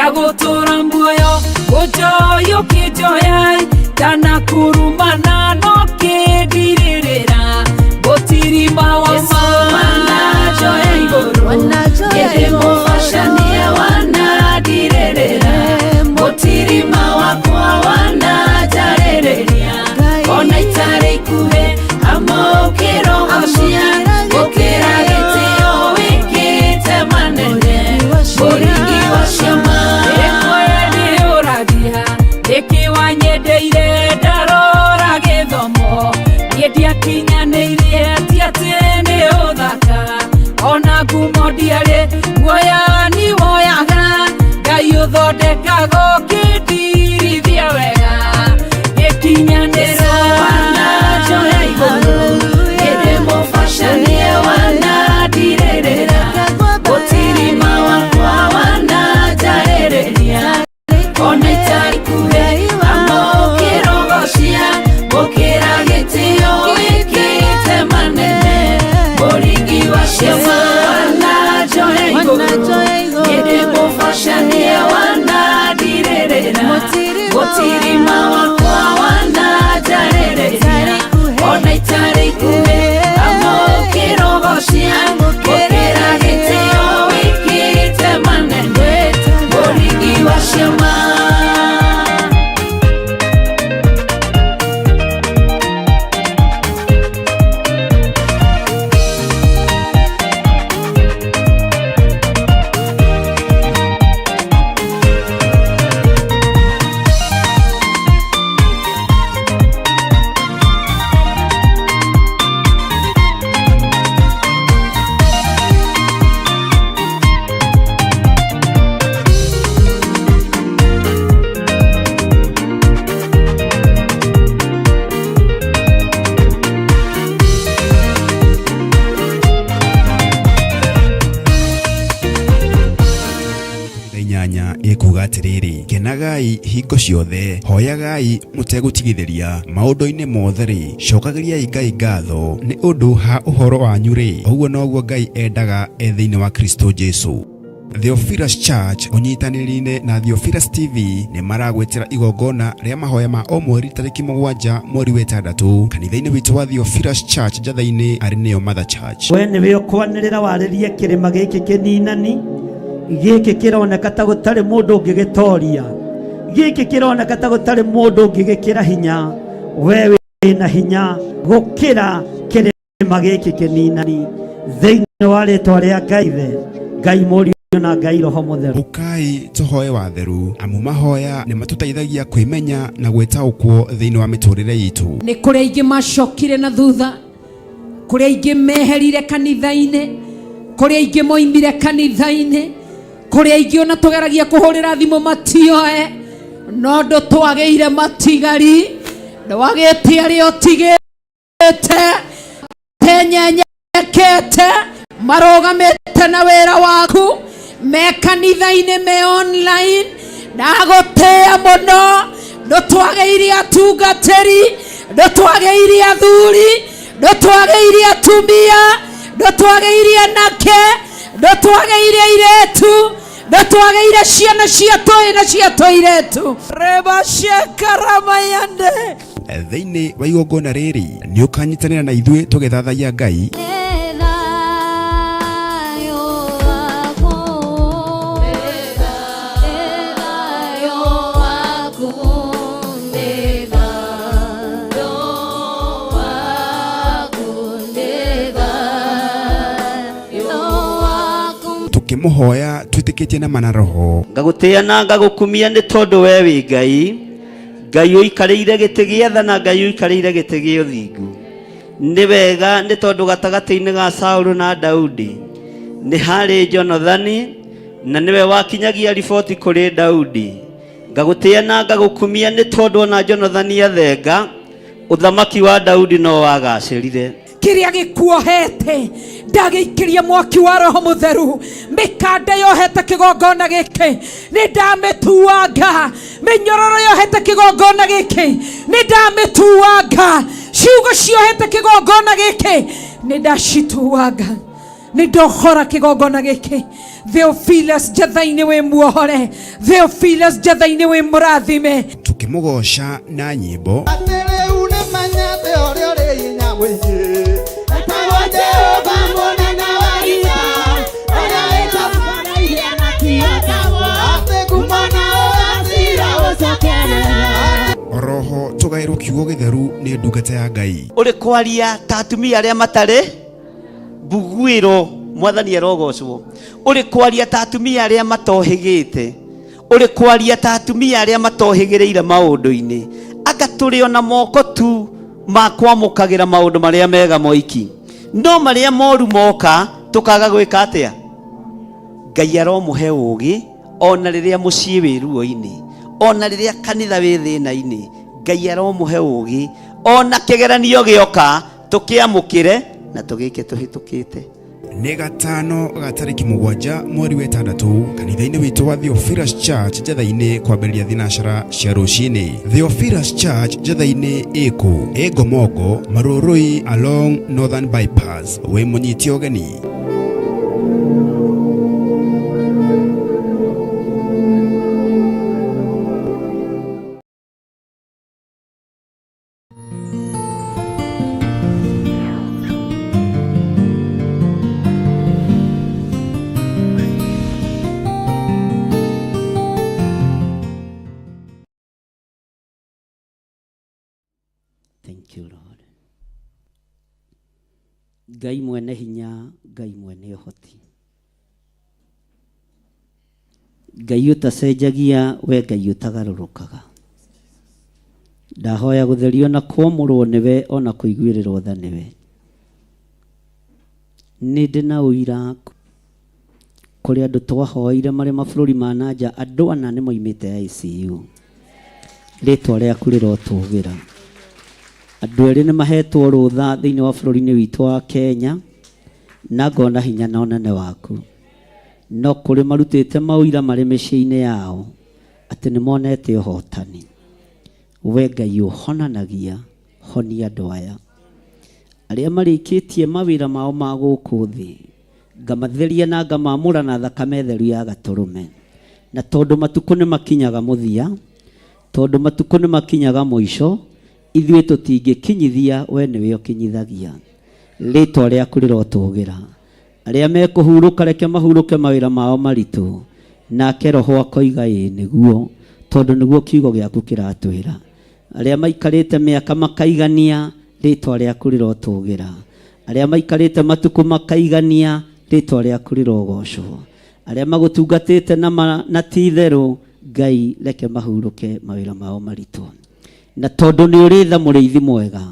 Gĩa gũtũra muoyo ũnjoya ũkĩnjoya ndanakurumana no kĩndirĩrĩra gũtirima wa ma wananjoya igũrũ ĩndĩ mũbacania wanandirĩrĩra mũtirima wakwa wananjarĩrĩria ona itarĩ ikuhĩ amũkĩrogocia gũkĩra gĩtĩo wĩkĩte manene mũringi wa ciama ĩmwe ndĩũragia nĩkĩ wanyendeire ndarora gĩthomo niĩ ndiakinyanĩirie ti atĩ nĩ ũthaka ona ngumo ndiarĩ guoya ni woyaga Ngai ũthondekaga ũkĩndirithia wega gĩkinyanĩra wananjoya igũrũ ĩndĩ mũbacanie wanandirĩrĩra gũtirima wakwa wananjarĩrĩria ona itarĩ ikuhĩ amũkĩrogocia gũkĩra gĩtĩo wĩkĩte manene mũringi wa ciama wananjoya igũrũ ĩndĩ mũbacanie wanandirĩrĩra gũtirima wakwa wananjarĩrĩria ona itarĩ ikuhĩ amũkĩrogocia gũkĩra gĩtĩo wĩkĩte manene mũringi wa ciama. Inyanya ĩkuga atĩrĩrĩ, kenagai hingo ciothe, hoyagai mũtegũtigithĩria, maũndũ-inĩ mothe-rĩ, cokagĩriai Ngai ngatho nĩ ũndũ ha ũhoro wanyu-rĩ, ũguo noguo Ngai endaga e thĩinĩ wa Kristo Jesu. Theophilus Church ũnyitanĩri-inĩ na Theophilus TV nĩ maragwĩtĩra igongona rĩa mahoya ma o mweri tarĩki 7 mweri wa 6 kanitha-inĩ witũ wa Theophilus Church Njatha-inĩ arĩ nĩyo Mother Church. We nĩwe ũkwanĩrĩra warĩrie kĩrĩma gĩkĩ kĩninani, gĩkĩ kĩroneka ta gũtarĩ mũndũ ũngĩgĩtoria, gĩkĩ kĩroneka ta gũtarĩ mũndũ ũngĩgĩkĩra hinya. We wĩna hinya gũkĩra kĩrĩma gĩkĩ kĩninani, thĩinĩ wa rĩtwa rĩa Ngai Ithe, Ngai Mũriũ na Ngai Roho Mũtheru. Ũkai tũhoe watheru, amu mahoya nĩ matũteithagia kwĩmenya na gwĩtaũkwo thĩinĩ wa mĩtũrĩre itũ. Nĩ kũrĩ aingĩ macokire na thutha, kũrĩ aingĩ meherire kanitha-inĩ, kũrĩ aingĩ moimire kanitha-inĩ, kũrĩ aingĩ ona tũgeragia kũhũrĩra thimũ matioe, no ndũtwagĩire matigari, ndwagĩte arĩa ũtigĩte tenyenyekete marũgamĩte na wĩra waku me kanitha-inĩ me online. Ndagũtĩĩa mũno, ndũtwagĩire atungatĩri, ndũtwagĩire athuri, ndũtwagĩire atumia, ndũtwagĩire anake, ndũtwagĩire airĩtu, ndũtwagĩire ciana cia tũĩ na cia tũirĩtu. Rebashekaramayande. Thĩinĩ wa igongona rĩrĩ nĩ ũkanyitanĩra na ithuĩ tũgĩthathaiya Ngai. Tũkĩmũhoya twĩtĩkĩtie na mana roho. Ngagũtĩĩa na ngagũkumia nĩ tondũ we wĩ Ngai, Ngai ũikarĩire gĩtĩ gĩa tha na Ngai ũikarĩire gĩtĩ gĩa ũthingu. Nĩ wega nĩ tondũ gatagatĩ-inĩ ga Saũlũ na Daudi nĩ harĩ Jonathani, na nĩwe wakinyagia riboti kũrĩ Daudi. Ngagũtĩĩa na ngagũkumia nĩ tondũ ona Jonathani athenga, ũthamaki wa Daudi no wagacĩrire. Kĩrĩa gĩkuohete ndagĩikĩria mwaki wa Roho Mũtheru. Mĩkanda yohete kĩgongona gĩkĩ nĩ ndamĩtuanga, mĩnyororo yohete kĩgongona gĩkĩ nĩ ndamĩtuanga, ciugo ciohete kĩgongona gĩkĩ nĩ ndacituanga. Nĩ ndohora kĩgongona gĩkĩ. Theophilus Njatha-inĩ wĩ muohore, Theophilus Njatha-inĩ wĩ mũrathime. Tũkĩmũgooca na nyĩmbo. Atĩ rĩu nĩmenyete ũrĩa ũrĩ hinya mũingĩ. Etagwo Jehova mũnene wa ita, ũrĩa wĩtambaragia na kĩotagwo. Atĩ ngumo na ũgacira ũcokerera. Oroho tũgaĩrwo kiugo gĩtheru nĩ ndungata ya Ngai. Ũrĩ kwaria ta atumia arĩa matarĩ mbuguĩro, mwathani arogocwo. Ũrĩ kwaria ta atumia arĩa matohĩgĩte, ũrĩ kwaria ta atumia arĩa matohĩgĩrĩire maũndũ-inĩ. Anga tũrĩ ona moko tu ma kwamũkagĩra maũndũ marĩa mega moiki, no marĩa moru moka tũkaga gwĩka atĩa? Ngai aromũhe ũũgĩ ona rĩrĩa mũciĩ wĩ ruo-inĩ, ona rĩrĩa kanitha wĩ thĩna-inĩ. Ngai aromũhe ũũgĩ ona kĩgeranio gĩoka tũkĩamũkĩre na tũgĩke tũhĩtũkĩte. Nĩ gatano ga tarĩki 7 mweri wa 6 kanitha-inĩ witũ wa Theophilus Church Njatha-inĩ kwambĩrĩria thinacara cia rũcinĩ. Theophilus Church Njatha-inĩ ĩkũ? Ĩ Ngomongo, Marũrũi along Northern Bypass. Wĩ mũnyite ũgeni. Thank you, Lord. Ngai mwene hinya, Ngai mwene ũhoti. Ngai ũtacenjagia, we Ngai ũtagarũrũkaga. Ndahoya gũtherio na kwamũrwo nĩwe ona kũiguĩrĩrwo tha nĩwe. Nĩ ndĩ na ũira kũrĩ andũ twahoeire marĩ mabũrũri ma na nja, andũ ana nĩ moimĩte ICU. Rĩtwa rĩaku rĩrotũgĩra. Andũ erĩ nĩ mahetwo rũtha thĩinĩ wa bũrũri-inĩ witũ wa Kenya, na ngona hinya na ũnene waku. No kũrĩ marutĩte maũira marĩ mĩciĩ-inĩ yao atĩ nĩ monete ũhotani. We Ngai ũhonanagia, honia andũ aya. Arĩa marĩkĩtie mawĩra mao ma gũkũ thĩ, ngamatheria na ngamamũra na thakame theru ya gatũrũme. Na tondũ matukũ nĩ makinyaga mũthia, tondũ matukũ nĩ makinyaga mũico, ithuĩ tũtingĩkinyithia, we nĩwe ũkinyithagia. Rĩtwa rĩaku rĩrotũgĩra. Arĩa mekũhurũka reke mahurũke mawĩra mao maritũ. Nake Roho akoiga ĩĩ nĩguo, tondũ nĩguo kiugo gĩaku kĩratwĩra. Arĩa maikarĩte mĩaka makaigania, rĩtwa rĩaku rĩrotũgĩra. Arĩa maikarĩte matukũ makaigania, rĩtwa rĩaku rĩrogocwo. Arĩa magũtungatĩte na ma na ti itherũ, Ngai reke mahurũke mawĩra mao maritũ. Na tondũ nĩ ũrĩ tha mũrĩithi mwega,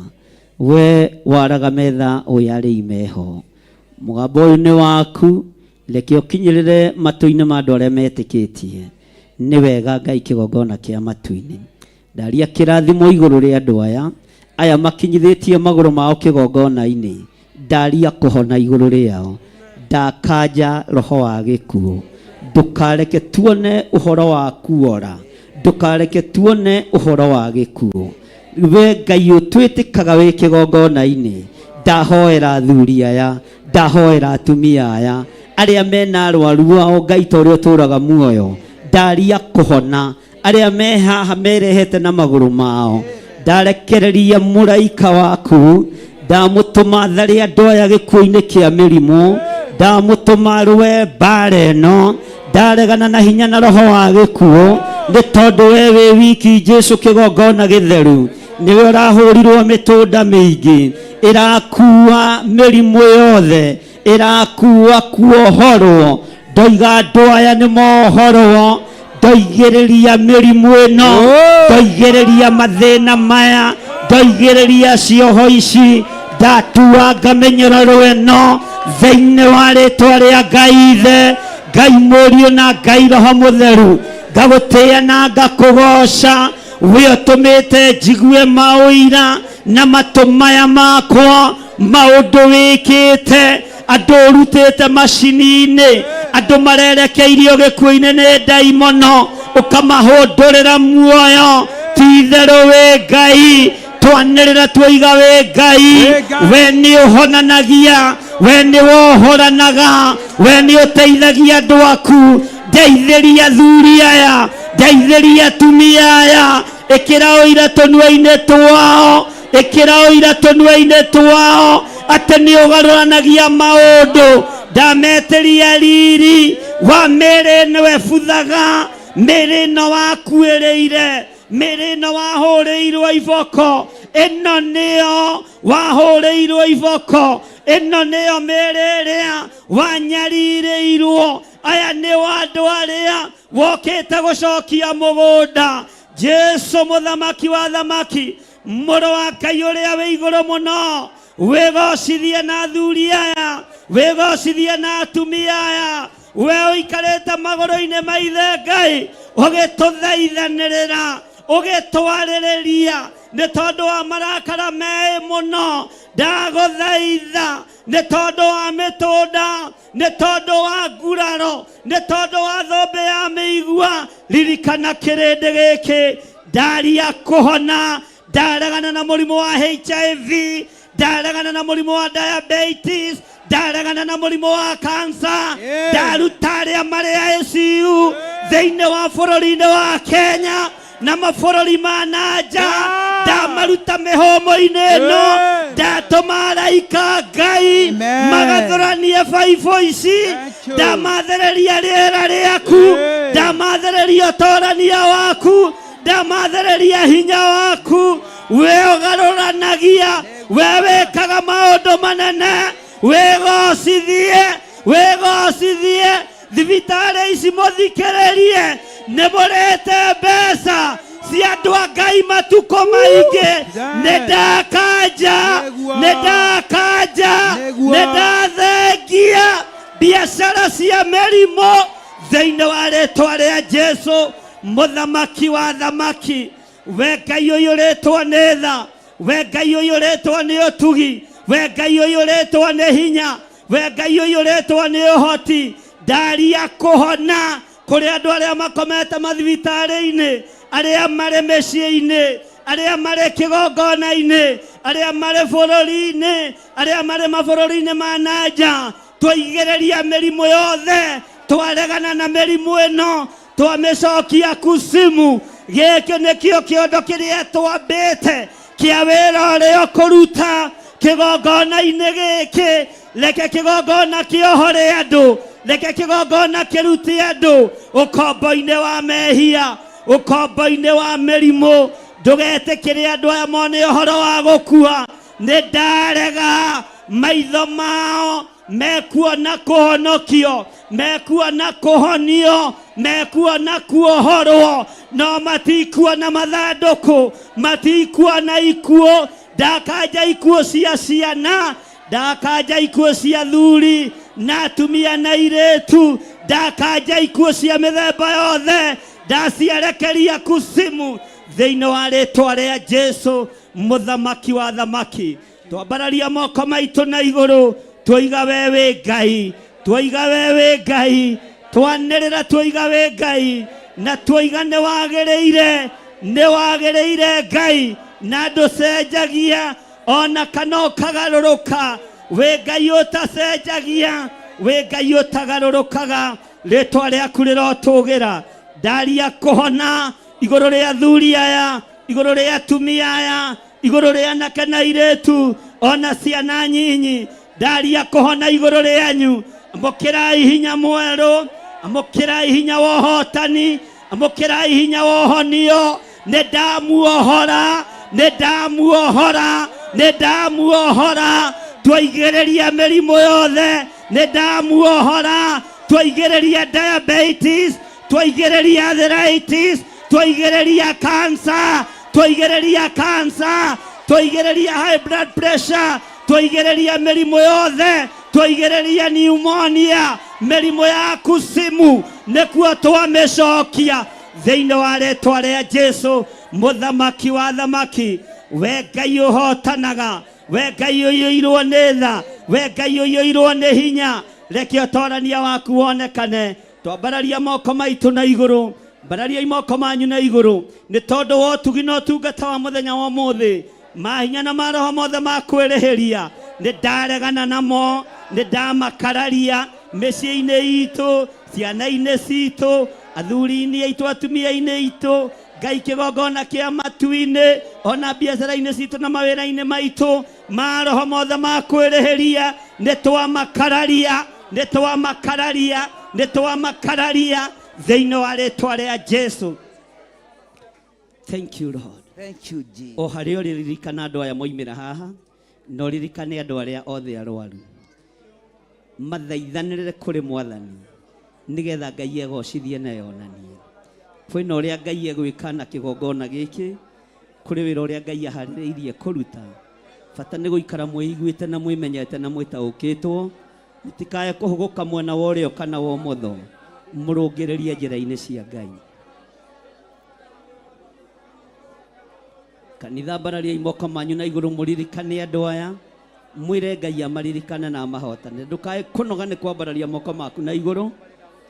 we waraga metha ũyũ arĩi meho. Mũgambo ũyũ nĩ waku, reke ũkinyĩrĩre matũ-inĩ ma andũ arĩa metĩkĩtie. Nĩ wega Ngai kĩgongona kĩa matu-inĩ. Ndaria kĩrathimo igũrũ rĩa andũ aya, aya makinyithĩtie magũrũ mao kĩgongona-inĩ. Ndaria kũhona igũrũ rĩao. Ndakanja roho wa gĩkuũ. Ndũkareke tuone ũhoro wa kuora. Ndũkareke tuone ũhoro wa gĩkuũ. We Ngai ũtwĩtĩkaga wĩ kĩgongona-inĩ, ndahoera athuri aya, ndahoera atumia aya, arĩa mena arwaru ao Ngai ta ũrĩa ũtũraga muoyo, ndaria kũhona, arĩa me haha merehete na magũrũ mao, ndarekereria mũraika waku, ndamũtũma tharĩ andũ aya gĩkuũ-inĩ kĩa mĩrimũ, ndamũtũma rũe mbara ĩno, ndaregana na hinya na roho wa gĩkuũ, nĩ tondũ we wĩ wiki Jesu kĩgongona gĩtheru, nĩwe ũrahũrirwo mĩtũnda mĩingĩ, ĩrakua mĩrimũ yothe, ĩrakua kuohorwo, ndoiga andũ aya nĩ mohorwo, ndoigĩrĩria mĩrimũ ĩno, ndoigĩrĩria mathĩna maya, ndoigĩrĩria cioho ici, ndatuanga mĩnyororo ĩno thĩinĩ wa rĩtwa rĩa Ngai Ithe, Ngai Mũriũ na Ngai Roho Mũtheru. Ngagũtĩĩa na ngakũgoca, we ũtũmĩte njigue maũira na matũ maya makwa, maũndũ wĩkĩte, andũ ũrutĩte macini-inĩ, andũ marerekeirio gĩkuũ-inĩ nĩ ndaimono, ũkamahũndũrĩra muoyo. Ti itherũ wĩ Ngai, twanĩrĩra tuoiga wĩ Ngai, we nĩ ũhonanagia, We nĩ wohoranaga, we nĩ ũteithagia andũ aku. Ndeithĩria athuri aya, ndeithĩria atumia aya, ĩkĩra ũira tũnua-inĩ twao, ĩkĩra ũira tũnua-inĩ twao atĩ nĩ ũgarũranagia maũndũ. Ndametĩria riri wa mĩĩrĩ ĩno ĩbuthaga, mĩĩrĩ ĩno wakuĩrĩire, mĩĩrĩ ĩno wahũrĩirwo iboko, ĩno nĩyo wahũrĩirwo iboko, ĩno nĩyo mĩĩrĩ ĩrĩa wanyarirĩirwo. Aya nĩo andũ arĩa wokĩte gũcokia mũgũnda. Jesu mũthamaki wa thamaki, mũrũ wa Ngai ũrĩa wĩ igũrũ mũno, wĩgocithie na athuri aya, wĩgocithie na atumia aya. We ũikarĩte magũrũ-inĩ ma ithe Ngai, ũgĩtũthaithanĩrĩra, ũgĩtwarĩrĩria nĩ tondũ wa marakara meĩ mũno. Ndagũthaitha nĩ tondũ wa mĩtũnda, nĩ tondũ wa nguraro, nĩ tondũ wa thũmbĩ ya mĩigua, ririkana kĩrĩndĩ gĩkĩ. Ndaria kũhona, ndaregana na mũrimũ wa HIV, ndaregana na mũrimũ wa diabetes, ndaregana na mũrimũ wa kansa, ndaruta arĩa marĩ ICU thĩinĩ wa bũrũri-inĩ wa Kenya na mabũrũri ma na nja, ndamaruta mĩhũmũ-inĩ ĩno, ndatũma araika Ngai Amen. magathũranie baibũ ici, Thank you. ndamathereria rĩera rĩaku, ndamathereria ũtorania waku, ndamathereria hinya waku. We ũgarũranagia, we wĩkaga maũndũ manene, wĩgocithie, wĩgocithie. Thibitarĩ ici mũthikĩrĩrie, nĩ mũrĩte mbeca cia andũ a Ngai matukũ maingĩ. Nĩ ndakanja, nĩ ndakanja, nĩ ndathengia biacara cia mĩrimũ thĩinĩ wa rĩtwa rĩa Jesu mũthamaki wa thamaki. We Ngai ũiyũrĩtwo nĩ tha, we Ngai ũiyũrĩtwo nĩ ũtugi, we Ngai ũiyũrĩtwo nĩ hinya, we Ngai ũiyũrĩtwo nĩ ũhoti, ndaria kũhona kũrĩ andũ arĩa makomete mathibitarĩ-inĩ, arĩa marĩ mĩciĩ-inĩ, arĩa marĩ kĩgongona-inĩ, arĩa marĩ bũrũri-inĩ, arĩa marĩ mabũrũri-inĩ ma na nja. Twaigĩrĩria mĩrimũ yothe, twaregana na mĩrimũ ĩno, twamĩcokia kusimu. Gĩkĩ nĩkĩo kĩondo kĩrĩa twambĩte kĩa wĩra ũrĩa ũkũruta kĩgongona-inĩ gĩkĩ. Reke kĩgongona kĩohore andũ, reke kĩgongona kĩrute andũ ũkombo-inĩ wa mehia, ũkombo-inĩ wa mĩrimũ. Ndũgetĩkĩre andũ aya mone ũhoro wa gũkua. Nĩ ndarega maitho mao mekuona kũhonokio, mekuona kũhonio, mekuona kuohorwo, no matikuona mathandũkũ, matikuona ikuũ. Ndakanja ikuũ cia ciana, ndakanja ikuũ cia thuri na atumia na airĩtu, ndakanja ikuũ cia mĩthemba yothe, ndaciarekeria kusimu thĩinĩ wa rĩtwa rĩa Jesu mũthamaki wa thamaki. Twambararia moko maitũ na igũrũ, twoiga we wĩ Ngai, twoiga we wĩ Ngai, twanĩrĩra twoiga wĩ Ngai, na twoiga nĩ wagĩrĩire, nĩ wagĩrĩire Ngai, na ndũcenjagia ona kana ũkagarũrũka. Wĩ Ngai ũtacenjagia, wĩ Ngai ũtagarũrũkaga, rĩtwa rĩaku rĩrotũgĩra. Ndaria kũhona igũrũ rĩa athuri aya, igũrũ rĩa atumia aya, igũrũ rĩa anake na airĩtu, ona ciana nyinyi. Ndaria kũhona igũrũ rĩanyu. Amũkĩrai hinya mwerũ, amũkĩrai hinya wa ũhotani, amũkĩrai hinya wa ũhonio. Nĩ ndamuohora, nĩ ndamuohora, nĩ ndamuohora. Twaigĩrĩria mĩrimũ yothe, nĩ ndamuohora. Twaigĩrĩria diabetes, twaigĩrĩria arthritis, twaigĩrĩria cancer, twaigĩrĩria cancer, twaigĩrĩria high blood pressure, twaigĩrĩria mĩrimũ yothe, twaigĩrĩria pneumonia, mĩrimũ ya kusimu, nĩkuo twamĩcokia thĩinĩ wa rĩtwa rĩa Jesu mũthamaki wa thamaki. We Ngai ũhotanaga, we Ngai ũiyũirwo nĩ tha, we Ngai ũiyũirwo nĩ hinya, reke ũtorania waku wonekane. Twambararia moko maitũ na igũrũ, mbarariai moko manyu na igũrũ, nĩ tondũ wa ũtugi na ũtungata wa mũthenya wa ũmũthĩ. Mahinya na maroho mothe ma kwĩrĩhĩria nĩ ndaregana namo, Nĩ ndamakararia mĩciĩ-inĩ itũ, ciana-inĩ citũ, athuri-inĩ aitũ, atumia-inĩ aitũ, Ngai kĩgongona kĩa matu-inĩ, ona biacara-inĩ citũ na mawĩra-inĩ maitũ, maroho mothe ma kwĩrĩhĩria nĩ twamakararia, nĩ twamakararia, nĩ twamakararia thĩinĩ wa rĩtwa rĩa Jesu. Thank you Lord. Thank you, Jesus. O harĩa ũrĩririkana andũ aya moimĩra haha, na ũririkane andũ arĩa othe arwaru, mathaithanĩrĩre kũrĩ Mwathani nĩgetha Ngai egocithie na yonanie. Kwĩna ũrĩa Ngai egwĩka na kĩgongona gĩkĩ, kũrĩ wĩra ũrĩa Ngai aharĩrĩirie kũruta. Bata nĩ gũikara mwĩiguĩte na mwĩmenyete na mwĩtaũkĩtwo, mũtikae kũhũgũka mwena wa ũrĩo kana wa ũmotho, mũrũngĩrĩrie njĩra-inĩ cia Ngai. Kanitha, ambarariai moko manyu na igũrũ, mũririkane andũ aya, mwĩre Ngai amaririkane na amahotane. Ndũkae kũnoga nĩ kwambararia moko maku na igũrũ,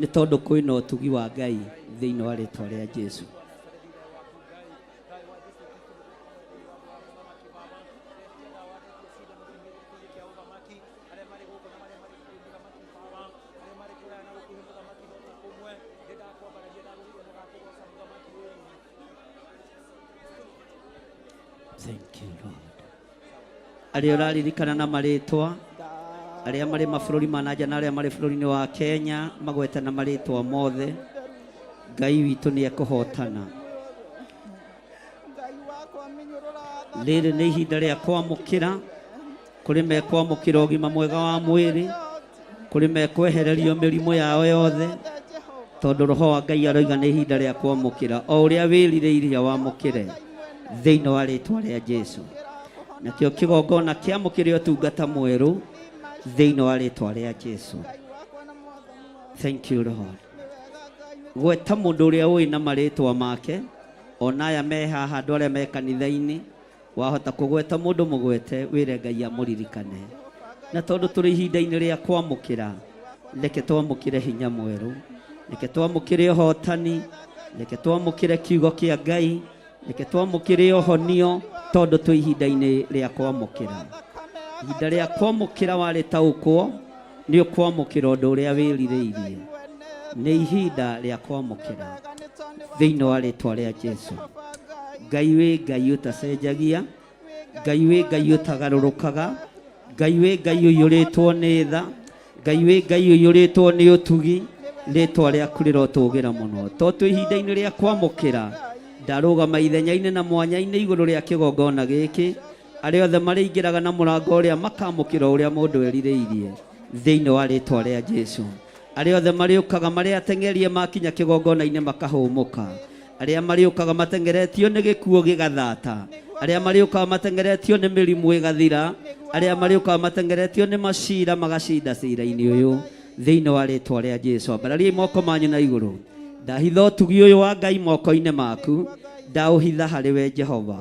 nĩ tondũ kwĩna ũtugi wa Ngai thĩinĩ wa rĩtwa rĩa Jesu. Thank you, Lord. Arĩa ũraririkana na marĩtwa, arĩa marĩ mabũrũri ma nanja na arĩa marĩ bũrũri-inĩ wa Kenya, magwete na marĩtwa mothe. Ngai witũ nĩ ekũhotana. Rĩrĩ nĩ ihinda rĩa kwamũkĩra, kũrĩ mekwamũkĩra ũgima mwega wa mwĩrĩ, kũrĩ mekwehererio mĩrimũ yao yothe, tondũ Roho wa Ngai aroiga nĩ ihinda rĩa kwamũkĩra. O ũrĩa wĩrirĩirie wamũkĩre thĩinĩ wa rĩtwa rĩa Jesu. Nakĩo kĩgongona kĩamũkĩre ũtungata mwerũ thĩinĩ wa rĩtwa rĩa Jesu. Thank you Lord. Gweta mũndũ ũrĩa ũĩ na marĩtwa make, ona aya me haha, andũ arĩa me kanitha-inĩ, wahota kũgweta mũndũ mũgwete, wĩre Ngai amũririkane. Na tondũ tũrĩ ihinda-inĩ rĩa kwamũkĩra, reke twamũkĩre hinya mwerũ, reke twamũkĩre ũhotani, reke twamũkĩre kiugo kĩa Ngai, reke twamũkĩre ũhonio, tondũ twĩ ihinda-inĩ rĩa kwamũkĩra. Ihinda rĩa kwamũkĩra warĩtaũkwo, nĩ ũkwamũkĩra ũndũ ũrĩa wĩrirĩirie. Nĩ ihinda rĩa kwamũkĩra thĩinĩ wa rĩtwa rĩa Jesu. Ngai wĩ Ngai ũtacenjagia, Ngai wĩ Ngai ũtagarũrũkaga, Ngai wĩ Ngai ũiyũrĩtwo nĩ tha, Ngai wĩ Ngai ũiyũrĩtwo nĩ ũtugi, rĩtwa rĩaku rĩrotũgĩra mũno. To twĩ ihinda-inĩ rĩa kwamũkĩra, ndarũgama ithenya-inĩ na mwanya-inĩ igũrũ rĩa kĩgongona gĩkĩ, arĩa othe marĩingĩraga na mũrango ũrĩa makamũkĩra ũrĩa mũndũ erirĩirie thĩinĩ wa rĩtwa rĩa Jesu. Arĩa othe marĩũkaga marĩ ateng'erie makinya kĩgongona-inĩ makahũmũka. Arĩa marĩũkaga mateng'eretio nĩ gĩkuũ gĩgathata. Arĩa marĩũkaga mateng'eretio nĩ mĩrimũ ĩgathira. Arĩa marĩũkaga mateng'eretio nĩ macira magacinda cira-inĩ ũyũ thĩinĩ wa rĩtwa rĩa Jesu. Ambarariai moko manyu na igũrũ. Ndahitha ũtugi ũyũ wa Ngai moko-inĩ maku, ndaũhitha harĩ we Jehova.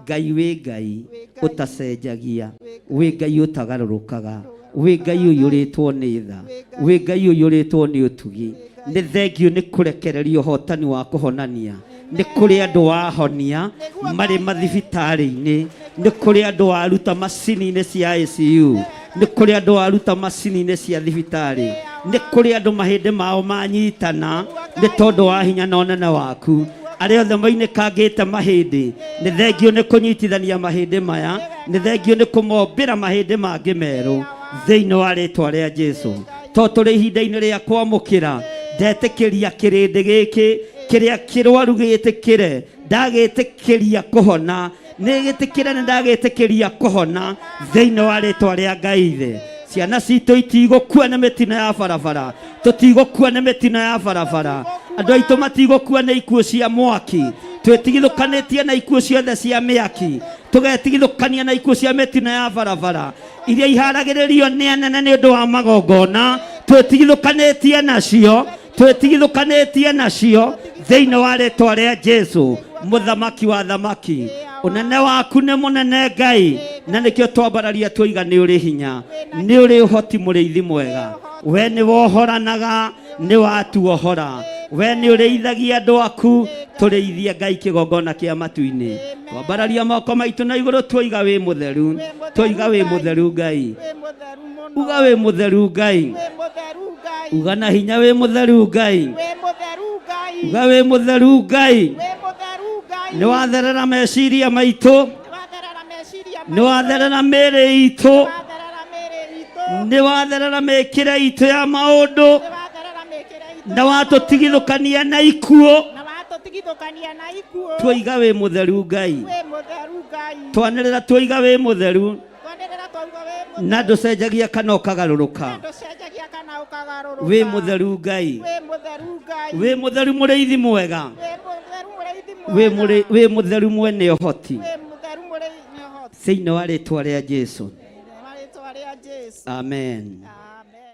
Ngai wĩ Ngai ũtacenjagia, wĩ Ngai ũtagarũrũkaga, wĩ Ngai ũiyũrĩtwo nĩ tha, wĩ Ngai ũiyũrĩtwo nĩ ũtugi. Nĩ thengiũ nĩ kũrekereria ũhotani wa kũhonania. Nĩ kũrĩ andũ wahonia marĩ mathibitarĩ-inĩ, nĩ kũrĩ andũ waruta macini-inĩ cia ICU, nĩ kũrĩ andũ waruta macini-inĩ cia thibitarĩ, nĩ kũrĩ andũ mahĩndĩ mao manyitana nĩ tondũ wa hinya na ũnene waku. Arĩa othe moinĩkangĩte mahĩndĩ, nĩ thengiũ nĩ kũnyitithania mahĩndĩ maya, nĩ thengiũ nĩ kũmombĩra mahĩndĩ mangĩ merũ thĩinĩ wa rĩtwa rĩa Jesu. To tũrĩ ihinda-inĩ rĩa kwamũkĩra, ndetĩkĩria kĩrĩndĩ gĩkĩ kĩrĩa kĩrwaru gĩtĩkĩre, ndagĩtĩkĩria kũhona, nĩ gĩtĩkĩre, nĩ ndagĩtĩkĩria kũhona thĩinĩ wa rĩtwa rĩa Ngai Ithe. Ciana citũ itigũkua nĩ mĩtino ya barabara, tũtigũkua nĩ mĩtino ya barabara, andũ aitũ matigũkua nĩ ikuũ cia mwaki. Twĩtigithũkanĩtie na ikuũ ciothe cia mĩaki, tũgetigithũkania na ikuũ cia mĩtino ya barabara iria iharagĩrĩrio nĩ anene nĩ ũndũ wa magongona, twĩtigithũkanĩtie nacio, twĩtigithũkanĩtie nacio thĩinĩ wa rĩtwa rĩa Jesu, mũthamaki wa thamaki. Ũnene waku nĩ mũnene Ngai, na nĩkĩo twambararia tuoiga nĩ ũrĩ hinya, nĩ ũrĩ ũhoti, mũrĩithi mwega. We nĩ wohoranaga, nĩ watuohora. We nĩ ũrĩithagia andũ aku, tũrĩithie Ngai kĩgongona kĩa matu-inĩ. Twambararia moko maitũ na igũrũ tuoiga wĩ mũtheru, tuoiga wĩ mũtheru Ngai. Wĩ mũtheru mũno. Mũno. Uga wĩ mũtheru Ngai. Wĩ mũtheru Ngai. Uga na hinya wĩ mũtheru Ngai. Wĩ mũtheru Ngai. Uga wĩ mũtheru Ngai. Wĩ mũtheru Ngai. Nĩ watherera meciria maitũ. Nĩ watherera meciria Nĩ watherera mĩĩrĩ itũ. Nĩ watherera mĩĩrĩ itũ. Nĩ watherera mĩkĩre itũ ya maũndũ. Nĩ watherera mĩkĩre itũ Na ya watũtigithũkania na ikuũ. maũndũ. Na watũtigithũkania na ikuũ. Twoiga wĩ mũtheru Ngai. Wĩ mũtheru Ngai. Twanĩrĩra twoiga wĩ mũtheru. Twanĩrĩra twauga wĩ mũtheru. Na ndũcenjagia kana ũkagarũrũka. Na ndũcenjagia kana ũkagarũrũka. Wĩ mũtheru Ngai. Wĩ mũtheru Ngai. Wĩ mũtheru mũrĩithi mwega. Wĩ mũtheru mũrĩithi Wĩ mwega. wĩ mũtheru mwene ũhoti. Wĩ mũtheru mũrĩithi ũhoti. Thĩinĩ wa rĩtwa rĩa Jesu. Thĩinĩ wa rĩtwa rĩa Jesu. Amen. Amen.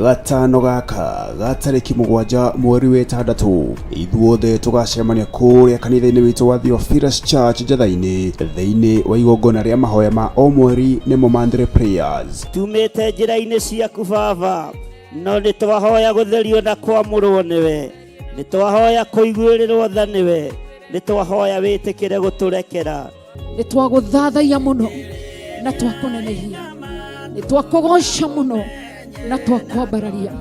Gatano gaka ga tarĩki 7 mweri wa 6 ithuothe tũgacemania kũrĩa kanitha-inĩ witũ wa Theophilus Church Njatha-inĩ thĩinĩ wa igongona rĩa mahoya ma o mweri nĩmo Monthly Prayers. Tumĩte njĩra-inĩ ciaku Baba, no nĩ twahoya gũtherio na kwamũrwo nĩwe, nĩ twahoya kũiguĩrĩrwo tha nĩwe, nĩ twahoya wĩtĩkĩre gũtũrekera. Nĩ twagũthathaiya mũno na twakũnenehia, nĩ twakũgoca mũno na twakwambararia.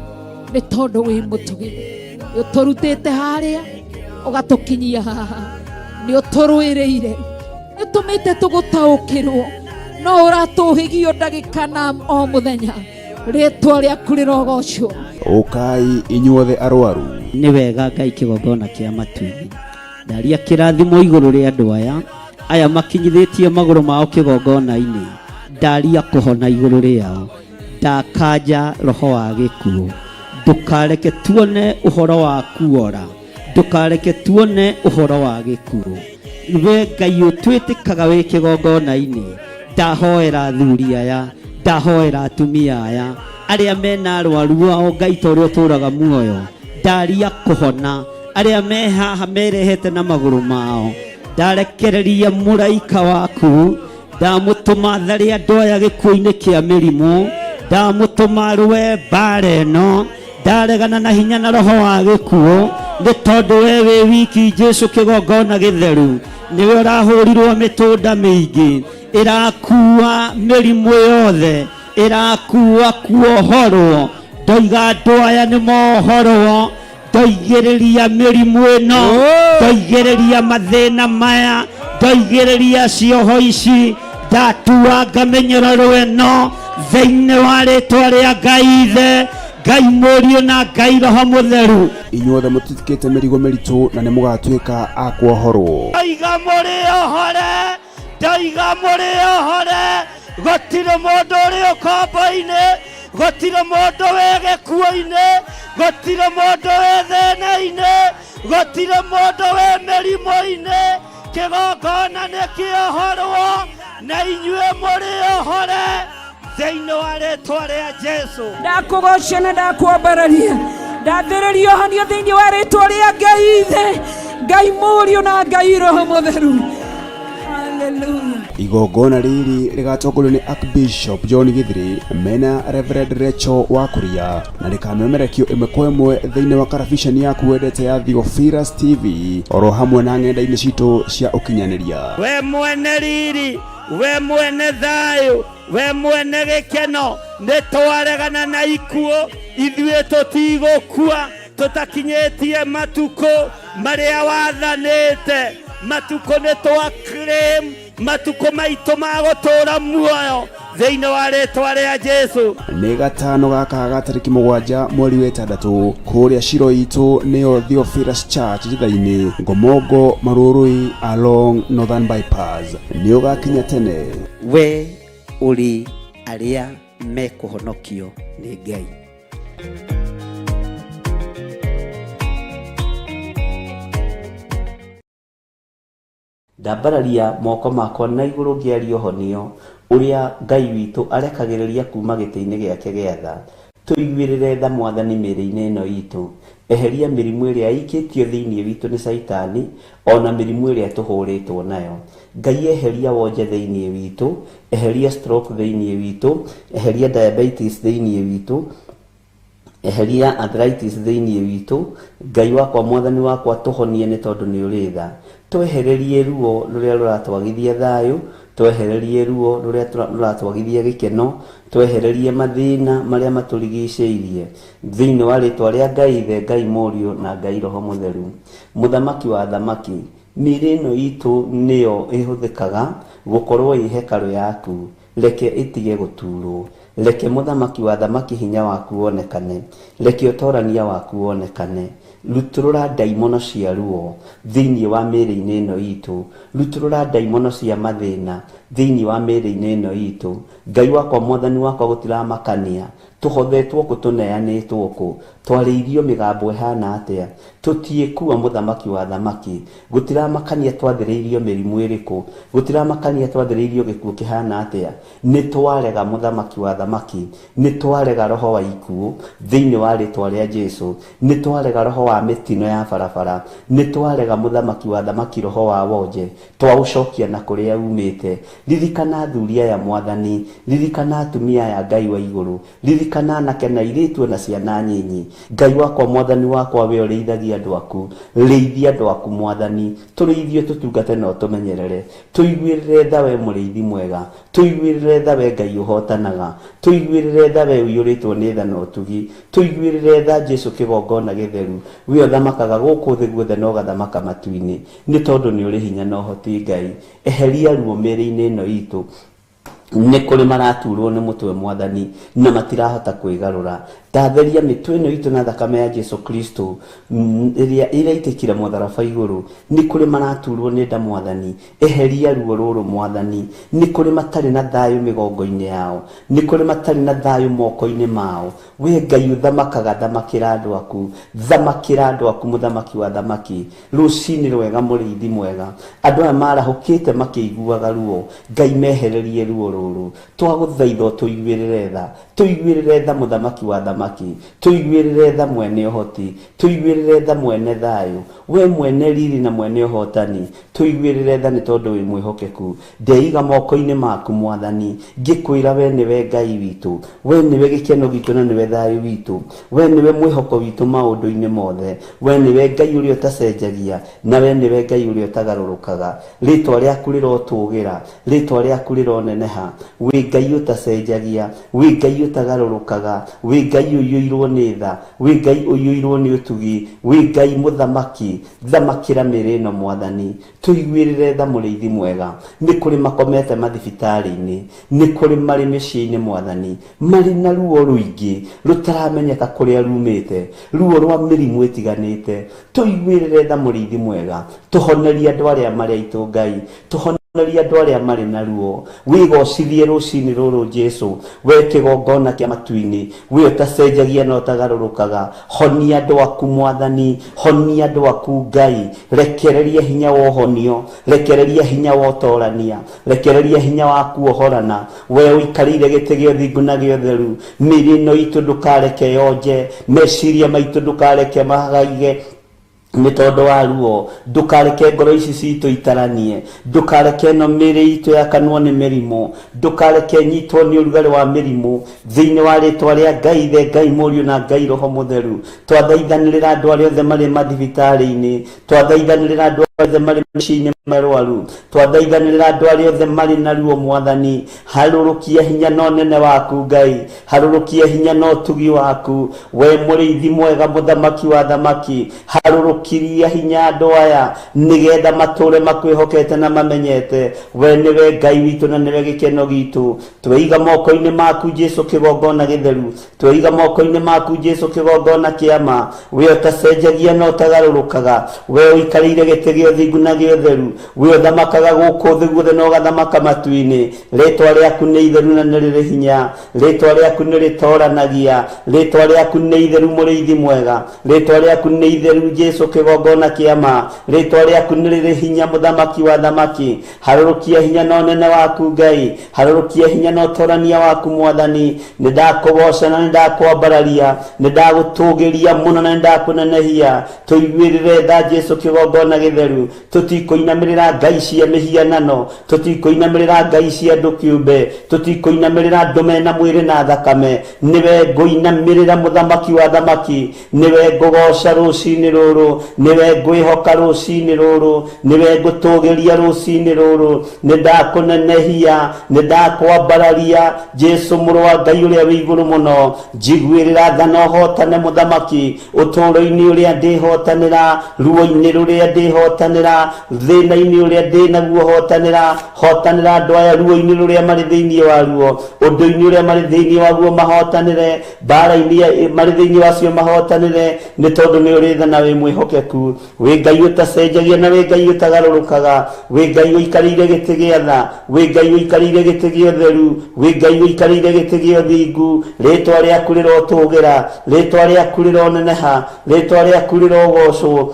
Nĩ tondũ wĩ mũtugi. Nĩ ũtũrutĩte harĩa ũgatũkinyia haha. Nĩ ũtũrũĩrĩire. Nĩ ũtũmĩte tũgũtaũkĩrwo. No ũratũhĩgio ndagĩka na o mũthenya. Rĩtwa rĩaku rĩrogocwo. Ũkai inyuothe arwaru. Nĩ wega Ngai kĩgongona kĩa matu-inĩ. Ndaria kĩrathimo igũrũ rĩa andũ aya, aya makinyithĩtie magũrũ mao kĩgongona-inĩ. Ndaria kũhona igũrũ rĩao. Ndakanja roho wa gĩkuũ. Ndũkareke tuone ũhoro wa kuora. Ndũkareke tuone ũhoro wa gĩkuũ. We Ngai ũtwĩtĩkaga wĩ kĩgongona-inĩ. Ndahoera athuri aya, ndahoera atumia aya, arĩa mena arwaru ao Ngai ta ũrĩa ũtũũraga muoyo. Ndaria kũhona arĩa me haha merehete na magũrũ mao. Ndarekereria mũraika waku, ndamũtũma tharĩ andũ aya gĩkuũ-inĩ kĩa mĩrimũ, ndamũtũma rũe mbara ĩno, ndaregana na hinya na roho wa gĩkuũ, nĩ tondũ we wĩ wiki Jesu kĩgongona gĩtheru, nĩwe ũrahũrirwo mĩtũnda mĩingĩ, ĩrakua mĩrimũ yothe, ĩrakua kuohorwo, ndoiga andũ aya nĩ mohorwo, ndoigĩrĩria mĩrimũ ĩno, ndoigĩrĩria mathĩna maya, ndoigĩrĩria cioho ici, ndatuanga mĩnyororo ĩno thĩinĩ wa rĩtwa rĩa Ngai Ithe, Ngai Mũriũ na Ngai Roho Mũtheru. Inyuothe mũtitikĩte mĩrigo mĩritũ na nĩ mũgatuĩka a kuohorwo. Ndoiga mũrĩ ohore, ndoiga mũrĩ ohore, gũtirĩ mũndũ ũrĩ ũkombo-inĩ, gũtirĩ mũndũ wĩ gĩkuũ-inĩ, gũtirĩ mũndũ wĩ thĩna-inĩ, gũtirĩ mũndũ wĩ mĩrimũ-inĩ. Kĩgongona nĩ kĩohorwo na inyuĩ mũrĩ ohore thĩinĩ wa rĩtwa rĩa Jesu. Ndakũgoca na ndakwambararia. Ndathĩrĩria ũhonio thĩinĩ wa rĩtwa rĩa Ngai Ithe, Ngai Mũriũ na Ngai Roho Mũtheru. Hallelujah. Igongona rĩrĩ rĩgatongorio nĩ Archbishop John Githiri mena Reverend Rachel Wakuria na rĩkamemerekio ĩmwe kwa ĩmwe thĩinĩ wa karabiceni yaku wendete ya Theophilus TV oro hamwe na ng'enda-inĩ citũ cia ũkinyanĩria. We mwene riri, we mwene thayũ, we mwene gĩkeno, nĩ twaregana na ikuũ, ithuĩ tũtigũkua tũtakinyĩtie matukũ marĩa wathanĩte. Matukũ nĩ twa claim, matukũ maitũ ma gũtũũra muoyo thĩinĩ wa rĩtwa rĩa Jesu. Nĩ gatano gaka ga tarĩki 7 mweri wa 6 kũrĩa Shiro itũ nĩyo Theophilus Church Njitha-inĩ, Ngomongo Marurui along Northern Bypass. Nĩ ũgakinya tene. We ũrĩ arĩa mekũhonokio nĩ Ngai. Ndambararia moko makwa na igũrũ ngĩaria ũhonio ũrĩa Ngai witũ arekagĩrĩria kuma gĩtĩ-inĩ gĩake gĩa tha. Tũiguĩrĩre tha Mwathani mĩĩrĩ-inĩ ĩno itũ. Eheria mĩrimũ ĩrĩa ĩikĩtio thĩinĩ witũ nĩ Caitani, ona mĩrimũ ĩrĩa tũhũrĩtwo nayo. Ngai eheria wonje thĩinĩ witũ, eheria stroke thĩinĩ witũ, eheria diabetes thĩinĩ witũ, eheria arthritis thĩinĩ witũ. Ngai wakwa, Mwathani wakwa, tũhonie nĩ tondũ nĩ ũrĩ tha. Twehererie ruo rũrĩa rũratwagithia thayũ, twehererie ruo rũrĩa rũratwagithia gĩkeno, twehererie mathĩna marĩa matũrigicĩirie thĩinĩ wa rĩtwa rĩa Ngai Ithe, Ngai Mũriũ na Ngai Roho Mũtheru. Mũthamaki wa thamaki, mĩĩrĩ ĩno itũ nĩyo ĩhũthĩkaga gũkorwo ĩ hekarũ yaku, reke ĩtige gũturwo. Reke mũthamaki wa thamaki hinya waku wonekane, reke ũtorania waku wonekane. Rutũrũra ndaimono cia ruo thĩinĩ wa mĩĩrĩ-inĩ ĩno itũ, rutũrũra ndaimono cia mathĩna thĩinĩ wa mĩĩrĩ-inĩ ĩno itũ. Ngai wakwa, Mwathani wakwa, gũtiramakania tũhothetwo kũ, tũneanĩtwo kũ, twarĩirio mĩgambo ĩhana atĩa, tũtiĩkua mũthamaki wa thamaki. Gũtiramakania twathĩrĩirio mĩrimũ ĩrĩkũ, gũtiramakania twathĩrĩirio gĩkuũ kĩhana atĩa, nĩ twarega mũthamaki wa thamaki, nĩ twarega roho wa ikuũ thĩinĩ wa rĩtwa rĩa Jesu, nĩ twarega roho wa mĩtino ya barabara, nĩ twarega mũthamaki wa thamaki roho wa wonje, twaũcokia na kũrĩa umĩte. Ririkana athuri aya Mwathani, ririkana atumia aya Ngai wa igũrũ, ririkana anake na airĩtu ona ciana nyinyi. Ngai wakwa, Mwathani wakwa, we ũrĩithagia andũ aku, rĩithia andũ aku Mwathani, tũrĩithio tũtungate na ũtũmenyerere. Tũiguĩrĩre tha we mũrĩithi mwega, tũiguĩrĩre tha we Ngai ũhotanaga. Tũiguĩrĩre tha we ũiyũrĩtwo nĩ tha na ũtugi. Tũiguĩrĩre tha Jesu kĩgongona gĩtheru. We ũthamakaga gũkũ thĩ guothe na ũgathamaka matu-inĩ. Nĩ tondũ nĩ ũrĩ hinya na ũhoti Ngai. Eheria ruo mĩĩrĩ-inĩ ĩno itũ. Nĩ kũrĩ maraturwo nĩ mũtwe Mwathani na matirahota kwĩgarũra. Ndatheria mĩtwe ĩno itũ na thakame ya Jesu Kristo ĩrĩa ĩraitĩkire mũtharaba igũrũ. Nĩ kũrĩ maraturwo nĩ nda Mwathani. Eheria ruo rũrũ Mwathani. Nĩ kũrĩ matarĩ na thayũ mĩgongo-inĩ yao. Nĩ kũrĩ matarĩ na thayũ moko-inĩ mao. We Ngai ũthamakaga, thamakĩra andũ aku. Thamakĩra andũ aku mũthamaki wa thamaki. Rũcinĩ rwega mũrĩithi mwega. Andũ aya marahũkĩte makĩiguaga ruo. Ngai mehererie ruo rũrũ. Twagũthaitha ũtũiguĩrĩre tha. Tũiguĩrĩre tha mũthamaki wa thamaki. Tũiguĩrĩre tha mwene ũhoti. Tũiguĩrĩre tha mwene thayũ. We mwene riri na mwene ũhotani. Tũiguĩrĩre tha nĩ tondũ wĩ mwĩhokeku. Ndeiga moko-inĩ maku Mwathani. Ngĩkwĩra we nĩwe Ngai witũ. We nĩwe gĩkeno gitũ na nĩwe thayũ witũ. We nĩwe mwĩhoko witũ maũndũ-inĩ mothe. We nĩwe Ngai ũrĩa ũtacenjagia na we nĩwe Ngai ũrĩa ũtagarũrũkaga. Rĩtwa rĩaku rĩrotũgĩra, rĩtwa rĩaku rĩroneneha. Wĩ Ngai ũtacenjagia, wĩ Ngai ũtagarũrũkaga, wĩ Ngai ũiyũirwo nĩ tha, wĩ Ngai ũiyũirwo nĩ ũtugi, wĩ Ngai mũthamaki. Thamakĩra mĩĩrĩ ĩno Mwathani. Tũiguĩrĩre tha mũrĩithi mwega. Nĩ kũrĩ makomete mathibitarĩ-inĩ, nĩ kũrĩ marĩ mĩciĩ-inĩ Mwathani, marĩ na ruo rũingĩ rũtaramenyeka kũrĩa rumĩte, ruo rwa mĩrimũ ĩtiganĩte. Tũiguĩrĩre tha mũrĩithi mwega. Tũhonerie andũ arĩa marĩ aitũ Ngai. Tũhonerie andũ arĩa marĩ na ruo. Wĩgocithie rũcinĩ rũrũ Jesu. We kĩgongona kĩa matu-inĩ. We ũtacenjagia na ũtagarũrũkaga. Honia andũ aku Mwathani. Honia andũ aku Ngai. Rekereria hinya wa ũhonio. Rekereria hinya wa ũtorania. Rekereria hinya wa kuohorana. We ũikarĩire gĩtĩ gĩa ũthingu na gĩa ũtheru. Mĩĩrĩ ĩno itũ ndũkareke yonje. Meciria maitũ ndũkareke magaige nĩ tondũ wa ruo. Ndũkareke ngoro ici citũ itaranie. Ndũkareke ĩno mĩĩrĩ itũ yakanwo nĩ mĩrimũ. Ndũkareke nyitwo nĩ ũrugarĩ wa mĩrimũ. Thĩinĩ wa rĩtwa rĩa Ngai Ithe, Ngai Mũriũ na Ngai Roho Mũtheru. Twathaithanĩrĩra andũ arĩa othe marĩ mathibitarĩ-inĩ. Twathaithanĩrĩra andũ othe marĩ mĩciĩ-inĩ marwaru. Twathaithanĩrĩra andũ arĩa othe marĩ na ruo Mwathani. Harũrũkia hinya na ũnene waku Ngai. Harũrũkia hinya na ũtugi waku. We mũrĩithi mwega mũthamaki wa thamaki. Harũrũkiria hinya andũ aya nĩgetha matũre makwĩhokete na mamenyete we nĩwe Ngai witũ na nĩwe gĩkeno gitũ. Tweiga moko-inĩ maku Jesu kĩgongona gĩtheru. Tweiga moko-inĩ maku Jesu kĩgongona kĩa ma. We ũtacenjagia na ũtagarũrũkaga. We ũikarĩire gĩtĩ gĩa ũthingu na gĩa ũtheru. We ũthamakaga gũkũ thĩ guothe na ũgathamaka matu-inĩ. Rĩtwa rĩaku nĩ itheru na nĩ rĩrĩ hinya. Rĩtwa rĩaku nĩ rĩtoranagia. Rĩtwa rĩaku nĩ itheru mũrĩithi mwega. Rĩtwa rĩaku nĩ itheru Jesu kĩgongona kĩa ma. Rĩtwa rĩaku nĩ rĩrĩ hinya mũthamaki wa thamaki. Harũrũkia hinya na ũnene waku Ngai. Harũrũkia hinya na ũtorania waku Mwathani. Nĩ ndakũgoca na nĩ ndakwambararia. Nĩ ndagũtũgĩria mũno na nĩ ndakũnenehia. Tũiguĩrĩre tha Jesu kĩgongona gĩtheru. Tũtikũinamĩrĩra ngai cia mĩhianano. Tũtikũinamĩrĩra ngai cia andũ kĩũmbe. Tũtikũinamĩrĩra andũ mena mwĩrĩ na thakame. Nĩwe ngũinamĩrĩra mũthamaki wa thamaki. Nĩwe ngũgoca rũcinĩ rũrũ. Nĩwe ngwĩhoka rũcinĩ rũrũ. Nĩwe ngũtũgĩria rũcinĩ rũrũ. Nĩ ndakũnenehia. Nĩ ndakwambararia. Jesu mũrũ wa Ngai ũrĩa wĩ igũrũ mũno. Njiguĩrĩra tha na ũhotane mũthamaki. Ũtũũro-inĩ ũrĩa ndĩhotanĩra, ruo-inĩ rũrĩa ndĩhotanĩra, thĩna-inĩ ũrĩa ndĩnaguo hotanĩra. Hotanĩra andũ aya ruo-inĩ rũrĩa marĩ thĩinĩ wa ruo, ũndũ-inĩ ũrĩa marĩ thĩinĩ waguo mahotanĩre, mbara-inĩ marĩ thĩinĩ wacio mahotanĩre, nĩ tondũ nĩ ũrĩ tha na wĩ mwĩhokeku. Wĩ Ngai ũtacenjagia na wĩ Ngai ũtagarũrũkaga. Wĩ Ngai ũikarĩire gĩtĩ gĩa tha. Wĩ Ngai ũikarĩire gĩtĩ gĩa ũtheru. Wĩ Ngai ũikarĩire gĩtĩ gĩa ũthingu. Rĩtwa rĩaku rĩrotũgĩra. Rĩtwa rĩaku rĩroneneha. Rĩtwa rĩaku rĩrogocwo.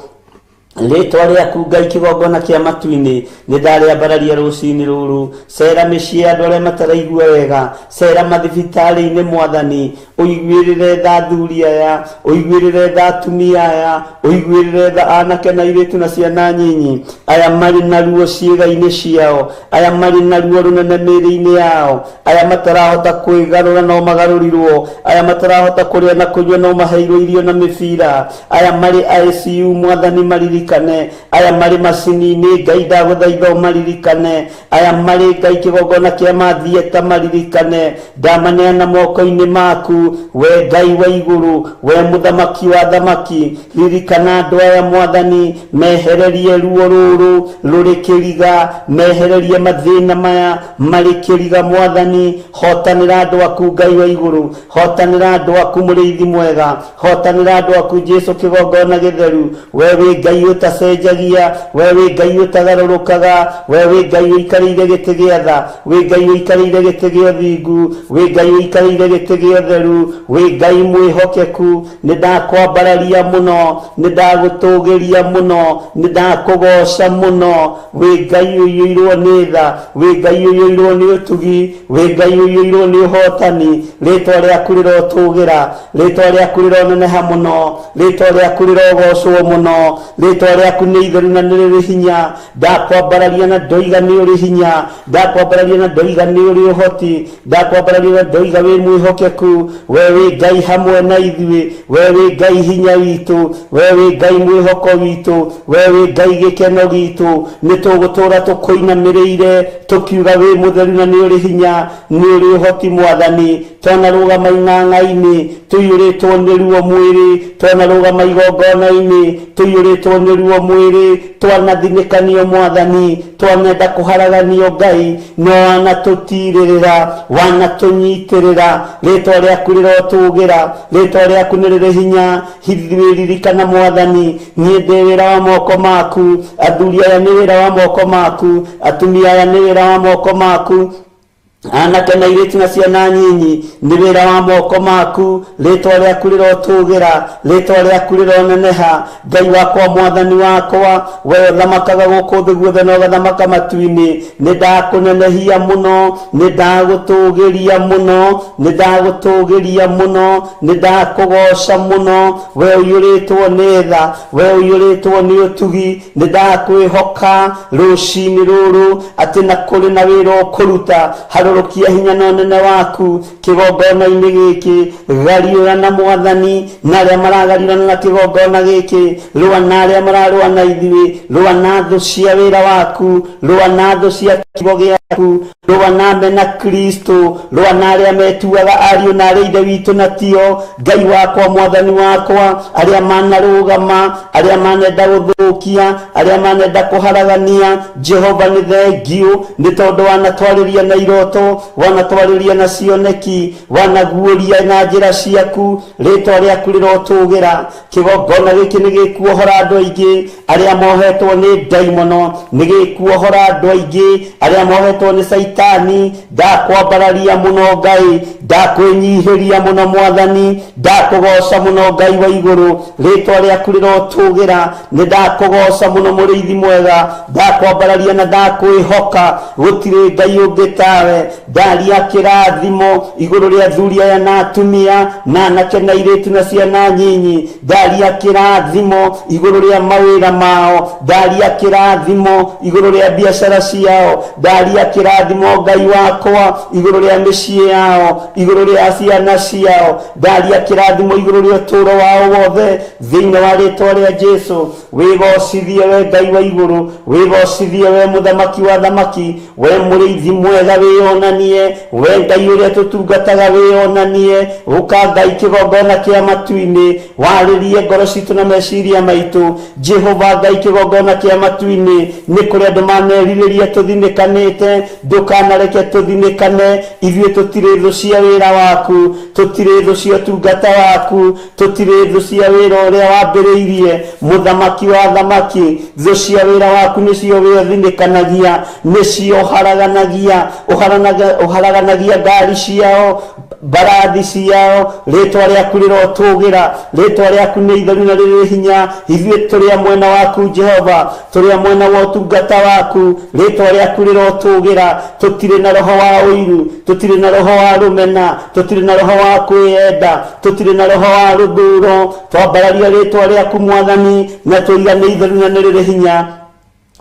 Rĩtwa rĩaku Ngai kĩgongona kĩa matu-inĩ. Nĩ ndarĩambararia rũcinĩ rũrũ. Cera mĩciĩ ya andũ arĩa mataraigua wega. Cera mathibitarĩ-inĩ Mwathani. Ũiguĩrĩre tha athuri aya. Ũiguĩrĩre tha atumia aya. Ũiguĩrĩre tha anake na airĩtu na ciana nyinyi. Aya marĩ na ruo ciĩga-inĩ ciao. Aya marĩ na ruo rũnene mĩĩrĩ-inĩ yao. Aya matarahota kwĩgarũra no magarũrirwo. Aya matarahota kũrĩa na kũnyua no maheirwo irio na mĩbira. Aya marĩ ICU Mwathani maririkane. ũmaririkane. Aya marĩ macini-inĩ, Ngai ndagũthaitha ũmaririkane. Aya marĩ Ngai kĩgongona kĩa mathieta maririkane. Ndamaneana moko-inĩ maku, we Ngai wa igũrũ, we mũthamaki wa thamaki. Ririkana andũ aya Mwathani, mehererie ruo rũrũ rũrĩ kĩriga, mehererie mathĩna maya marĩ kĩriga Mwathani. Hotanĩra andũ aku Ngai wa igũrũ, hotanĩra andũ aku mũrĩithi mwega, hotanĩra andũ aku Jesu kĩgongona gĩtheru. We wĩ Ngai ũtacenjagia, we wĩ Ngai ũtagarũrũkaga, we wĩ Ngai ũikarĩire gĩtĩ gĩa tha, wĩ Ngai ũikarĩire gĩtĩ gĩa ũthingu, wĩ Ngai ũikarĩire gĩtĩ gĩa ũtheru, wĩ Ngai mwĩhokeku. Nĩ ndakwambararia mũno, nĩ ndagũtũgĩria mũno, nĩ ndakũgoca mũno. Wĩ Ngai ũiyũirwo nĩ tha, wĩ Ngai ũiyũirwo nĩ ũtugi, wĩ Ngai ũiyũirwo nĩ ũhotani. Rĩtwa rĩaku rĩrotũgĩra, rĩtwa rĩaku rĩroneneha mũno, rĩtwa rĩaku rĩrogocwo mũno. Rĩtwa rĩaku nĩ itheru na nĩ rĩrĩ hinya. Ndakwambararia na ndoiga nĩ ũrĩ hinya, ndakwambararia na ndoiga nĩ ũrĩ ũhoti, ndakwambararia na ndoiga wĩ mwĩhokeku. We wĩ Ngai hamwe na ithuĩ, we wĩ Ngai hinya witũ, we wĩ Ngai mwĩhoko witũ, we wĩ Ngai gĩkeno gitũ. Nĩ tũgũtũra tũkũinamĩrĩire tũkiuga wĩ mũtheru na nĩ ũrĩ hinya, nĩ ũrĩ ũhoti Mwathani. Twanarũgama ing'ang'a-inĩ tũiyũrĩtwo nĩ ruo mwĩrĩ, twanarũgama igongona-inĩ tũiyũrĩtwo nĩ ruo mwĩrĩ, twanathinĩkanio Mwathani, twanenda kũharaganio Ngai, no wanatũtirĩrĩra, wanatũnyitĩrĩra. Rĩtwa rĩaku rĩrotũgĩra, rĩtwa rĩaku nĩ rĩrĩ hinya. Ithuĩ ririkana Mwathani, niĩ ndĩ wĩra wa moko maku, athuri aya nĩ wĩra wa moko maku, atumia aya nĩ wĩra wa moko maku, anake na airĩtu na ciana nyinyi nĩ wĩra wa moko maku. Rĩtwa rĩaku rĩrotũgĩra, rĩtwa rĩaku rĩroneneha. Ngai wakwa, Mwathani wakwa, we ũthamakaga gũkũ thĩ guothe na ũgathamaka matu-inĩ, nĩ ndakũnenehia mũno, nĩ ndagũtũgĩria mũno, nĩ ndagũtũgĩria mũno, nĩ ndakũgoca mũno. We ũiyũrĩtwo nĩ tha, we ũiyũrĩtwo nĩ ũtugi, nĩ ndakwĩhoka rũcinĩ rũrũ atĩ na kũrĩ na wĩra ũkũruta. Harũrũkia hinya na ũnene waku kĩgongona-inĩ gĩkĩ. Gariũra na Mwathani na arĩa maragariũrana na kĩgongona gĩkĩ, rũa na arĩa mararũa na ithuĩ, rũa na thũ cia wĩra waku, rũa na thũ cia kiugo gĩaku, rũa na mena Kristo, rũa na arĩa metuaga ariũ na arĩa ithe witũ na tio. Ngai wakwa, Mwathani wakwa, arĩa manarũgama, arĩa manenda gũthũkia, arĩa manenda kũharagania, Jehova nĩ thengiũ nĩ tondũ wanatwarĩria na iroto, wanatwarĩria na cioneki, wanaguũria na njĩra ciaku. Rĩtwa rĩaku rĩrotũgĩra. Kĩgongona gĩkĩ nĩ gĩkuohora andũ aingĩ arĩa mohetwo nĩ ndaimono, nĩ gĩkuohora andũ aingĩ arĩa mohetwo nĩ caitani. Ndakwambararia mũno Ngai, ndakwĩnyihĩria mũno Mwathani, ndakũgoca mũno Ngai wa igũrũ. Rĩtwa rĩaku rĩrotũgĩra. Nĩ ndakũgoca mũno mũrĩithi mwega, ndakwambararia na ndakwĩhoka. Gũtirĩ Ngai ũngĩ tawe. Ndaria kĩrathimo igũrũ rĩa athuri aya na atumia na anake na airĩtu na ciana nyinyi. Ndaria kĩrathimo igũrũ rĩa mawĩra mao, ndaria kĩrathimo igũrũ rĩa biacara ciao, ndaria kĩrathimo Ngai wakwa igũrũ rĩa mĩciĩ yao, igũrũ rĩa ciana ciao, ndaria kĩrathimo igũrũ rĩa ũtũũro wao wothe thĩinĩ wa rĩtwa rĩa Jesu. Wĩgocithie we Ngai wa igũrũ, wĩgocithie we mũthamaki wa thamaki, we mũrĩithi mwega wĩyonanie, we Ngai ũrĩa tũtungataga wĩyonanie. Ũka Ngai kĩgongona kĩa matu-inĩ, warĩrie ngoro citũ na meciria maitũ. Jehova Ngai kĩgongona kĩa matu-inĩ, nĩ kũrĩ andũ manerirĩria tũthinĩkanĩte, ndũkanareke tũthinĩkane. Ithuĩ tũtirĩ thũ cia wĩra waku, tũtirĩ thũ cia ũtungata waku, tũtirĩ thũ cia wĩra ũrĩa wambĩrĩirie. Mũthamaki wa thamaki, thũ cia wĩra waku nĩcio wĩthinĩkanagia, nĩcio ũharaganagia, ũharaganagia ngari ciao, mbarathi ciao. Rĩtwa rĩaku rĩrotũgĩra, rĩtwa rĩaku nĩ itheru na rĩrĩ hinya. Ithuĩ tũrĩ a mwena waku Jehova, tũrĩ a mwena wa ũtungata waku. Rĩtwa rĩaku rĩrotũgĩra. Tũtirĩ na roho wa ũiru, tũtirĩ na roho wa rũmena, tũtirĩ na roho wa kwĩyenda, tũtirĩ na roho wa rũthũro. Twambararia rĩtwa rĩaku Mwathani na tũiga nĩ itheru na nĩ rĩrĩ hinya.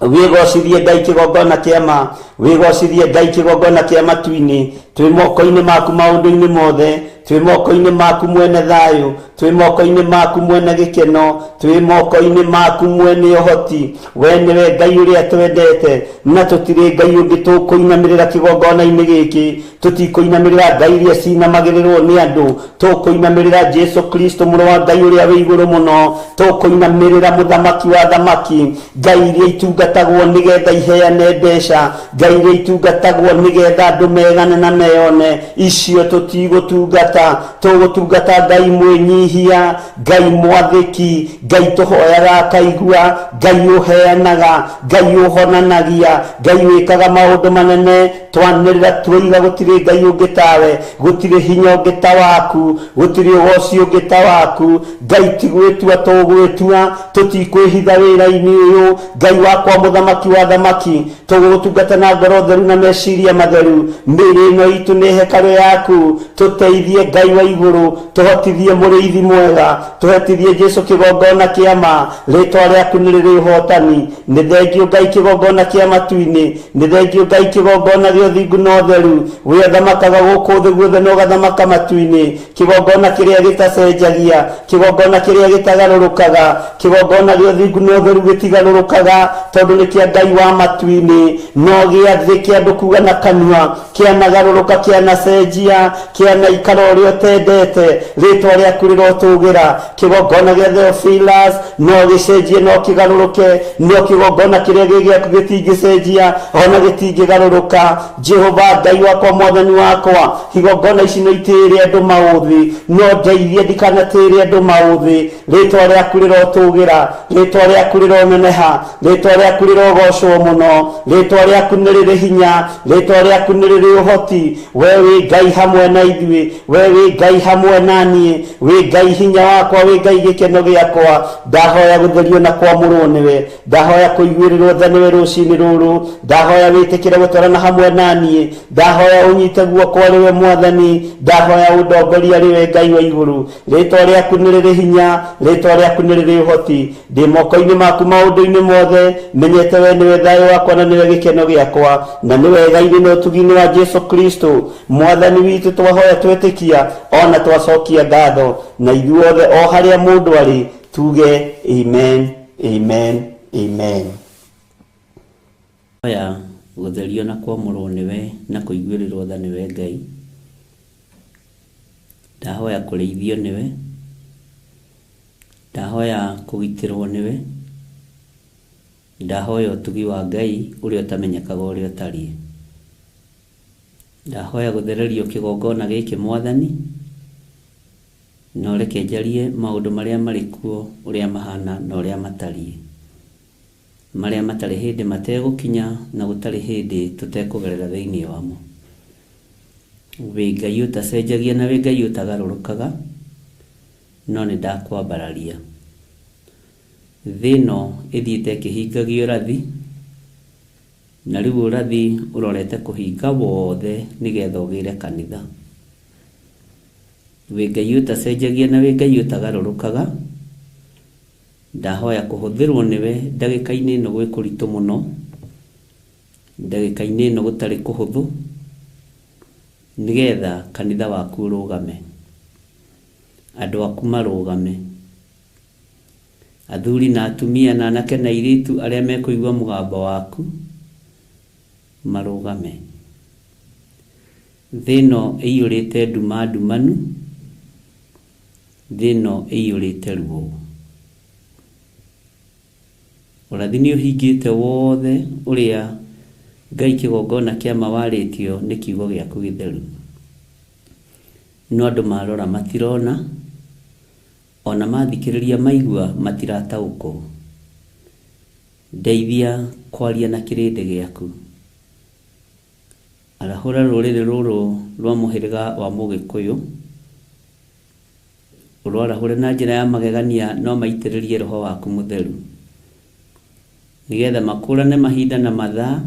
Wĩgocithie Ngai kĩgongona kĩa ma, wĩgocithie Ngai kĩgongona kĩa matu-inĩ. Twĩ moko-inĩ maku maũndũ-inĩ mothe, twĩ moko-inĩ maku mwene thayũ. Twĩ moko-inĩ maku mwene gĩkeno, twĩ moko-inĩ maku mwene ũhoti. We nĩwe Ngai ũrĩa twendete, na tũtirĩ Ngai ũngĩ tũkũinamĩrĩra kĩgongona-inĩ gĩkĩ. Tũtikũinamĩrĩra ngai iria cinamagĩrĩrwo nĩ andũ, tũkũinamĩrĩra Jesu Kristo mũrũ wa Ngai ũrĩa wĩ igũrũ mũno, tũkũinamĩrĩra mũthamaki wa thamaki, ngai iria itungatagwo nĩgetha iheane mbeca, ngai iria itungatagwo nĩgetha andũ megane na meyone, icio tũtigũtungata. Tũgũtungata Ngai mwĩnyihia, Ngai mwathĩki, Ngai tũhoyaga akaigua, Ngai ũheanaga, Ngai ũhonanagia, Ngai wĩkaga maũndũ manene. Twanĩrĩra twoiga gũtirĩ Ngai ũngĩ tawe, gũtirĩ hinya ũngĩ ta waku, gũtirĩ ũgoci ũngĩ ta waku. Ngai ti gwĩtua tũgwĩtua, tũtikwĩhitha wĩra-inĩ ũyũ. Ngai wakwa mũthamaki wa thamaki, tũgũgũtungata na ngoro theru na meciria matheru. Mĩĩrĩ ĩno itũ nĩ hekarũ yaku, tũteithie Ngai wa igũrũ, tũhotithie mũrĩithi mwega, tũhotithie Jesu kĩgongona kĩa ma. Rĩtwa rĩaku nĩ rĩrĩ ũhotani. Nĩ thengio Ngai kĩgongona kĩa matu-inĩ, nĩ thengio Ngai kĩgongona gĩa ũthingu na ũtheru. We ũthamakaga gũkũ thĩ guothe na ũgathamaka matu-inĩ, kĩgongona kĩrĩa gĩtacenjagia, kĩgongona kĩrĩa gĩtagarũrũkaga, kĩgongona gĩa ũthingu na ũtheru gĩtigarũrũkaga, tondũ nĩ kĩa Ngai wa matu-inĩ. No gĩa thĩ kĩa andũ kuga na kanua, kĩanagarũrũka, kĩanacenjia, kĩanaikara ũrĩa ũtendete. Rĩtwa rĩaku rĩrotũgĩra. Kĩgongona gĩa Theophilus no gĩcenjie, no kĩgarũrũke, no kĩgongona kĩrĩa gĩ gĩaku gĩtingĩcenjia ona gĩtingĩgarũrũka. Jehova Ngai wakwa, mwathani wakwa, igongona ici no itĩĩre andũ maũthĩ, no ndeithie ndikanatĩĩre andũ maũthĩ. Rĩtwa rĩaku rĩrotũgĩra, rĩtwa rĩaku rĩroneneha, rĩtwa rĩaku rĩrogocwo mũno, rĩtwa rĩaku nĩ rĩrĩ hinya, rĩtwa rĩaku nĩ rĩrĩ ũhoti. We wĩ Ngai hamwe na ithuĩ, we wĩ Ngai hamwe na niĩ, wĩ Ngai hinya wakwa, wĩ Ngai gĩkeno gĩakwa. Ndahoya gũtherio na kwamũrwo nĩwe, ndahoya kũiguĩrĩrwo tha nĩwe rũcinĩ rũrũ, ndahoya wĩtĩkĩre gũtwarana hamwe na niĩ, ndahoya ũnyite guoko arĩ we mwathani, ndahoya ũndongorie arĩ we Ngai wa igũrũ. Rĩtwa rĩaku nĩ rĩrĩ hinya, rĩtwa rĩaku nĩ rĩrĩ ũhoti. Ndĩ moko-inĩ maku maũndũ-inĩ mothe, menyete we nĩwe thayũ wakwa na nĩwe gĩkeno gĩakwa, na nĩwe wega-inĩ na ũtugi-inĩ wa Jesu Kristo mwathani witũ. Twahoya twetĩkia ona twacokia ngatho, na ithuothe o harĩa mũndũ arĩ tuge amen, amen, amen. Hoya gũtherio na kwamũrwo nĩwe na kũiguĩrĩrwo tha nĩwe Ngai. Ndahoya kũrĩithio nĩwe, ndahoya kũgitĩrwo nĩwe, ndahoya ũtugi wa Ngai ũrĩa ũtamenyekaga ũrĩa ũtariĩ. Ndahoya gũthererio kĩgongona gĩkĩ mwathani, na ũreke njarie maũndũ marĩa marĩ kuo ũrĩa mahana na ũrĩa matariĩ, marĩa matarĩ hĩndĩ mategũkinya na gũtarĩ hĩndĩ tũtekũgerera thĩinĩ wamo. Wĩ Ngai ũtacenjagia na wĩ Ngai ũtagarũrũkaga, no nĩ ndakwambararia. Thĩ ĩno ĩthiĩte ĩkĩhingagia ũrathi, na rĩu ũrathi ũrorete kũhinga wothe nĩgetha ũgĩre kanitha. Wĩ Ngai ũtacenjagia na wĩ Ngai ũtagarũrũkaga, ndahoya kũhũthĩrwo nĩwe ndagĩka-inĩ ĩno gwĩ kũritũ mũno, ndagĩka-inĩ ĩno gũtarĩ kũhũthũ, nĩgetha kanitha waku ũrũgame, andũ aku marũgame, athuri na atumia na anake na airĩtu arĩa mekũigua mũgambo waku marũgame. Thĩ ĩno ĩiyũrĩte nduma ndumanu, thĩ ĩno ĩiyũrĩte ruo. Ũrathi nĩ ũhingĩte wothe ũrĩa Ngai kĩgongona kĩa ma warĩtio nĩ kiugo gĩaku gĩtheru. No andũ marora matirona, ona mathikĩrĩria maigua matirataũkwo. Ndeithia kwaria na kĩrĩndĩ gĩaku. Arahũra rũrĩrĩ rũrũ rwa mũhĩrĩga wa Mũgĩkũyũ, ũrwarahũre na njĩra ya magegania no maitĩrĩrie roho waku mũtheru, nĩgetha makũrane mahinda na mathaa,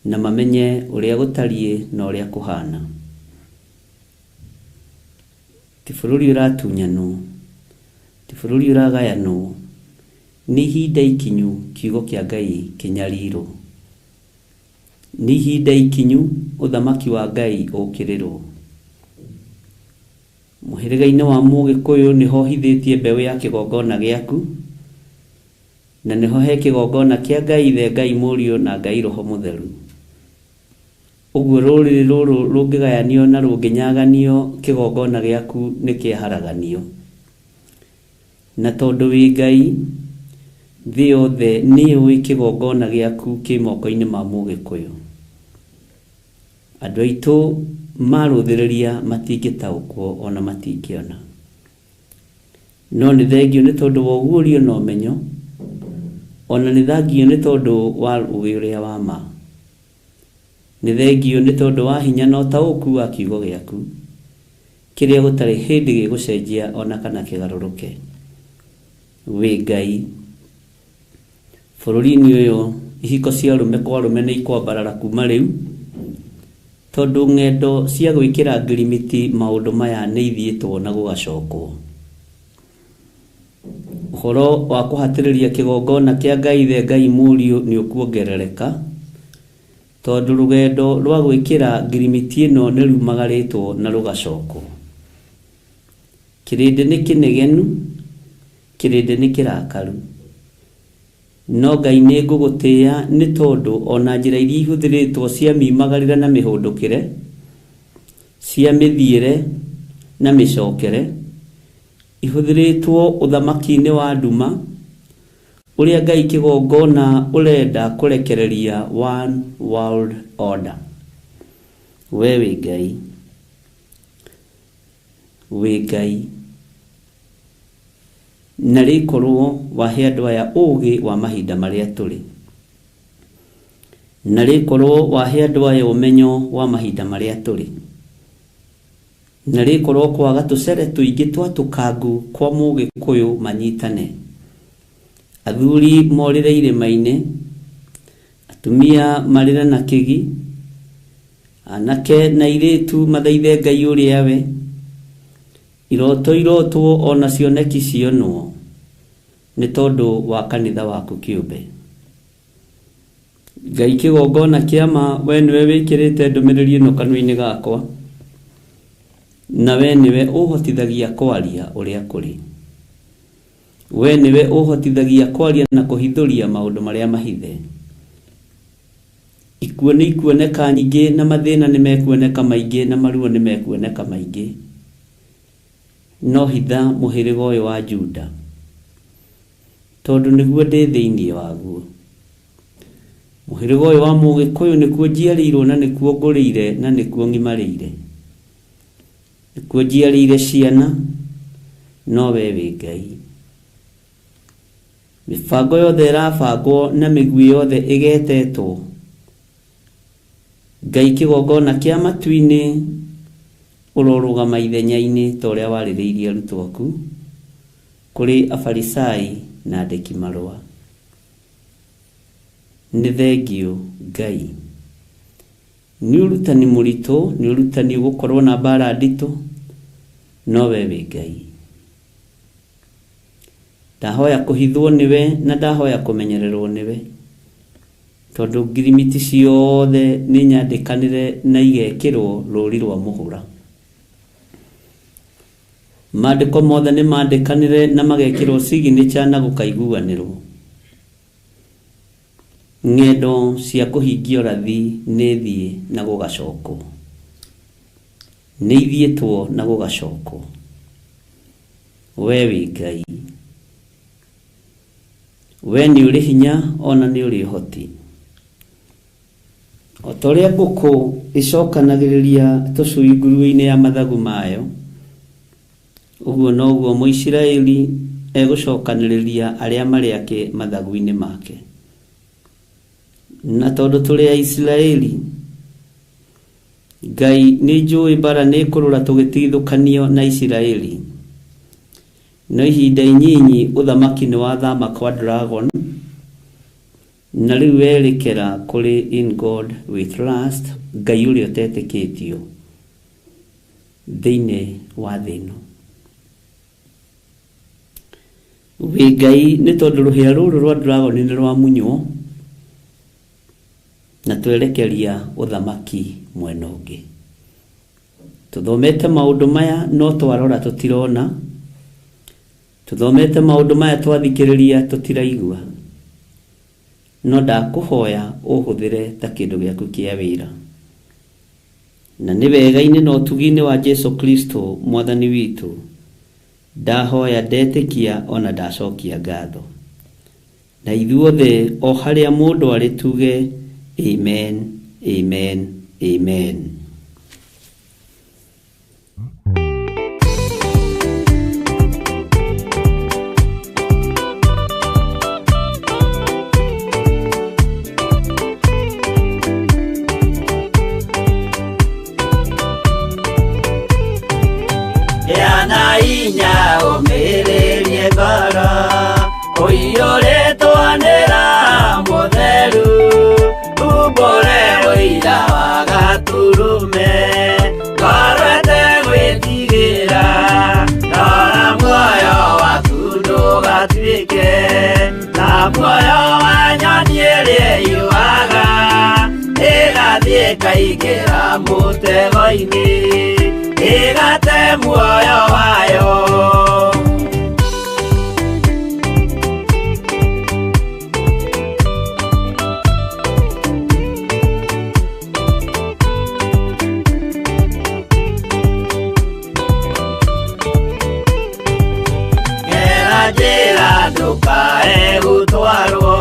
na mamenye ũrĩa gũtariĩ na ũrĩa kũhana. Ti bũrũri ũratunyanwo, ti bũrũri ũragayanwo, nĩ ihinda ikinyu kiugo kĩa Ngai kĩnyarirwo. Nĩ ihinda ikinyu ũthamaki wa Ngai ũkĩrĩrwo. Mũhĩrĩga-inĩ wa Mũgĩkũyũ nĩho hithĩtie mbeũ ya kĩgongona gĩaku, na nĩho he kĩgongona kĩa Ngai Ithe, Ngai Mũriũ na Ngai Roho Mũtheru. Ũguo rũrĩrĩ rũrũ rũngĩgayanio na rũngĩnyaganio, kĩgongona gĩaku nĩ kĩaharaganio. Na tondũ wĩ Ngai, thĩ yothe nĩ yũĩ kĩgongona gĩaku kĩ moko-inĩ ma Mũgĩkũyũ. Andũ aitũ marũthĩrĩria matingĩtaũkwo ona matingĩona. No nĩ thengio nĩ tondũ wa ũguũrio na ũmenyo, ona nĩ thangio nĩ tondũ wa ũũgĩ ũrĩa wa ma. Nĩ thengio nĩ tondũ wa hinya na ũtaũku wa kiugo gĩaku, kĩrĩa gũtarĩ hĩndĩ gĩgũcenjia ona kana kĩgarũrũke. Wĩ Ngai. Bũrũri-inĩ ũyũ ihiko cia arũme kwa arũme nĩ ikwambarara kuma rĩu, tondũ ng'endo cia gwĩkĩra ngirimiti maũndũ maya nĩ ithiĩtwo na gũgacokwo. Ũhoro wa kũhatĩrĩria kĩgongona kĩa Ngai Ithe, Ngai Mũriũ nĩ ũkuongerereka, tondũ rũgendo rwa gwĩkĩra ngirimiti ĩno nĩ rumagarĩtwo na rũgacokwo. Kĩrĩndĩ nĩ kĩnegenu, kĩrĩndĩ nĩ kĩrakaru. No Ngai nĩ ngũgũtĩĩa nĩ tondũ o na njĩra iria ihũthĩrĩtwo cia miumagarĩre na mĩhũndũkĩre, cia mĩthiĩre na mĩcokere, ihũthĩrĩtwo ũthamaki-inĩ wa nduma, ũrĩa Ngai kĩgongona ũrenda kũrekereria one world order. We wĩ Ngai. Wĩ Ngai. Na rĩkorwo wahe andũ aya ũũgĩ wa mahinda marĩa tũrĩ. Na rĩkorwo wahe andũ aya ũmenyo wa mahinda marĩa tũrĩ. Na rĩkorwo kwaga tũcere tũingĩ twatũkangu kwa Mũgĩkũyũ manyitane. Athuri morĩre irĩma-inĩ, atumia marĩre na kĩgi, anake na airĩtu mathaithe Ngai ũrĩa we, iroto irotwo ona cioneki cionwo, nĩ tondũ wa kanitha waku kĩũmbe. Ngai kĩgongona kĩa ma, we nĩwe wĩkĩrĩte ndũmĩrĩri ĩno kanua-inĩ gakwa, na we nĩwe ũhotithagia kwaria ũrĩa kũrĩ. We nĩwe ũhotithagia kwaria na kũhithũria maũndũ marĩa mahithe. Ikuũ nĩ ikuoneka nyingĩ na mathĩna nĩ mekuoneka maingĩ na maruo nĩ mekuoneka maingĩ. No hitha mũhĩrĩga ũyũ wa Juda, tondũ nĩguo ndĩ thĩinĩ waguo. Mũhĩrĩga ũyũ wa Mũgĩkũyũ nĩkuo njiarĩirwo na nĩkuo ngũrĩire na nĩkuo ng'imarĩire. Nĩkuo njiarĩire ciana, no we wĩ Ngai. Mĩbango yothe ĩrabangwo na mĩguĩ yothe ĩgetetwo. Ngai kĩgongona kĩa matu-inĩ ũrorũgama ithenya-inĩ ta ũrĩa warĩrĩirie arutwo aku kũrĩ Afarisai na andĩki marũa. Nĩ thengio Ngai. Nĩ ũrutani mũritũ, nĩ ũrutani ũgũkorwo na mbara nditũ, no we wĩ Ngai. Ndahoya kũhithwo nĩwe na ndahoya kũmenyererwo nĩwe, tondũ ngirimiti ciothe nĩ nyandĩkanĩre na igekĩrwo rũri rwa mũhũra. Maandĩko mothe nĩ mandĩkanĩre na magekĩrwo signature na gũkaiguanĩrwo. Ng'endo cia kũhingia ũrathi nĩ thiĩ na gũgacokwo. Nĩ ithiĩtwo na gũgacokwo. We wĩ Ngai. We nĩ ũrĩ hinya ona nĩ ũrĩ ũhoti. O ta ũrĩa ngũkũ ĩcokanagĩrĩria tũcui nguruo-inĩ ya mathagu mayo, ũguo noguo Mũisiraeli egũcokanĩrĩria arĩa marĩ ake mathagu-inĩ make. Na tondũ tũrĩ Aisiraeli, Ngai nĩ njũĩ mbara nĩ kũrũra tũgĩtigithũkanio na Isiraeli. No ihinda inyinyi ũthamaki nĩ wathama kwa Dragon, na rĩu werekera kũrĩ In God We Trust, Ngai ũrĩa ũtetĩkĩtio thĩinĩ wa thĩ ĩno. Wĩ Ngai nĩ tondũ rũhĩa rũrũ rwa Dragon nĩ rwamunywo na twerekeria ũthamaki mwena ũngĩ. Tũthomete maũndũ maya no twarora tũtirona, tũthomete maũndũ maya twathikĩrĩria tũtiraigua. No ndakũhoya ũhũthĩre ta kĩndũ gĩaku kĩa wĩra. Na nĩ wega-inĩ na ũtugi-inĩ wa Jesu Kristo mwathani witũ, ndahoya ndetĩkia ona ndacokia ngatho. Na ithuothe o harĩa mũndũ arĩ tuge amen, amen, amen. Gĩa na hinya ũmĩrĩrie ngoro ũiyũrĩtwo nĩ Roho Mũtheru, umbũre ũira wa Gatũrũme, ngoro ĩtegwĩtigĩra, rora muoyo waku ndũgatuĩke ta muoyo wa nyoni ĩrĩa ĩyũaga, ĩgathiĩ ĩkaingĩra mũtego-inĩ, ĩgate muoyo wayo. Gera njĩra ndũkae gũtwarwo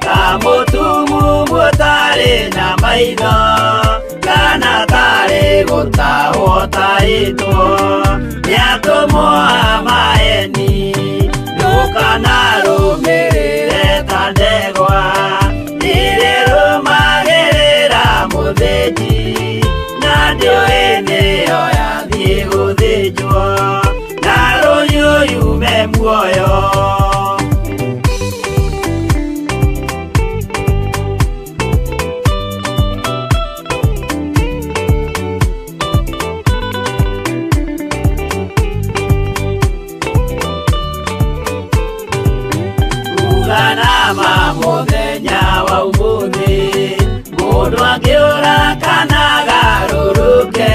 ta mũtumumu ũtarĩ na maitho, kana tarĩ gũtahwo tahĩtwo nĩ atũmwo a maeni. Ndũkanarũmĩrĩre ta ndegwa ĩrĩrũmagĩrĩra mũthĩnji, na ndĩũĩ nĩyo yathiĩ gũthĩnjwo, na rũhiũ yume muoyo. Uganama mũthenya wa ũmũthĩ, mũndũ angĩũra kana agarũrũke,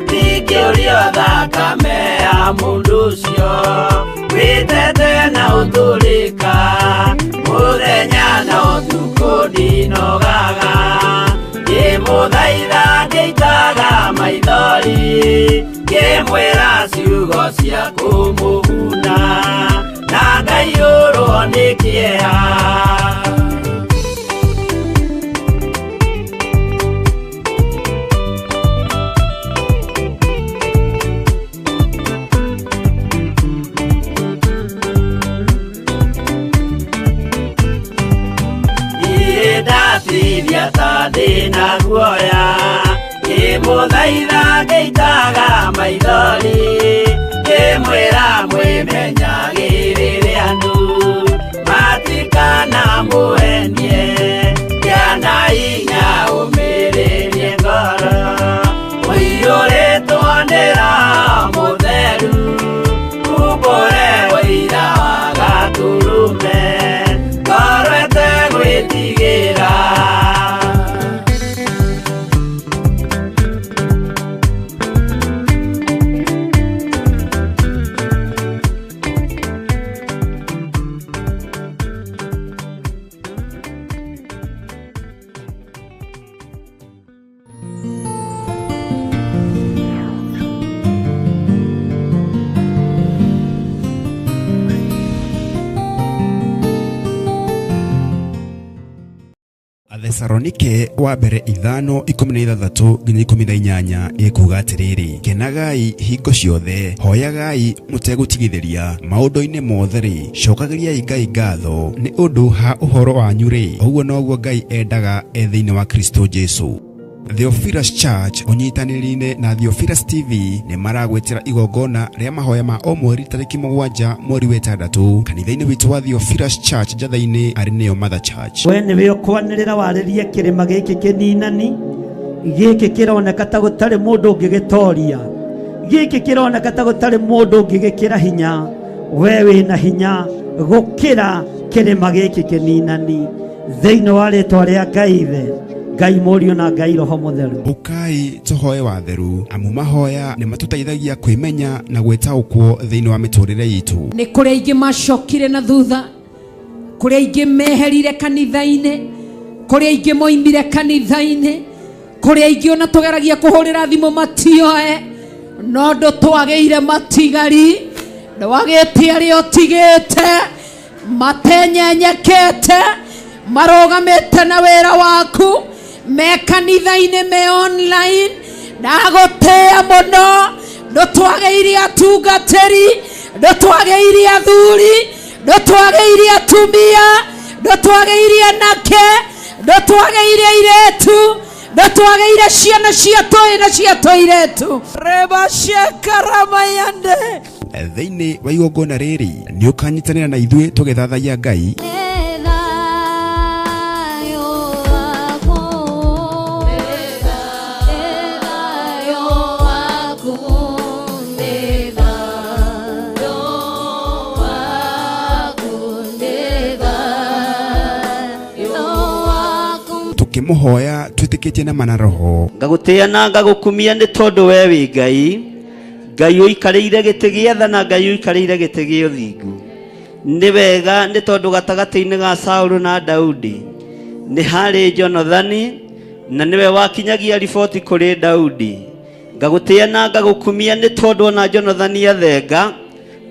ndingĩũrio thakame ya mũndũ ũcio, wĩtete na ũtũrĩka, mũthenya na ũtukũ ndinogaga, ngĩmũthaitha ngĩitaga maithori, ngĩmwĩra ciugo cia kũmũguna, na ngaiyũrwo nĩ kĩeha. Niĩ ndatithia ta ndĩ na guoya, ngĩmũthaitha ngĩitaga maithori, ngĩmwĩra mwĩmenyagĩrĩre andũ, matikanamũhenie, gĩa na hinya ũmĩrĩrie ngoro, ũiyũrĩtwo nĩ Roho Mũtheru, umbũre ũira wa Gatũrũme, ngoro ĩtegwĩtigĩra. Athesalonike wa mbere 5:16 nginya 18 ĩkuuga atĩrĩrĩ, kenagai hingo ciothe, hoyagai mũtegũtigithĩria, maũndũ-inĩ mothe-rĩ, cokagĩriai Ngai ngatho nĩ ũndũ ha ũhoro wanyu-rĩ, ũguo noguo Ngai endaga e thĩinĩ wa Kristo Jesu. Theophilus Church ũnyitanĩri-inĩ na Theophilus TV nĩ maragwĩtĩra igongona rĩa mahoya ma o mweri tarĩki 7 mweri wa 6 kanitha-inĩ witũ wa Theophilus Church Njatha-inĩ arĩ nĩyo Mother Church. We nĩwe ũkwanĩrĩra warĩrie kĩrĩma gĩkĩ kĩninani, gĩkĩ kĩroneka ta gũtarĩ mũndũ ũngĩgĩtoria, gĩkĩ kĩroneka ta gũtarĩ mũndũ ũngĩgĩkĩra hinya, we wĩna hinya gũkĩra kĩrĩma gĩkĩ kĩninani. Thĩinĩ wa rĩtwa rĩa Ngai Ithe Ngai Mũriũ na Ngai Roho Mũtheru. Ũkai tũhoe watheru, amu mahoya nĩ matũteithagia kwĩmenya na gwĩtaũkwo thĩinĩ wa mĩtũrĩre itũ. Nĩ kũrĩ aingĩ macokire na thutha, kũrĩ aingĩ meherire kanitha-inĩ, kũrĩ aingĩ moimire kanitha-inĩ, kũrĩ aingĩ ona tũgeragia kũhũrĩra thimũ matioe, no ndũtwagĩire matigari, ndwagĩte arĩa ũtigĩte, matenyenyekete, marũgamĩte na wĩra waku, me kanitha-inĩ, me online, ndagũtĩĩa mũno, ndũtwagĩire atungatĩri, ndũtwagĩire athuri, ndũtwagĩire atumia, ndũtwagĩire anake, ndũtwagĩire airĩtu, ndũtwagĩire ciana cia tũĩ na cia tũirĩtu. Rebashekaramayande. Thĩinĩ wa igongona rĩrĩ nĩ ũkanyitanĩra na ithuĩ tũgĩthathaiya Ngai. Tukĩmũhoya twĩtĩkĩtie na mana roho. Ngagũtĩĩa na ngagũkumia nĩ tondũ we wĩ Ngai, Ngai ũikarĩire gĩtĩ gĩa tha na Ngai ũikarĩire gĩtĩ gĩa ũthingu. Nĩ wega nĩ tondũ gatagatĩ-inĩ ga Saũlũ na Daudi nĩ harĩ Jonathani, na nĩwe wakinyagia riboti kũrĩ Daudi. Ngagũtĩĩa na ngagũkumia nĩ tondũ ona Jonathani athenga,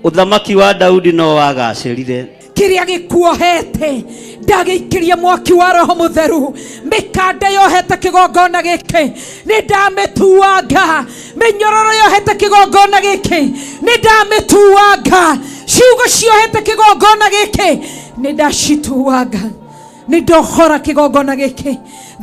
ũthamaki wa Daudi no wagacĩrire. Kĩrĩa gĩkuohete ndagĩikĩria mwaki wa Roho Mũtheru, mĩkanda yohete kĩgongona gĩkĩ nĩ ndamĩtuanga, mĩnyororo yohete kĩgongona gĩkĩ nĩ ndamĩtuanga, ciugo ciohete kĩgongona gĩkĩ nĩ ndacituanga, nĩ ndohora kĩgongona gĩkĩ.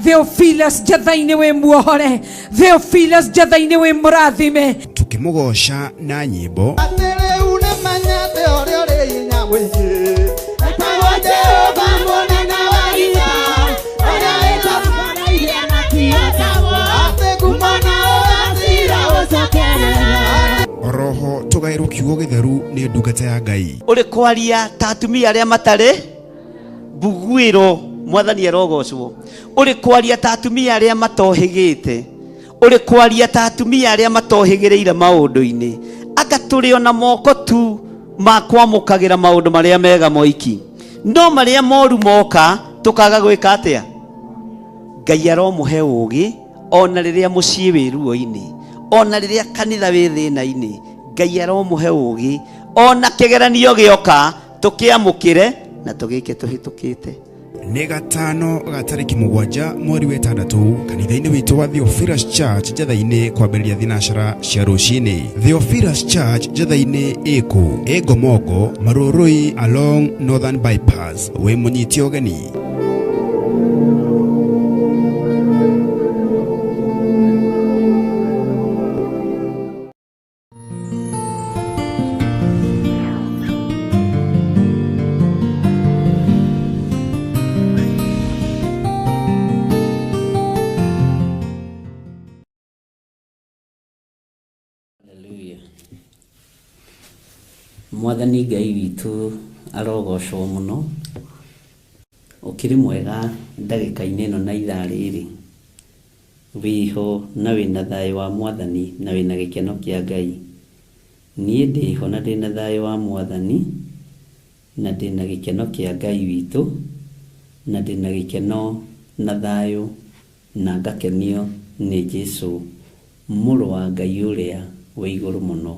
Theophilus Njatha-inĩ wĩ muohore, Theophilus Njatha-inĩ wĩ mũrathime. Tukĩmũgoca na nyĩmbo. Atĩ rĩu nĩmenyete ũrĩa ũrĩ hinya mũingĩ, etagwo Jehova mũnene wa ita, ũrĩa wĩtambaraire na kĩotagwo, atĩ ngumo na ũgacĩra ũcokerera. Oroho tũgaĩrwo kiugo gĩtheru nĩ ndungata ya Ngai. Ũrĩ kwaria ta atumia arĩa matarĩ mbuguĩro, Mwathani arogocwo. Ũrĩ kwaria ta atumia arĩa matohĩgĩte, ũrĩ kwaria ta atumia arĩa matohĩgĩrĩire maũndũ-inĩ, anga tũrĩ ona moko tu ma kwamũkagĩra maũndũ marĩa mega moiki, no marĩa moru moka tũkaga gwĩka atĩa? Ngai aromũhe ũũgĩ ona rĩrĩa mũciĩ wĩ ruo-inĩ, ona rĩrĩa kanitha wĩ thĩna-inĩ, Ngai aromũhe ũũgĩ ona kĩgeranio gĩoka tũkĩamũkĩre na tũgĩke tũhĩtũkĩte. Nĩ gatano ga tarĩki 7 mweri wa 6 kanitha-inĩ witũ wa Theophilus Church Njatha-inĩ kwambĩrĩria thinacara cia rũcinĩ. Theophilus Church Njatha-inĩ ĩkũ? Ĩ Ngomongo, Marũrũi along Northern Bypass. Wĩ mũnyite ũgeni. Mwathani Ngai witũ arogocwo mũno, ũkĩrĩ mwega ndagĩka-inĩ ĩno na ithaa rĩrĩ, wĩho na wĩna thayũ wa Mwathani na wĩna gĩkeno kĩa Ngai. Niĩ ndĩho na ndĩna thayũ wa Mwathani na ndĩna gĩkeno kĩa Ngai witũ na ndĩna gĩkeno na thayũ na ngakenio nĩ Jesũ mũrũ wa Ngai ũrĩa wĩ igũrũ mũno.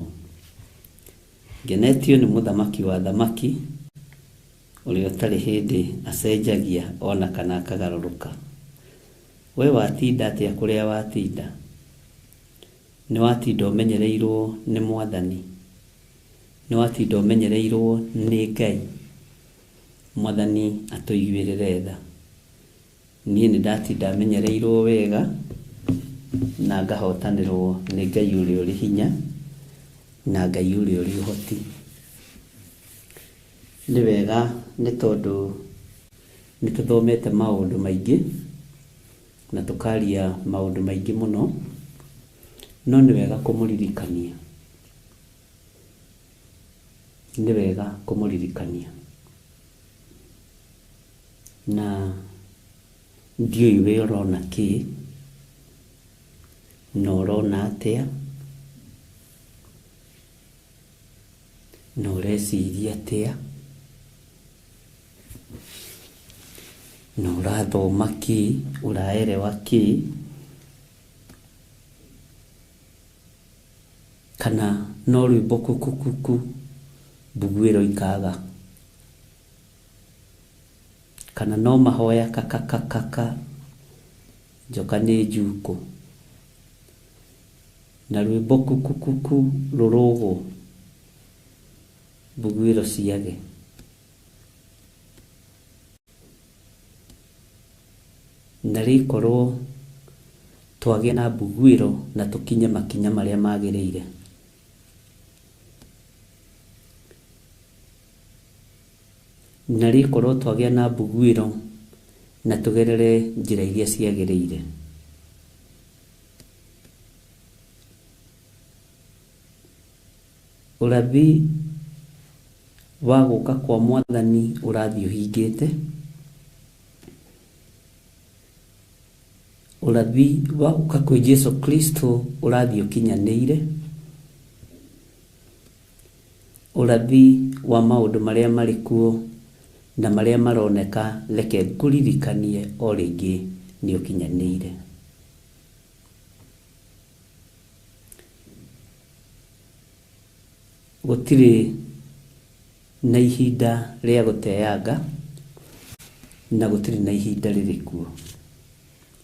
Ngenetio nĩ mũthamaki wa thamaki ũrĩa ũtarĩ hĩndĩ acenjagia ona kana akagarũrũka. We watinda atĩa kũrĩa watinda? Nĩ watinda ũmenyereirwo nĩ Mwathani? Nĩ watinda ũmenyereirwo nĩ Ngai? Mwathani atũiguĩrĩre tha. Niĩ nĩ ndatinda menyereirwo wega na ngahotanĩrwo nĩ Ngai ũrĩa ũrĩ hinya na Ngai ũrĩa ũrĩ ũhoti. Nĩ wega nĩ tondũ nĩ tũthomete maũndũ maingĩ na tũkaria maũndũ maingĩ mũno, no nĩ wega kũmũririkania. Nĩ wega kũmũririkania. Na Ndiũĩ we ũrona kĩ na ũrona atĩa na ũreciria atĩa na ũrathoma kĩ, ũraerewa kĩ, kana no rwĩmbo kukukuku mbuguĩro ikaga, kana no mahoya kakakakaka njoka nĩ njukũ, na rwĩmbo kukukuku rũrũgwo mbuguĩro ciage. Na rĩkorwo twagĩa na mbuguĩro na tũkinye makinya marĩa magĩrĩire. Na rĩkorwo twagĩa na mbuguĩro na tũgerere njĩra iria ciagĩrĩire. Ũrathi wa gũka kwa Mwathani ũrathiĩ ũhingĩte. Ũrathi wa gũka kwĩ Jesu Kristo ũrathiĩ ũkinyanĩire. Ũrathi wa maũndũ marĩa marĩ kuo na marĩa maroneka reke ngũririkanie o rĩngĩ nĩ ũkinyanĩire. Gũtirĩ na ihinda rĩa gũteanga na gũtirĩ na ihinda rĩrĩ kuo.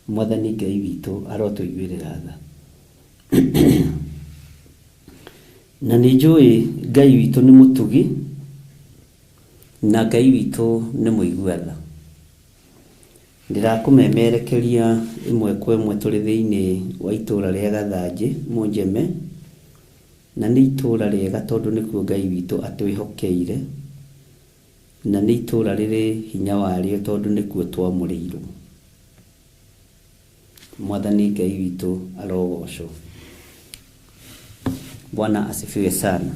Mwathani Ngai witũ arotũiguĩrĩra tha. Na nĩ njũĩ Ngai witũ nĩ mũtugi na Ngai witũ nĩ mũigua tha. Ndĩrakũmemerekeria ĩmwe kwa ĩmwe tũrĩ thĩinĩ wa itũũra rĩa Gathanjĩ, Mũnjeme, na nĩ itũũra rĩega tondũ nĩkuo Ngai witũ atwĩhokeire, na nĩ itũũra rĩrĩ hinya warĩo tondũ nĩkuo twamũrĩirwo. Mwathani Ngai witũ arogocwo. Bwana asifiwe sana.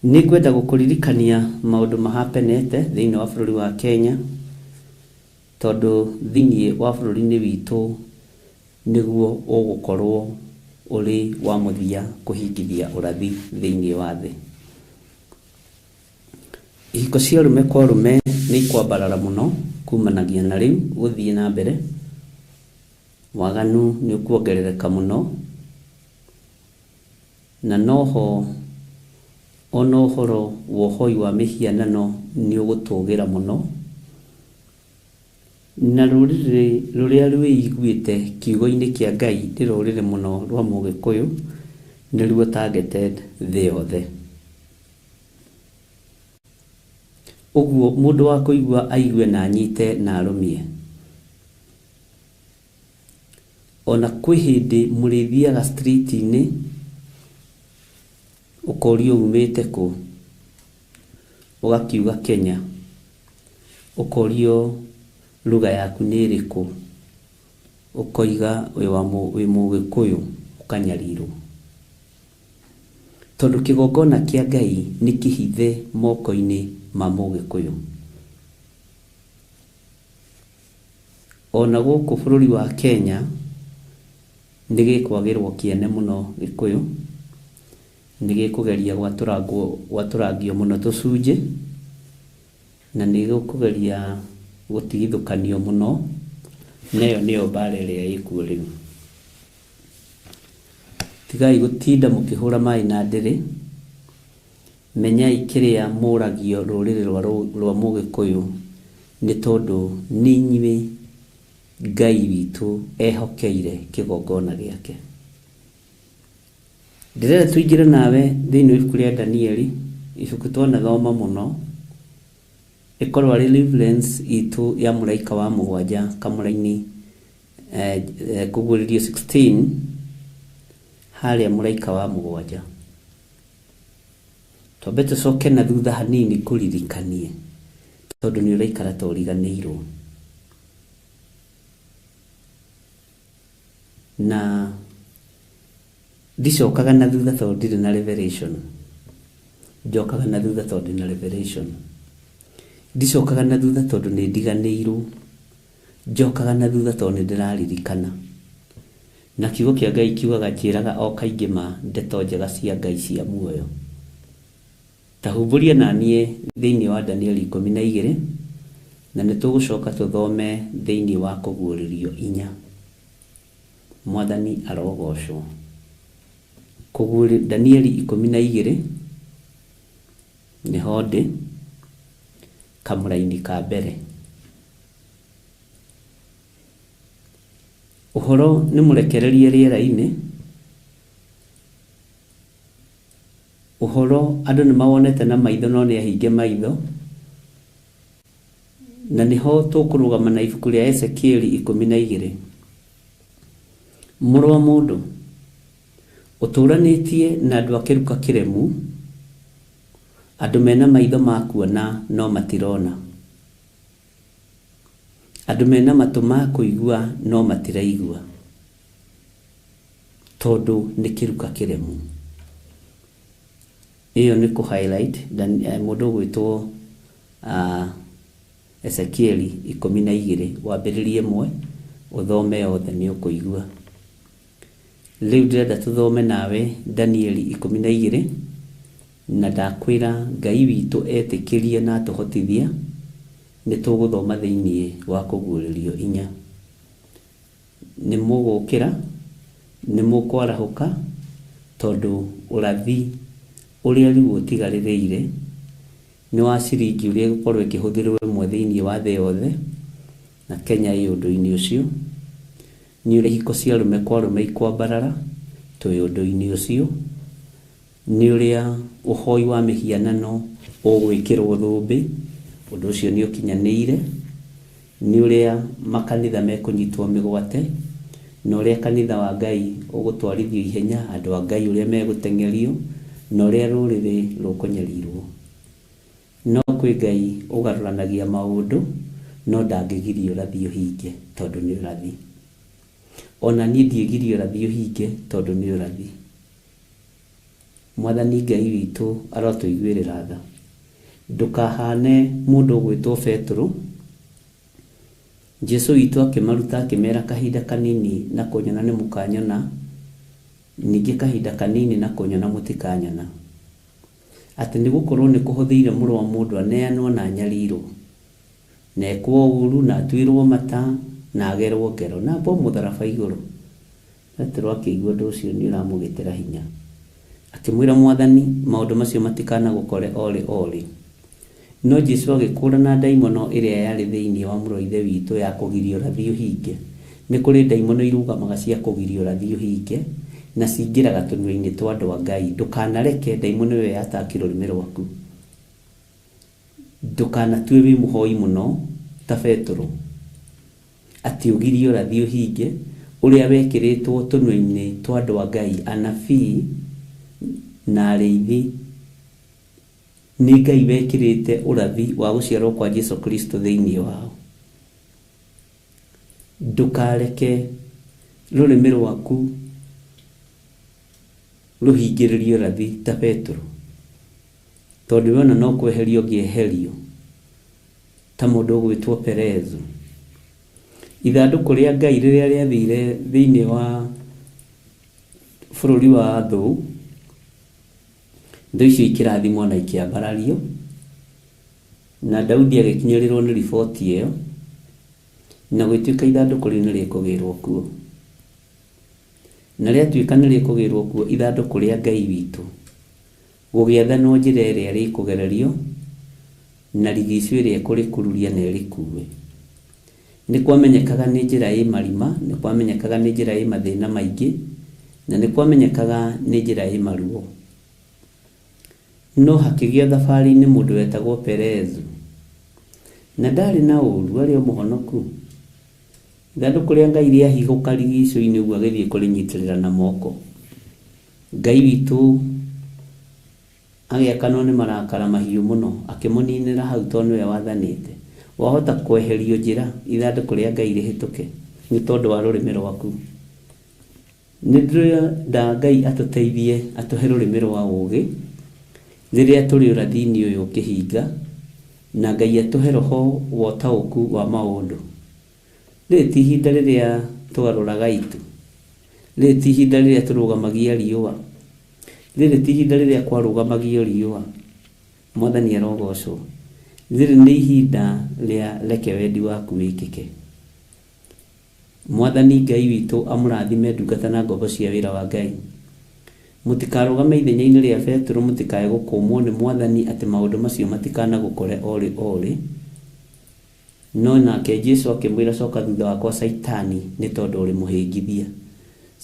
Nĩ ngwenda gũkũririkania maũndũ mahapenete thĩinĩ wa bũrũri wa Kenya, tondũ thĩinĩ wa bũrũri-inĩ witũ nĩguo ũgũkorwo ũrĩ wa mũthia kũhingithia ũrathi thĩinĩ wa thĩ. Ihiko cia ũrũme kwa ũrũme nĩ ikwambarara mũno kumanagia na rĩu gũthiĩ na mbere. Waganu nĩ ũkuongerereka mũno, na noho ona ũhoro wa ũhoi wa mĩhianano nĩ ũgũtũgĩra mũno, na rũrĩrĩ rũrĩa rwĩiguĩte kiugo-inĩ kĩa Ngai nĩ rũrĩrĩ mũno rwa Mũgĩkũyũ, nĩruo targeted thĩ yothe. Ũguo mũndũ wa kũigua aigue na anyite na arũmie. Ona kwĩ hĩndĩ mũrĩthiaga street-inĩ ũkorio umĩte kũ, ũgakiuga Kenya, ũkorio lugha yaku nĩ ĩrĩkũ, ũkoiga wĩ Mũgĩkũyũ, ũkanyarirwo. Tondũ kĩgongona kĩa Ngai nĩ kĩhithe moko-inĩ ma Mũgĩkũyũ. Ona gũkũ bũrũri wa Kenya nĩ gĩkwagĩrwo kĩene mũno Gĩkũyũ, nĩ gĩkũgeria gwatũrangio mũno tũcunjĩ, na nĩ gĩkũgeria gũtigithũkanio mũno, na ĩyo nĩyo mbara ĩrĩa ĩkuo rĩu. Tigai gũtinda mũkĩhũra maĩ na ndĩrĩ, menyai kĩrĩa mũragio rũrĩrĩ rwa Mũgĩkũyũ, nĩ tondũ nĩ inyuĩ Ngai witũ ehokeire kĩgongona gĩake. Ndĩrenda tũingĩre nawe thĩinĩ wa ibuku rĩa Danieli, ibuku twanathoma mũno, ĩkorwo arĩ reference itũ ya mũraika wa mũgwanja kamũraini kũguũrĩrio 16 harĩa mũraika wa mũgwanja. Twambe tũcoke na thutha hanini ngũririkanie, tondũ nĩ ũraikara ta ũriganĩirwo. Na ndicokaga na thutha tondũ ndirĩ na revelation, njokaga na thutha tondũ ndĩ na revelation. Ndicokaga na thutha tondũ nĩ ndiganĩirwo. Njokaga na thutha tondũ nĩ ndĩraririkana. Na kiugo kĩa Ngai kiugaga njĩraga o kaingĩ ma ndeto njega cia Ngai cia muoyo. Ta humbũria na niĩ thĩinĩ wa Danieli 12, na nĩ tũgũcoka tũthome thĩinĩ wa Kũguũrĩrio 4. Mwathani arogocwo. Danieli 12 nĩho ndĩ, kamũraini ka mbere. Ũhoro nĩ mũrekererie rĩera-inĩ, ũhoro andũ nĩ mawonete na maitho no nĩ ahinge maitho, na nĩho tũkũrũgama na ibuku rĩa Ezekieli 12. Mũrũ wa mũndũ, ũtũũranĩtie na andũ a kĩruka kĩremu, andũ mena maitho ma kuona no matirona, andũ mena matũ ma kũigua no matiraigua, tondũ nĩ kĩruka kĩremu. Ĩyo nĩ kũ highlight mũndũ ũgwĩtwo Ezekieli 12, wambĩrĩrie 1 ũthome yothe nĩ ũkũigua. Rĩu ndĩrenda tũthome nawe Danieli 12, na ndakwĩra Ngai witũ etĩkĩrie na atũhotithia nĩ tũgũthoma thĩinĩ wa Kũguũrĩrio 4. Nĩ mũgũkĩra, nĩ mũkwarahũka, tondũ ũrathi ũrĩa rĩu ũtigarĩrĩire nĩ wa ciringi ũrĩa ĩgũkorwo ĩkĩhũthĩrwo ĩmwe thĩinĩ wa thĩ yothe, na Kenya ĩ ũndũ-inĩ ũcio. Nĩ ũrĩa ihiko cia arũme kwa arũme ikwambarara, twĩ ũndũ-inĩ ũcio. Nĩ ũrĩa ũhoi wa mĩhianano ũgwĩkĩrwo thũmbĩ, ũndũ ũcio nĩ ũkinyanĩire. Nĩ ũrĩa makanitha mekũnyitwo mĩgwate, na ũrĩa kanitha wa Ngai ũgũtwarithio ihenya, andũ a Ngai ũrĩa megũteng'erio, na ũrĩa rũrĩrĩ rũkũnyarirwo. No kwĩ Ngai ũgarũranagia maũndũ, no ndangĩgiria ũrathi ũhinge tondũ nĩ ũrathi. Ona niĩ ndiĩgiria ũrathi ũhinge tondũ nĩ ũrathi. Mwathani Ngai witũ arotũiguĩrĩra tha. Ndũkahane mũndũ ũgwĩtwo Petero. Jesu witũ akĩmaruta akĩmera kahinda kanini na kũnyona nĩ mũkanyona, ningĩ kahinda kanini na kũnyona mũtikanyona. Atĩ nĩ gũkorwo nĩ kũhũthĩire mũrũ wa mũndũ aneanwo na anyarirwo, na ekwo ũũru na atuĩrwo mata na agerwo ngero na ambwo mũtharaba igũrũ. Petero akĩigua ũndũ ũcio nĩ ũramũgĩtĩra hinya. Akĩmwĩra Mwathani, maũndũ macio matikanagũkore orĩ orĩ. No Jesu agĩkũũrana ndaimono ĩrĩa yarĩ thĩinĩ wa mũrũ wa Ithe witũ ya kũgiria ũrathi ũhinge. Nĩ kũrĩ ndaimono irũgamaga cia kũgiria ũrathi ũhinge, na cingĩraga tũnua-inĩ twa andũ a Ngai. Ndũkanareke ndaimono ĩyo yataki rũrĩmĩ rwaku. Ndũkanatue wĩ mũhoi mũno ta Petero, atĩ ũgirie ũrathi ũhinge ũrĩa wekĩrĩtwo tũnua-inĩ twa andũ a Ngai, anabii na arĩithi. Nĩ Ngai wekĩrĩte ũrathi wa gũciarwo kwa Jesu Kristo thĩinĩ wao. Ndũkareke rũrĩmĩ rwaku rũhingĩrĩrie ũrathi ta Petero, tondũ we ona no kweherio ũngĩeherio ta mũndũ ũgwĩtwo Perezu. Ithandũkũ rĩa Ngai rĩrĩa rĩathire thĩinĩ wa bũrũri wa thũ, thũ icio ikĩrathimwo na ikĩambarario, na Daudi agĩkinyĩrĩrwo nĩ riboti ĩyo, na gũgĩtuĩka ithandũkũ rĩu nĩ rĩkũgĩrwo kuo. Na rĩatuĩka nĩ rĩkũgĩrwo kuo ithandũkũ rĩa Ngai witũ, gũgĩathanwo njĩra ĩrĩa rĩkũgererio, na rigicũ ĩrĩa ĩkũrĩkururia na ĩrĩkue. Nĩ kwamenyekaga nĩ njĩra ĩ marima, nĩ kwamenyekaga nĩ njĩra ĩ mathĩna maingĩ, na nĩ kwamenyekaga nĩ njĩra ĩ maruo. No hakĩgĩa thabarĩ-inĩ mũndũ wetagwo Perezu, na ndarĩ na ũũru, arĩ o mũhonoku. Ithandũkũ rĩa Ngai rĩahithũka rigicũ-inĩ ũguo agĩthiĩ kũrĩnyitĩrĩra na moko. Ngai witũ agĩakanwo nĩ marakara mahiũ mũno, akĩmũninĩra hau tondũ nĩwe wathanĩte. Wahota kweherio njĩra ithandũkũ rĩa Ngai rĩhĩtũke nĩ tondũ wa rũrĩmĩ rwaku. Nĩ ndĩrenda Ngai atũteithie atũhe rũrĩmĩ rwa ũũgĩ rĩrĩa tũrĩ ũrathi-inĩ ũyũ ũkĩhinga, na Ngai atũhe roho wa ũtaũku wa maũndũ. Rĩrĩ ti ihinda rĩrĩa tũgarũraga itu, rĩrĩ ti ihinda rĩrĩa tũrũgamagia riũa, rĩrĩ ti ihinda rĩrĩa kwarũgamagio riũa. Mwathani arogocwo. Rĩrĩ nĩ ihinda rĩa reke wendi waku wĩkĩke. Mwathani Ngai witũ amũrathime ndungata na ngombo cia wĩra wa Ngai. Mũtikarũgame ithenya-inĩ rĩa Betũrũ, mũtikae gũkũmwo nĩ Mwathani atĩ maũndũ macio matikanagũkore o rĩ o rĩ. No nake Jesu akĩmwĩra, coka thutha wakwa Caitani, nĩ tondũ ũrĩ mũhĩngithia.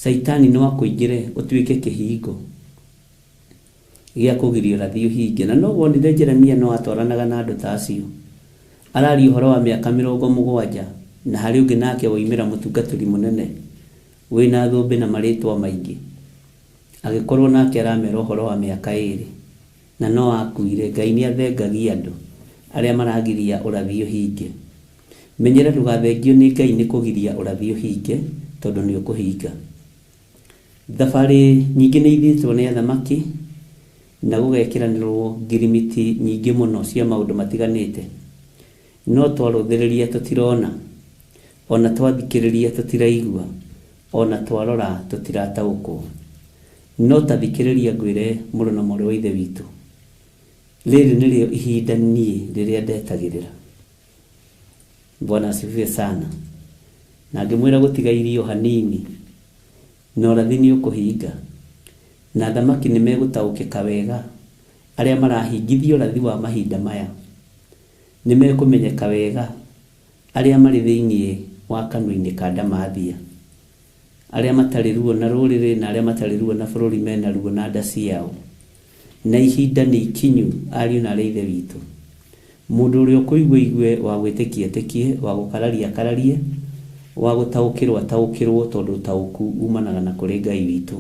Caitani no akũingĩre ũtuĩke kĩhingo gĩa kũgiria ũrathi ũhinge. Na no wonire Jeremia no atwaranaga na andũ ta acio. Araria ũhoro wa mĩaka 70, na harĩ ũngĩ nake woimĩra mũtungatĩri mũnene wĩna thũmbĩ na marĩtwa maingĩ, agĩkorwo nake aramera ũhoro wa mĩaka 2, na no akuire. Ngai nĩ athengagia andũ arĩa maragiria ũrathi ũhinge. Menyera ndũgathengio nĩ Ngai nĩ kũgiria ũrathi ũhinge, tondũ nĩ ũkũhinga. Thabarĩ nyingĩ nĩ ithiĩtwo nĩ athamaki na gũgekĩranĩrwo ngirimiti nyingĩ mũno cia maũndũ matiganĩte, no twarũthĩrĩria tũtirona, ona twathikĩrĩria tũtiraigua, ona twarora tũtirataũkwo. No ta thikĩrĩria ngwĩre mũrũ na mwarĩ wa Ithe witũ, rĩrĩ nĩrĩo ihinda niĩ rĩrĩa ndetagĩrĩra. Bwana asifiwe sana. Na ngĩmwĩra gũtigairie o hanini na ũrathi nĩ ũkũhinga, na athamaki nĩ megũtaũkĩka wega. Arĩa marahingithia ũrathi wa mahinda maya nĩ mekũmenyeka wega, arĩa marĩ thĩinĩ wa kanua-inĩ ka ndamathia, arĩa matarĩ ruo na rũrĩrĩ na arĩa matarĩ ruo na bũrũri mena ruo na nda ciao. Na ihinda nĩ ikinyu, ariũ na arĩa Ithe witũ. Mũndũ ũrĩa ũkũigua igue, wa gwĩtĩkia etĩkie, wa gũkararia akararie, wa gũtaũkĩrwo ataũkĩrwo, tondũ ũtaũku umanaga na kũrĩ Ngai witũ.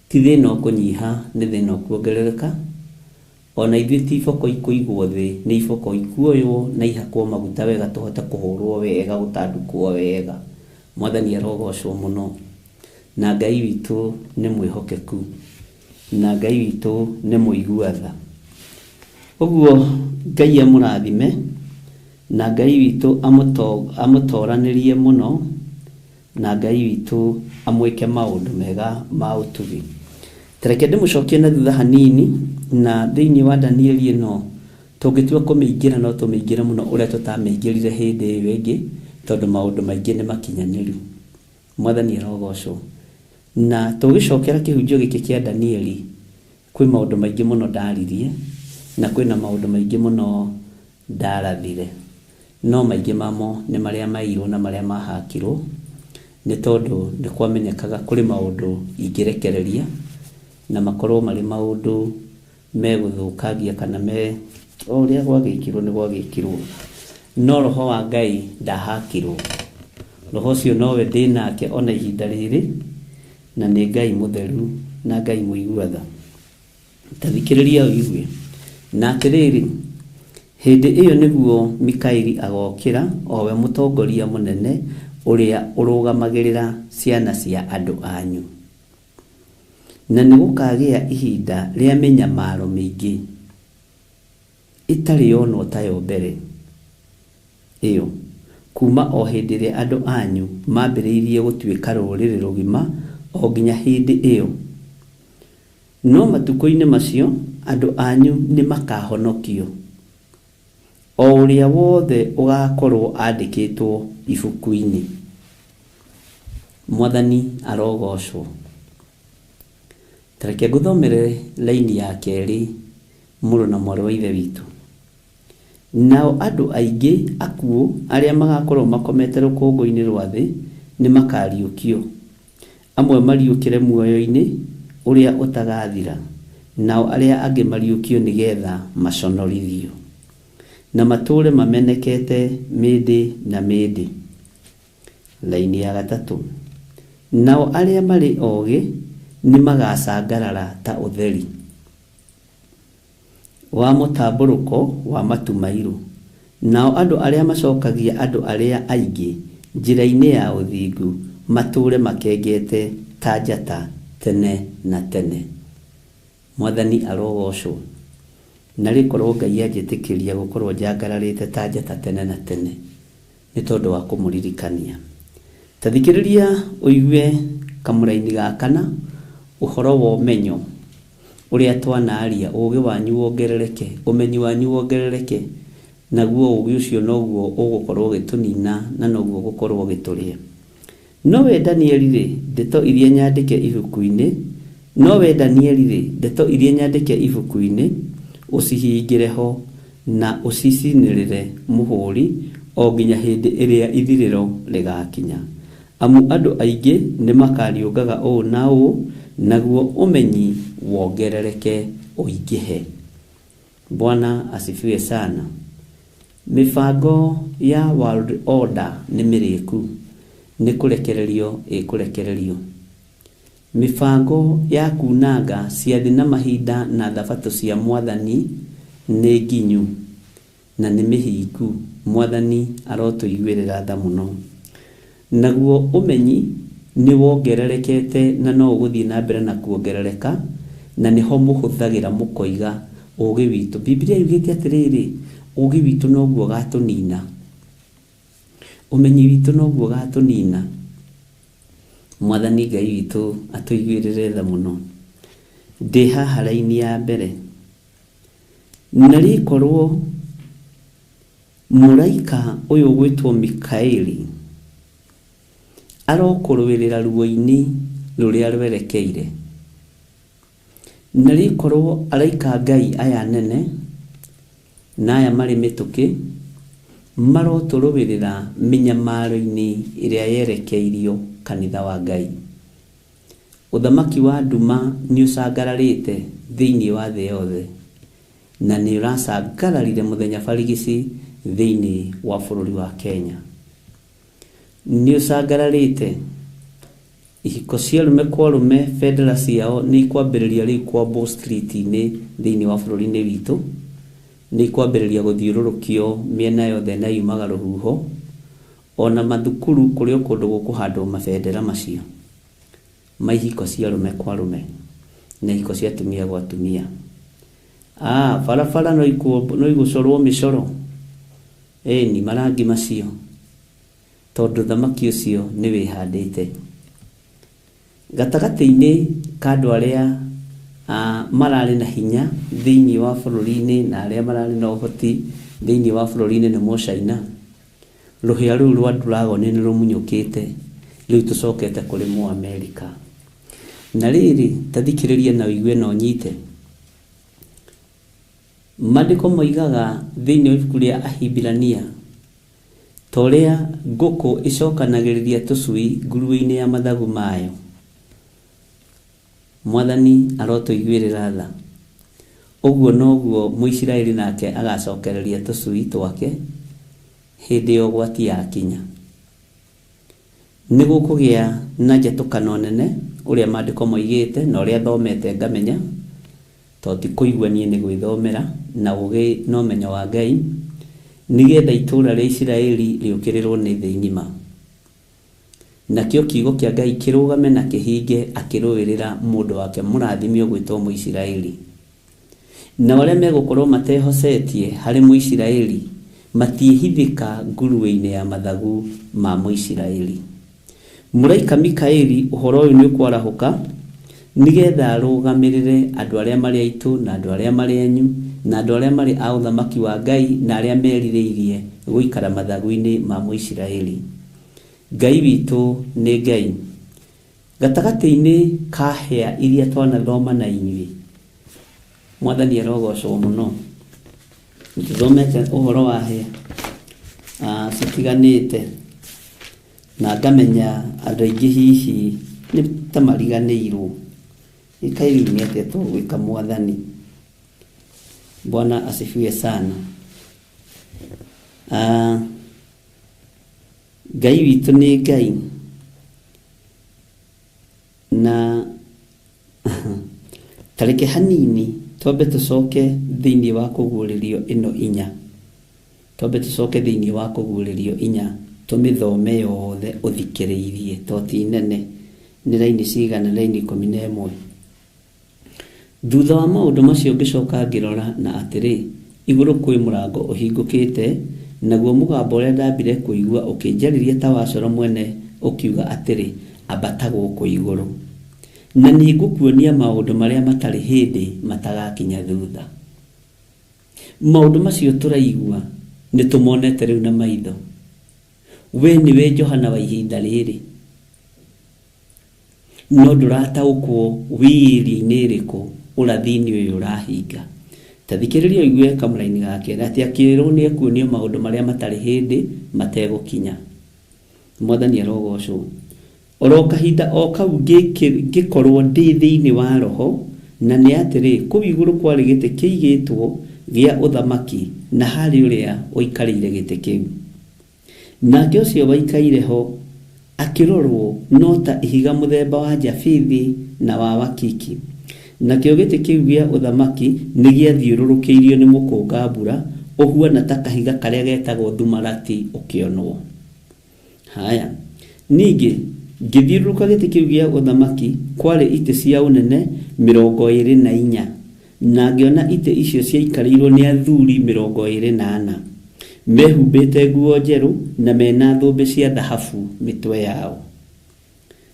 Ti thĩna ũkũnyiha, nĩ thĩna ũkuongerereka. Ona ithuĩ ti iboko ikũigwo thĩ, nĩ iboko ikuoywo na ihakwo maguta wega, tũhote kũhũrwo wega, gũtandũkwo wega. Mwathani arogocwo mũno. Na Ngai witũ nĩ mwĩhokeku, na Ngai witũ nĩ mũigua tha. Ũguo Ngai amũrathime, na Ngai witũ amũtoranĩrie mũno, na Ngai witũ amwĩke maũndũ mega ma ũtugi. Tareke ndĩmũcokie na thutha hanini, na thĩinĩ wa Danieli ĩno tũngĩtua kũmĩingĩra no tũmĩingĩre mũno ũrĩa tũtamĩingĩrire hĩndĩ ĩyo ĩngĩ, tondũ maũndũ maingĩ nĩ makinyanĩru. Mwathani arogocwo. Na tũgĩcokera kĩhunjio gĩkĩ kĩa Danieli, kwĩ maũndũ maingĩ mũno ndaririe, na kwĩna maũndũ maingĩ mũno ndarathire. No maingĩ mamo nĩ marĩa mairwo na marĩa mahakirwo, nĩ tondũ nĩ kwamenyekaga kũrĩ maũndũ ingĩrekereria na makorwo marĩ maũndũ megũthũkangia kana me o ũrĩa gwagĩkirwo nĩ gwagĩkirwo. No roho wa Ngai ndahakirwo. Roho ũcio nowe ndĩ nake ona ihinda rĩrĩ, na nĩ Ngai mũtheru na Ngai mũigua tha. Ta thikĩrĩria ũigue. Na atĩrĩrĩ, hĩndĩ ĩyo nĩguo Mikaeli agokĩra, o we mũtongoria mũnene ũrĩa ũrũgamagĩrĩra ciana cia andũ anyu. Na nĩ gũkagĩa ihinda rĩa mĩnyamaro mĩingĩ ĩtarĩ yonwo tayo mbere ĩyo, kuma o hĩndĩ ĩrĩa andũ anyu mambĩrĩirie gũtuĩka rũrĩrĩ rũgima o nginya hĩndĩ ĩyo. No matukũ-inĩ macio andũ anyu nĩ makahonokio, o ũrĩa wothe ũgakorwo andĩkĩtwo ibuku-inĩ. Mwathani arogocwo. Ta reke ngũthomere laini ya kerĩ, mũrũ na mwarĩ wa Ithe witũ. Nao andũ aingĩ akuũ arĩa magakorwo makomete rũkũngũ-inĩ rwa thĩ nĩ makariũkio. Amwe mariũkĩre muoyo-inĩ ũrĩa ũtagathira, nao arĩa angĩ mariũkio nĩgetha maconorithio, na matũũre mamenekete mĩndĩ na mĩndĩ. Laini ya gatatũ, nao arĩa marĩ ogĩ nĩ magacangarara ta ũtheri wa mũtambũrũko wa matu mairũ, nao andũ arĩa macokagia andũ arĩa aingĩ njĩra-inĩ ya ũthingu matũũre makengete ta njata tene na tene. Mwathani arogocwo. Na rĩkorwo Ngai anjĩtĩkĩria gũkorwo njangararĩte ta njata tene na tene, Nĩ tondũ wa kũmũririkania. Ta thikĩrĩria ũigue kamũraini ga kana ũhoro wa ũmenyo ũrĩa twanaria, ũgĩ wanyu wongerereke, ũmenyi wanyu wongerereke, naguo ũgĩ ũcio noguo ũgũkorwo ũgĩtũnina na noguo ũgũkorwo ũgĩtũrĩa. No we Danieli-rĩ, ndeto iria nyandĩke ibuku-inĩ, no we Danieli-rĩ, ndeto iria nyandĩke ibuku-inĩ, ũcihingĩre ho na ũcicinĩrĩre mũhũri o nginya hĩndĩ ĩrĩa ithirĩro rĩgakinya. Amu andũ aingĩ nĩmakariũngaga ũũ na ũũ, naguo ũmenyi wongerereke ũingĩhe. Bwana asifiwe sana. Mĩbango ya world order nĩ mĩrĩku, nĩ kũrekererio ĩkũrekererio. Mĩbango ya kunanga ciathĩ na mahinda na thabatũ cia Mwathani nĩ nginyu na nĩ mĩhingu. Mwathani arotũiguĩrĩra tha mũno. Naguo ũmenyi nĩ wongererekete na no ũgũthiĩ na mbere na kuongerereka, na nĩho mũhũthagĩra mũkoiga ũgĩ witũ. Biblia yugĩte atĩrĩrĩ, ũgĩ witũ noguo ũgatũnina, ũmenyi witũ noguo ũgatũnina. Mwathani Ngai witũ atũiguĩrĩre tha mũno. Ndĩ haha raini ya mbere, na rĩkorwo mũraika ũyũ ũgwĩtwo Mikaeli arokũrũĩrĩra ruo-inĩ rũrĩa rwerekeire, na rĩkorwo araika Ngai aya nene na aya marĩ mĩtũkĩ marotũrũĩrĩra mĩnyamaro-inĩ ĩrĩa yerekeirio kanitha wa Ngai. Ũthamaki wa nduma nĩ ũcangararĩte thĩinĩ wa thĩ yothe, na nĩ ũracangararire mũthenya barigici thĩinĩ wa bũrũri wa Kenya. Nĩ ũcangararĩte. Ihiko cia arũme kwa arũme bendera ciao nĩ ikwambĩrĩria rĩu kwambwo street-inĩ thĩinĩ wa bũrũri-inĩ witũ, nĩ ikwambĩrĩria gũthiũrũrũkio mĩena yothe na yumaga rũhuho, ona mathukuru kũrĩ o kũndũ gũkũhandwo mabendera macio ma ihiko cia arũme kwa arũme na ihiko cia atumia gwa atumia. Barabara no igũcorwo mĩcoro ĩni marangi macio, tondũ thamaki ũcio nĩ wĩhandĩte. Gatagatĩ-inĩ ka andũ arĩa mararĩ na hinya thĩinĩ wa bũrũri-inĩ na arĩa mararĩ na ũhoti thĩinĩ wa bũrũri-inĩ nĩ Mũcaina. Rũhĩa rũu rwa dragon nĩ rũmunyũkĩte, rĩu tũcokete kũrĩ Mũamerika. Na rĩrĩ, ta thikĩrĩria na ũigue na ũnyite. Maandĩko moigaga thĩinĩ wa ibuku rĩa Ahibirania, ta ũrĩa ngũkũ ĩcokanagĩrĩria tũcui nguruo-inĩ ya mathagu mayo. Mwathani arotũiguĩrĩra tha. Ũguo noguo Mũisiraeli nake agacokereria tũcui twake hĩndĩ ya ũgwati yakinya. Nĩ gũkũgĩa na njatũkano nene ũrĩa maandĩko moigĩte na ũrĩa thomete ngamenya, tondũ ti kũigua niĩ nĩ gwĩthomera na ũgĩ na ũmenyo wa Ngai, nĩgetha itũũra rĩa Isiraeli rĩũkĩrĩrwo nĩ thĩ ng'ima. Nakĩo kiugo kĩa Ngai kĩrũgame na kĩhinge akĩrũĩrĩra mũndũ wake mũrathime ũgwĩtwo Mũisiraeli. Nao arĩa megũkorwo matehocetie harĩ Mũisiraeli matiĩhithĩka nguruo-inĩ ya mathagu ma Mũisiraeli. Mũraika Mikaeli ũhoro ũyũ nĩ ũkwarahũka nĩgetha arũgamĩrĩre andũ arĩa marĩ aitũ na andũ arĩa marĩ anyu na andũ arĩa marĩ a ũthamaki wa Ngai na arĩa merirĩirie gũikara mathagu-inĩ ma Mũisiraeli. Ngai witũ nĩ Ngai. Gatagatĩ-inĩ ka hĩa iria twanathoma na inyuĩ, Mwathani arogocwo mũno. Nĩtũthomete ũhoro wa hĩa citiganĩte, na ngamenya andũ aingĩ hihi nĩ ta mariganĩirwo. Ĩkai rĩu nĩ atĩa tũgwĩka Mwathani? Bwana asifiwe sana. Ngai witũ nĩ Ngai, na tareke hanini twambe tũcoke thĩinĩ wa kũguũrĩrio ĩno inya, twambe tũcoke thĩinĩ wa kũguũrĩrio inya tũmĩthome yothe ũthikĩrĩirie, to ti nene, nĩ raini cigana? Raini 11. Thutha wa maũndũ macio ngĩcoka ngĩrora, na atĩrĩ, igũrũ kwĩ mũrango ũhingũkĩte, Naguo mũgambo ũrĩa ndambire kũigua ũkĩnjarĩria ta wa coro mwene ũkiuga atĩrĩ, ambata gũkũ igũrũ, na nĩngũkuonia maũndũ marĩa matarĩ hĩndĩ matagakinya thutha. Maũndũ macio tũraigua nĩ tũmonete rĩu na maitho. We nĩwe Johana wa ihinda rĩrĩ, no ndũrataũkwo wĩ area-inĩ ĩrĩkũ ũrathi-inĩ ũyũ ũrahinga. Ta thikĩrĩria ũigue kamũraini ga kerĩ atĩ akĩrwo nĩ ekuonio maũndũ marĩa matarĩ hĩndĩ mategũkinya. Mwathani arogocwo. Oro kahinda o kau ngĩkorwo ndĩ thĩinĩ wa roho, na nĩ atĩrĩ, kũu igũrũ kwarĩ gĩtĩ kĩigĩtwo gĩa ũthamaki, na harĩ ũrĩa ũikarĩire gĩtĩ kĩu. Nake ũcio waikaire ho akĩrorwo no ta ihiga mũthemba wa jabithi na wa wakiki. Nakĩo gĩtĩ kĩu gĩa ũthamaki nĩ gĩathiũrũrũkĩirio nĩ mũkũnga mbura ũhuana ta kahiga karĩa getagwo thumarati ũkĩonwo. Haya, ningĩ ngĩthiũrũrũka gĩtĩ kĩu gĩa ũthamaki kwarĩ itĩ cia ũnene 24, na ngĩona itĩ icio ciaikarĩirwo nĩ athuri 24, mehumbĩte nguo njerũ na mena thũmbĩ cia thahabu mĩtwe yao.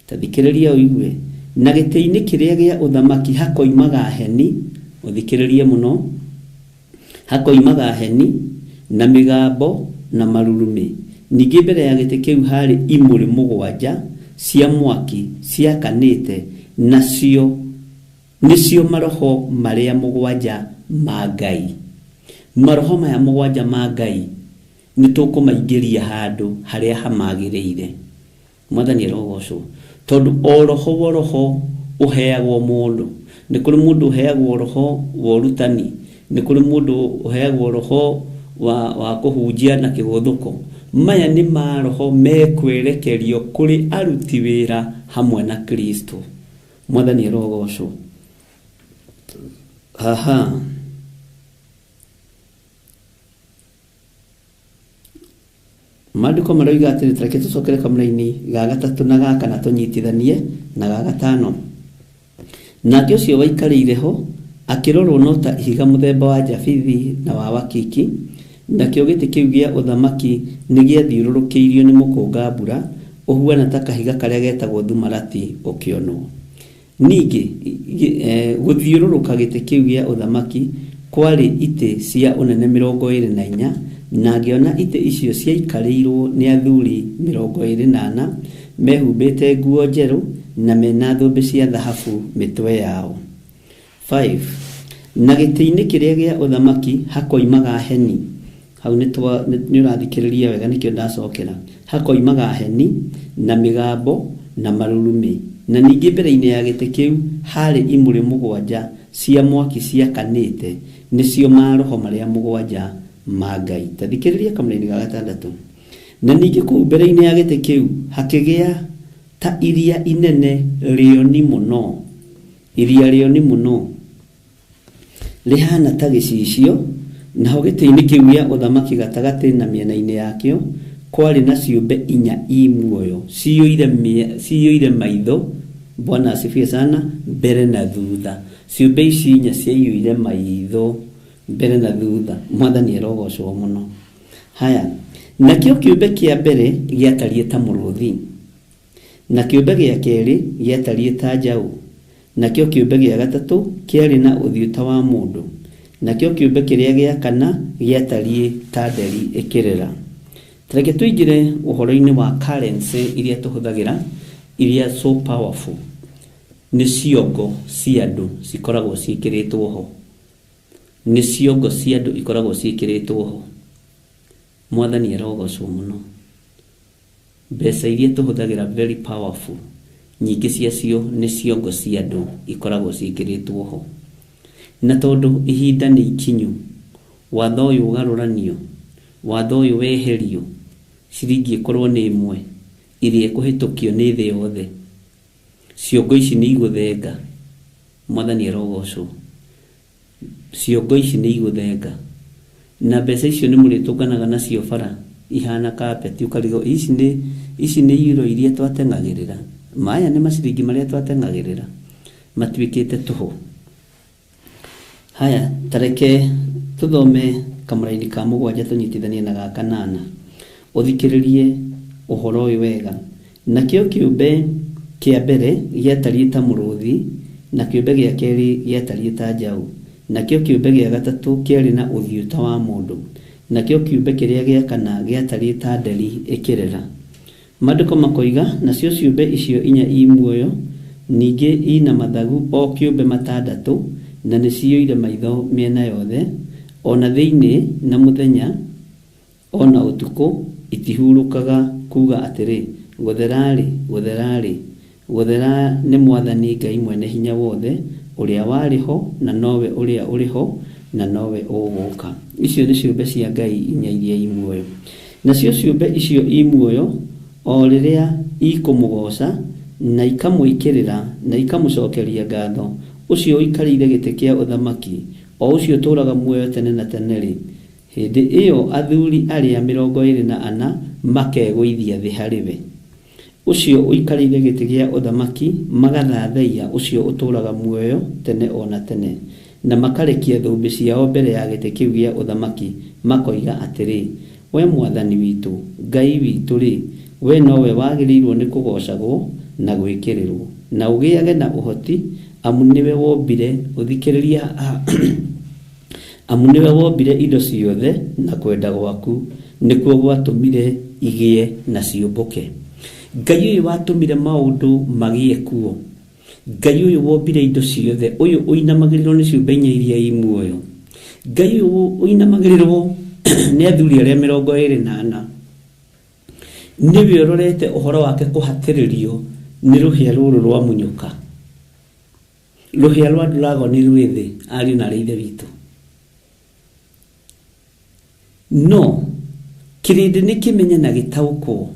Ta thikĩrĩria ũigue, na gĩtĩ-inĩ kĩrĩa gĩa ũthamaki hakoimaga heni, ũthikĩrĩrie mũno, hakoimaga heni na mĩgambo na marurumĩ. Ningĩ mbere ya gĩtĩ kĩu harĩ imũrĩ 7 cia mwaki ciakanĩte, nacio nĩcio maroho marĩa 7 ma Ngai. Maroho maya 7 ma Ngai nĩ tũkũmaingĩria handũ harĩa hamagĩrĩire. Mwathani arogocwo, tondũ o roho wo roho ũheagwo mũndũ. Nĩ kũrĩ mũndũ ũheagwo roho wa ũrutani, nĩ kũrĩ mũndũ ũheagwo roho wa kũhunjia na kĩgũthũko. Maya nĩ maroho mekwerekerio kũrĩ aruti wĩra hamwe na Kristo. Mwathani arogocwo. Aha. Maandĩko maroiga atĩrĩ, ta reke tũcokere kamũraini ga gatatũ na ga kana tũnyitithanie na ga gatano. Nake ũcio waikarĩire ho akĩrorwo no ta ihiga mũthemba wa jabithi na wa wakiki, nakĩo gĩtĩ kĩu gĩa ũthamaki nĩ gĩathiũrũrũkĩirio nĩ mũkũnga mbura ũhuana ta kahiga karĩa getagwo thumarati ũkĩonwo. Ningĩ gũthiũrũrũka gĩtĩ kĩu gĩa ũthamaki kwarĩ itĩ cia ũnene 24, na ngĩona itĩ icio ciaikarĩirwo nĩ athuri 24 mehumbĩte nguo njerũ na mena thũmbĩ cia thahabu mĩtwe yao. 5. Na gĩtĩ-inĩ kĩrĩa gĩa ũthamaki hakoimaga heni. Hau nĩ ũrathikĩrĩria wega nĩkĩo ndacokera. Hakoimaga heni na mĩgambo na marurumĩ. Na ningĩ mbere-inĩ ya gĩtĩ kĩu harĩ imũrĩ 7 cia mwaki ciakanĩte, nĩcio maroho marĩa 7 ma Ngai. Ta thikĩrĩria kamũraini ga gatandatũ. Na ningĩ kũu mbere-inĩ ya gĩtĩ kĩu hakĩgĩa ta iria inene rĩoni mũno, iria rĩoni mũno rĩhana ta gĩcicio, naho gĩtĩ-inĩ kĩu gĩa ũthamaki gatagatĩ na mĩena-inĩ yakĩo kwarĩ na ciũmbe 4 i muoyo ciyũire maitho. Bwana asifiwe sana. Mbere na thutha, ciũmbe ici 4 ciaiyũire maitho mbere na thutha. Mwathani arogocwo mũno. Haya, nakĩo kĩũmbe kĩa mbere gĩatariĩ ta mũrũthi, na kĩũmbe gĩa kerĩ gĩatariĩ ta njaũ, nakĩo kĩũmbe gĩa gatatũ kĩarĩ na ũthiũ ta wa mũndũ, nakĩo kĩũmbe kĩrĩa gĩa kana gĩatariĩ ta nderi ĩkĩrĩra. Reke tũingĩre ũhoro-inĩ wa currency iria tũhũthagĩra, iria so powerful. Nĩ ciongo cia andũ cikoragwo ciĩkĩrĩtwo ho. Nĩ ciongo cia andũ ikoragwo ciĩkĩrĩtwo ho. Mwathani arogocwo mũno. Mbeca iria tũhũthagĩra very powerful, nyingĩ ciacio nĩ ciongo cia andũ ikoragwo ciĩkĩrĩtwo ho. Na tondũ ihinda nĩ ikinyu, watho ũyũ ũgarũranio, watho ũyũ weherio, ciringi ĩkorwo nĩ ĩmwe ĩrĩa ĩkũhĩtũkio nĩ thĩ yothe, ciongo ici nĩ igũthenga. Mwathani arogocwo. Ciongo ici nĩ igũthenga, na mbeca icio nĩ mũrĩtũnganaga nacio bara ihana kapeti, ũkarigwo ici nĩ euro iria twateng'agĩrĩra, maya nĩ maciringi marĩa twateng'agĩrĩra matuĩkĩte tũhũ. Haya, ta reke tũthome Kamũraini ka mũgwanja tũnyitithanie na ga kanana. Ũthikĩrĩrie ũhoro ũyũ wega. Nakĩo kĩũmbe kĩa mbere gĩatariĩ ta mũrũthi, na kĩũmbe gĩa kerĩ gĩatariĩ ta njaũ, nakĩo kĩũmbe gĩa gatatũ kĩarĩ na ũthiũ ta wa mũndũ, nakĩo kĩũmbe kĩrĩa gĩa kana gĩatariĩ ta nderi ĩkĩrera. Maandĩko makoiga, nacio ciũmbe icio inya i muoyo, ningĩ i na mathagu o kĩũmbe matandatũ, na nĩciyũire maitho mĩena yothe, o na thĩinĩ, na mũthenya o na ũtukũ itihurũkaga kuuga atĩrĩ, Gũthera-rĩ, gũthera-rĩ, gũthera nĩ Mwathani Ngai Mwene-Hinya-Wothe, ũrĩa warĩ ho, na nowe ũrĩa ũrĩ ho, na nowe ũgũũka. Icio nĩ ciũmbe cia Ngai inya iria i muoyo. Nacio ciũmbe icio i muoyo, o rĩrĩa ikũmũgooca, na ikamwĩkĩrĩra, na ikamũcokeria ngatho, ũcio ũikarĩire gĩtĩ kĩa ũthamaki, o ũcio ũtũũraga muoyo tene na tene-rĩ, hĩndĩ ĩyo athuri arĩa 24 makegũithia thĩ harĩ we. Ũcio ũikarĩire gĩtĩ gĩa ũthamaki, magathathaiya ũcio ũtũũraga muoyo tene o na tene, na makarekia thũmbĩ ciao mbere ya gĩtĩ kĩu gĩa ũthamaki, makoiga atĩrĩ, We Mwathani witũ, Ngai witũ-rĩ, we nowe wagĩrĩirũo nĩ kũgoocagwo na gwĩkĩrĩrũo, na ũgĩage na ũhoti, amu nĩwe wombire, ũthikĩrĩrie haha, amu nĩwe wombire indo ciothe, na kwenda gwaku nĩkuo gwatũmire igĩe na ciũmbũke. Ngai ũyũ watũmire maũndũ magĩe kuo, Ngai ũyũ wombire indo ciothe, ũyũ ũinamagĩrĩrwo nĩ ciũmbe inya iria i muoyo, Ngai ũyũ ũinamagĩrĩrwo nĩ athuri arĩa 24, nĩwe ũrorete ũhoro wake kũhatĩrĩrio nĩ rũhĩa rũrũ rwa munyũka, rũhĩa rwa dragoni rwĩ thĩ, ariũ na arĩ ithe witũ. No kĩrĩndĩ nĩ kĩmenye na gĩtaũkwo,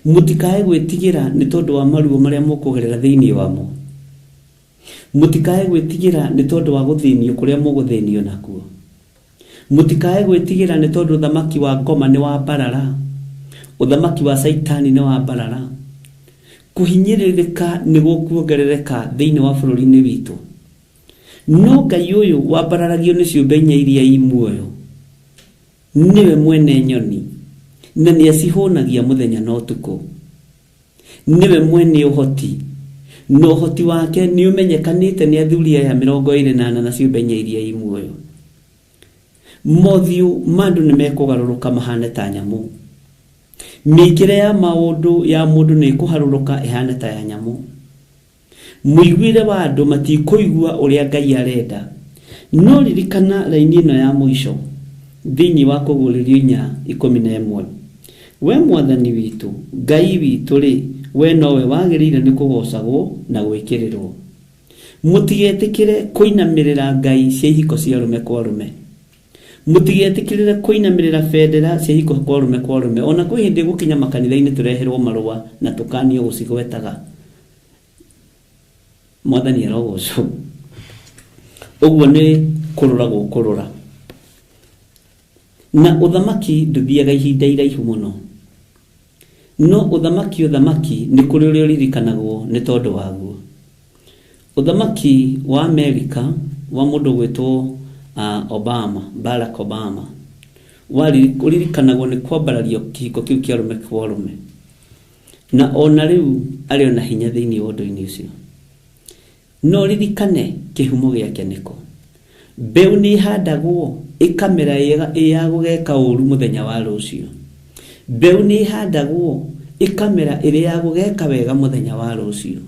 mũtikae gwĩtigĩra nĩ tondũ wa maruo marĩa mũkũgerera thĩinĩ wamo, mũtikae gwĩtigĩra nĩ tondũ wa gũthĩnio kũrĩa mũgũthĩnio nakuo, mũtikae gwĩtigĩra nĩ tondũ ũthamaki wa ngoma nĩ wa mbarara, ũthamaki wa Caitani nĩ wa mbarara. Kũhinyĩrĩrĩka nĩ gũkuongerereka thĩinĩ wa bũrũri-inĩ witũ. No Ngai ũyũ wambararagio nĩ ciũmbe inya iria i muoyo, nĩwe mwene nyoni, na nĩacihũnagia mũthenya na ũtukũ. Nĩwe mwene ũhoti, na ũhoti wake nĩũmenyekanĩte nĩ athuri aya 24 na ciũmbe inya iria i muoyo. Mothiũ ma andũ nĩmekũgarũrũka mahane ta nyamũ. Mĩĩkĩre ya maũndũ ya mũndũ nĩĩkũharũrũka ĩhane ta ya nyamũ. Mũiguĩre wa andũ matikũigua ũrĩa Ngai arenda. No ririkana raini ĩno ya mũico thĩinĩ wa Kũguũrĩrio 4:11. We Mwathani witũ, Ngai witũ-rĩ, we nowe wagĩrĩire nĩ kũgoocagwo na gwĩkĩrĩrwo. Mũtigetĩkĩre kũinamĩrĩra ngai cia ihiko cia arũme kwa arũme. Mũtigetĩkĩrĩre kũinamĩrĩra bendera cia ihiko kwa arũme kwa arũme. O na kwĩ hĩndĩ gũkinya makanitha-inĩ tũreherwo marũa na tũkanio gũcigwetaga. Mwathani arogocwo. Ũguo nĩ kũrũra gũkũrũra. Na ũthamaki ndũthiaga ihinda iraihu mũno. No ũthamaki ũthamaki nĩ kũrĩ ũrĩa ũririkanagwo nĩ tondũ waguo. Ũthamaki wa Amerika wa mũndũ ũgwĩtwo Obama, Barack Obama, ũririkanagwo nĩ kwambarario kĩhiko kĩu kĩa arũme kwa arũme. Na o na rĩu arĩ o na hinya thĩinĩ wa ũndũ-inĩ ũcio. No ririkane kĩhumo gĩake nĩkũ. Mbeũ nĩ ĩhandagwo ĩkamera ĩ ya gũgeka ũũru mũthenya wa rũciũ. Mbeũ nĩ ĩhandagwo ĩkamera ĩrĩ ya gũgeka wega mũthenya wa rũciũ.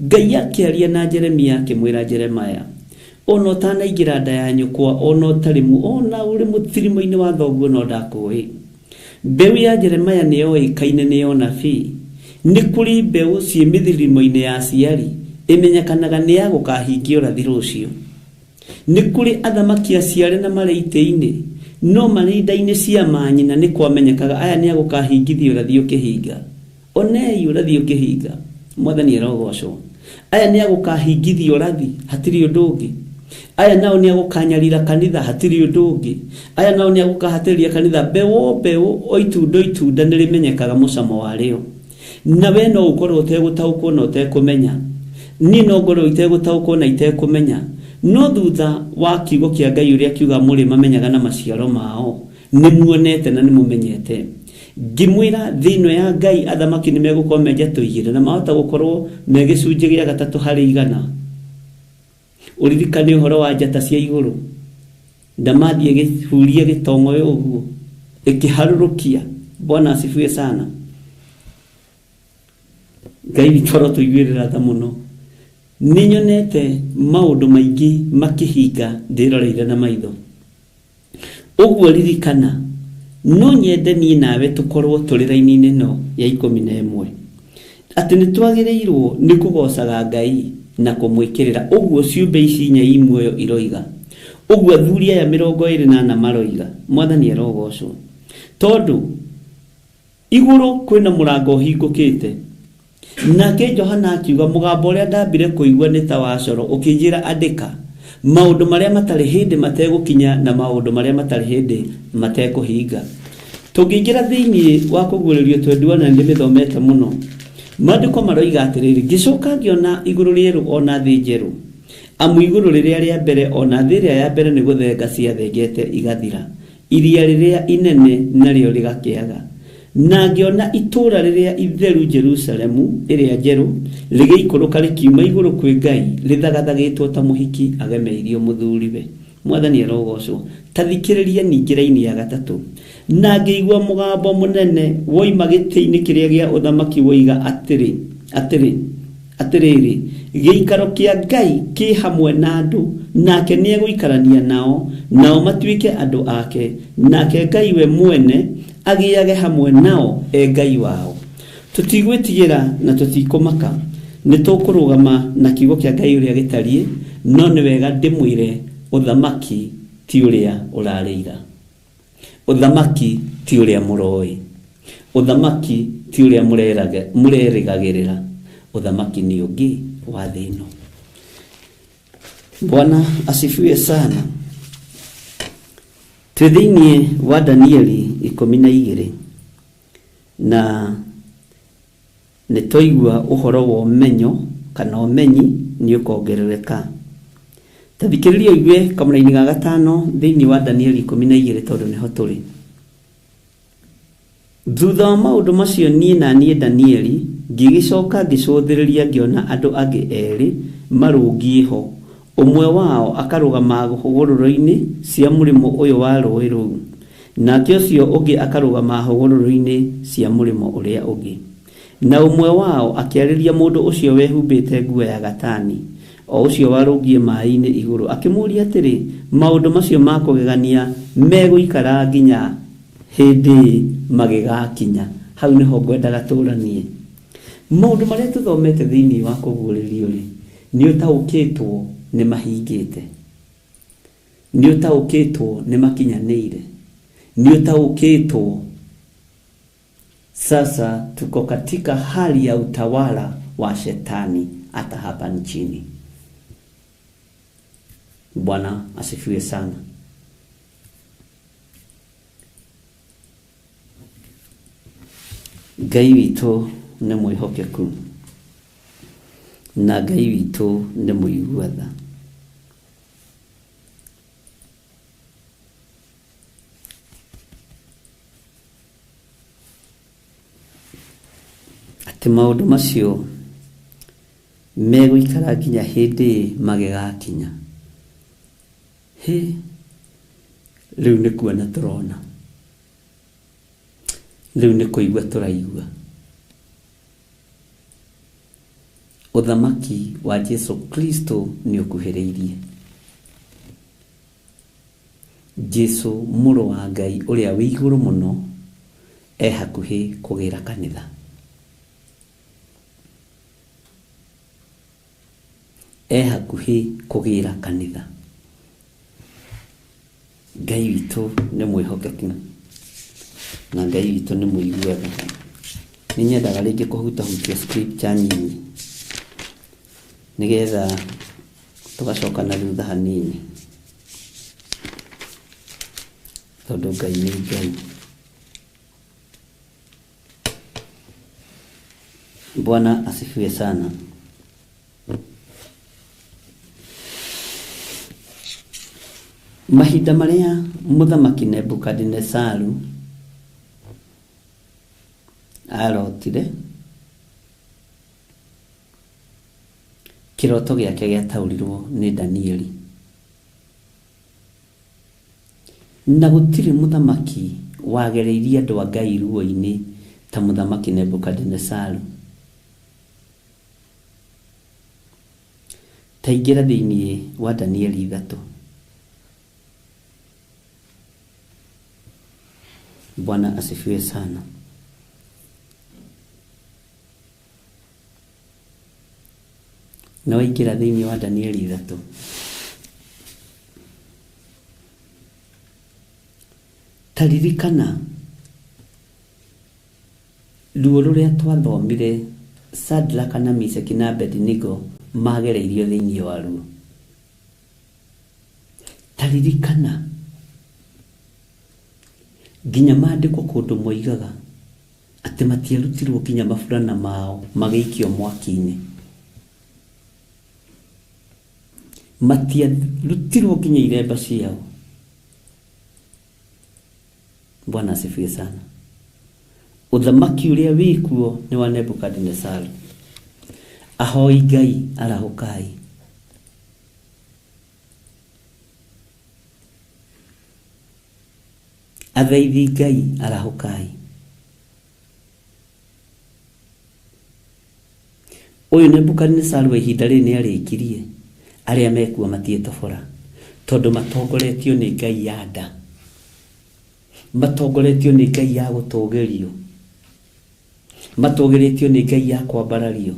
Ngai akĩaria na Jeremia akĩmwĩra, Jeremiah, o na ũtanaingĩra nda ya nyũkwa, o na ũtarĩ o na ũrĩ mũtirimo-inĩ wa thoguo no ndakũĩ. Mbeũ ya Jeremiah nĩ yoĩkaine nĩ ya ũnabii. Nĩ kũrĩ mbeũ ciĩ mĩthirimo-inĩ ya aciari ĩmenyekanaga nĩ ya gũkahingia ũrathi rũciũ. Nĩ kũrĩ athamaki aciare na marĩ itĩ-inĩ, no marĩ nda-inĩ cia manyina nĩ kwamenyekaga aya nĩ agũkahingithia ũrathi ũkĩhinga. Onei ũrathi ũkĩhinga. Mwathani arogocwo. Aya nĩ agũkahingithia ũrathi, hatirĩ ũndũ ũngĩ. Aya nao nĩ agũkanyarira kanitha, hatirĩ ũndũ ũngĩ. Aya nao nĩ agũkahatĩrĩria kanitha. Mbeũ o mbeũ, o itunda o itunda nĩ rĩmenyekaga mũcamo warĩo. Na we no ũkorwo ũtegũtaũkwo na ũtekũmenya. Niĩ no ngorwo itegũtaũkwo na itekũmenya. No thutha wa kiugo kĩa Ngai ũrĩa kiuga mũrĩ mamenyaga na maciaro mao, nĩ muonete na nĩ mũmenyete. Ngĩmwĩra thĩ ĩno ya Ngai athamaki nĩ megũkorwo me njatũ igĩrĩ na mahota gũkorwo me gĩcunjĩ gĩa gatatũ harĩ igana. Ũririkane ũhoro wa njata cia igũrũ, ndamathi ĩgĩhuria gĩtong'oyo ũguo ĩkĩharũrũkia. Bwana asifiwe sana. Ngai witũ arotũiguĩrĩra tha mũno. Nĩ nyonete maũndũ maingĩ makĩhinga ndĩroreire na maitho. Ũguo ririkana, no nyende niĩ nawe tũkorwo tũrĩ raini-inĩ ĩno ya 11, atĩ nĩ twagĩrĩirwo nĩ kũgocaga Ngai na kũmwĩkĩrĩra. Ũguo ciũmbe ici inya i muoyo iroiga, ũguo athuri aya 24 maroiga. Mwathani arogocwo, tondũ igũrũ kwĩna mũrango ũhingũkĩte. Nake Johana akiuga, mũgambo ũrĩa ndambire kũigua nĩ ta wa coro ũkĩnjĩra, andĩka maũndũ marĩa matarĩ hĩndĩ mategũkinya na maũndũ marĩa matarĩ hĩndĩ matekũhinga. Tũngĩingĩra thĩinĩ wa kũguũrĩrio 21, na nĩndĩmĩthomete mũno, maandĩko maroiga atĩrĩrĩ, ngĩcoka ngĩona igũrũ rĩerũ o na thĩ njerũ, amu igũrũ rĩrĩa rĩa mbere o na thĩ ĩrĩa ya mbere nĩ gũthenga ciathengete igathira, iria rĩrĩa inene narĩo rĩgakĩaga. Na ngĩona itũũra rĩrĩa itheru Jerusalemu ĩrĩa njerũ rĩgĩikũrũka rĩkiuma igũrũ kwĩ Ngai, rĩthagathagĩtwo ta mũhiki agemeirio mũthuriwe. Mwathani arogocwo. Ta thikĩrĩria ningĩ raini ya gatatũ. Na ngĩigua mũgambo mũnene woima gĩtĩ-inĩ kĩrĩa gĩa ũthamaki woiga atĩrĩ, atĩrĩ, atĩrĩrĩ, gĩikaro kĩa Ngai kĩ hamwe na andũ, nake nĩegũikarania nao, nao matuĩke andũ ake, nake Ngai we mwene agĩage hamwe nao e Ngai wao. Tũtigwĩtigĩra na tũtikũmaka, nĩ tũkũrũgama na kiugo kĩa Ngai ũrĩa gĩtariĩ, no nĩ wega ndĩmwĩre ũthamaki ti ũrĩa ũrarĩira, ũthamaki ti ũrĩa mũroĩ, ũthamaki ti ũrĩa mũrerĩgagĩrĩra, ũthamaki nĩ ũngĩ wa thĩ ĩno. Bwana asifiwe sana. Twĩ thĩinĩ wa Danieli 12, na nĩ twaigua ũhoro wa ũmenyo kana ũmenyi nĩ ũkongerereka. Ta thikĩrĩria ũigue kamũraini ga gatano thĩinĩ wa Danieli 12, tondũ nĩho tũrĩ. Thutha wa maũndũ macio niĩ na niĩ Danieli ngĩgĩcoka ngĩcũthĩrĩria, ngĩona andũ angĩ erĩ marũngiĩ ho, ũmwe wao akarũgama hũgũrũrũ-inĩ cia mũrĩmo ũyũ wa rũĩ rũu, nake ũcio ũngĩ akarũgama hũgũrũrũ-inĩ cia mũrĩmo ũrĩa ũngĩ. Na ũmwe wao akĩarĩria mũndũ ũcio wehumbĩte nguo ya gatani, o ũcio warũngiĩ maĩ-inĩ igũrũ, akĩmũũria atĩrĩ, maũndũ macio ma kũgegania megũikara nginya hĩndĩ magĩgakinya? Hau nĩho ngwendaga tũranie. Maũndũ marĩa tũthomete thĩinĩ wa kũguũrĩrio rĩ, nĩ ũtaũkĩtwo nĩ mahingĩte, nĩ ũtaũkĩtwo nĩ makinyanĩire, nĩ ũtaũkĩtwo sasa tuko katika hali ya utawala wa shetani hata hapa nchini. Bwana asifiwe sana. Ngai witũ nĩ mwĩhokeku, na Ngai witũ nĩ mũigua tha. Atĩ maũndũ macio megũikara nginya hĩndĩ magĩgakinya. Hĩ, rĩu nĩ kuona tũrona, rĩu nĩ kũigua tũraigua. Ũthamaki wa Jesu Kristo nĩ ũkuhĩrĩirie. Jesu mũrũ wa Ngai ũrĩa wĩ igũrũ mũno e hakuhĩ kũgĩra kanitha. E hakuhĩ kũgĩra kanitha. Ngai witũ nĩ mwĩhokeku, na Ngai witũ nĩ mũigua tha. Nĩ nyendaga rĩngĩ kũhutahutia scripture nyinyi nĩgetha tũgacoka na thutha hanini, tondũ Ngai nĩ Ngai. Bwana asifiwe sana. Mahinda marĩa mũthamaki Nebukadinesaru arotire, kĩroto gĩake gĩataũrirwo nĩ Danieli. Na gũtirĩ mũthamaki wagereirie andũ a Ngai ruo-inĩ ta mũthamaki Nebukadinesaru. Ta ingĩra thĩinĩ wa Danieli 3. Bwana asifiwe sana. Na waingĩra thĩinĩ wa Danieli 3. Ta ririkana ruo rũrĩa twathomire Shadraka na Meshaki na Abednego magereirio thĩinĩ wa ruo. Ta ririkana nginya maandĩko kũndũ moigaga atĩ matiarutirwo nginya maburana mao magĩikio mwaki-inĩ. Matiarutirwo nginya iremba ciao. Bwana asifiwe sana. Ũthamaki ũrĩa wĩkuo nĩ wa Nebukadinesaru. Ahoi Ngai arahũkai. Athaithi Ngai arahũkai. Ũyũ Nebukadinesaru wa ihinda rĩrĩ nĩarĩkirie arĩa mekuo matiĩtobora tondũ matongoretio nĩ Ngai ya nda, matongoretio nĩ Ngai ya gũtũgĩrio, matũgĩrĩtio nĩ Ngai ya kwambarario,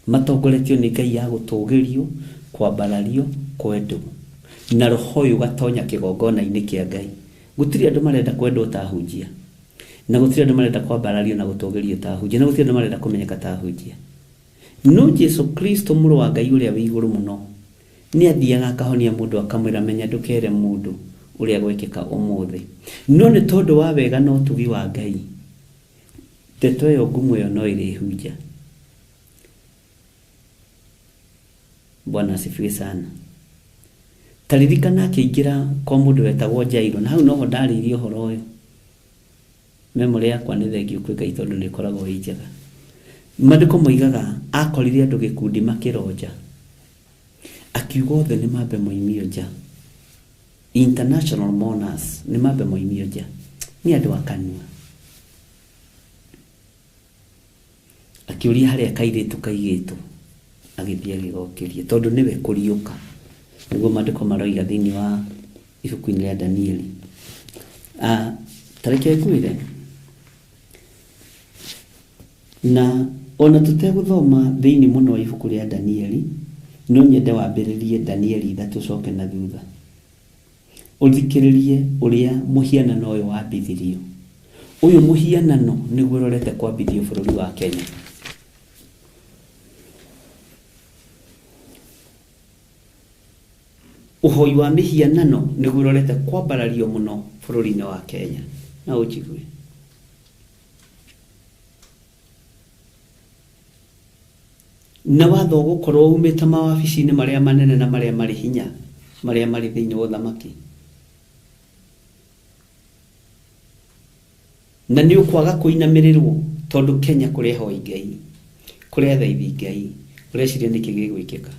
matongoretio nĩ Ngai ya gũtũgĩrio, kwambarario, kwendwo. Na roho ũyũ ũgatonya kĩgongona-inĩ kĩa Ngai. Gũtirĩ andũ marenda kwendwo ta ahunjia, na gũtirĩ andũ marenda kwambarario na gũtũgĩrio ta ahunjia, na gũtirĩ andũ marenda kũmenyeka ta ahunjia. No Jesu Kristo mũrũ wa Ngai ũrĩa wĩ igũrũ mũno nĩ athiaga akahonia mũndũ akamwĩra menya ndũkere mũndũ ũrĩa gwekĩka ũmũthĩ. No nĩ tondũ wa wega na ũtugi wa Ngai, ndeto ĩyo ngumo ĩyo no ĩrĩhunja. Bwana asifiwe sana. Ta ririkana akĩingĩra kwa mũndũ wetagwo Jairo, na hau noho ndarĩirie ũhoro ũyũ. Memory yakwa nĩ thengiũ kwĩ Ngai tondũ nĩ ĩkoragwo ĩ njega. Maandĩko moigaga akorire andũ gĩkundi makĩronja, akiuga othe nĩ mambe moimio nja. International mourners nĩ mambe moimio nja, nĩ andũ a kanua. Akĩũria harĩa kairĩtu kaigĩtwo, agĩthiĩ agĩgokĩria tondũ nĩwe kũriũka. Nĩguo maandĩko maroiga thĩinĩ wa ibuku-inĩ rĩa Danieli. Ta reke ngwĩre, na ona tũtegũthoma thĩinĩ mũno wa ibuku rĩa Danieli, no nyende wambĩrĩrie Danieli 3 ũcoke na thutha. Ũthikĩrĩrie ũrĩa mũhianano ũyũ wambithirio. Ũyũ mũhianano nĩguo ũrorete kwambithio bũrũri wa Kenya. Ũhoi wa mĩhianano nĩguo ũrorete kwambarario mũno bũrũri-inĩ wa Kenya. Na ũnjigue. Na watho ũgũkorwo umĩte mawabici-inĩ marĩa manene na marĩa marĩ hinya, marĩa marĩ thĩinĩ wa ũthamaki. Na nĩ ũkwaga kũinamĩrĩrwo tondũ Kenya kũrĩ ahoi Ngai, kũrĩ athaithi Ngai, ũreciria nĩkĩ gĩgwĩkĩka.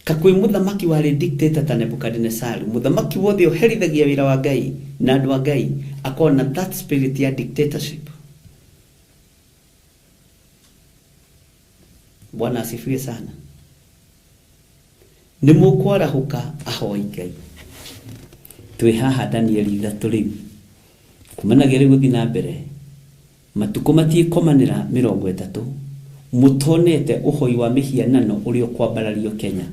Ka kwĩ mũthamaki warĩ dictator ta Nebukadinesaru, mũthamaki wothe ũherithagia wĩra wa Ngai na andũ a Ngai akorwo na that spirit ya dictatorship. Bwana asifiwe sana. Nĩ mũkwarahũka ahoi Ngai. Twĩ haha Danieli 3 rĩu. Kumanagia rĩu gũthiĩ na mbere, matukũ matiĩkomanĩra 30, mũtonete ũhoi wa mĩhianano ũrĩa ũkwambarario Kenya.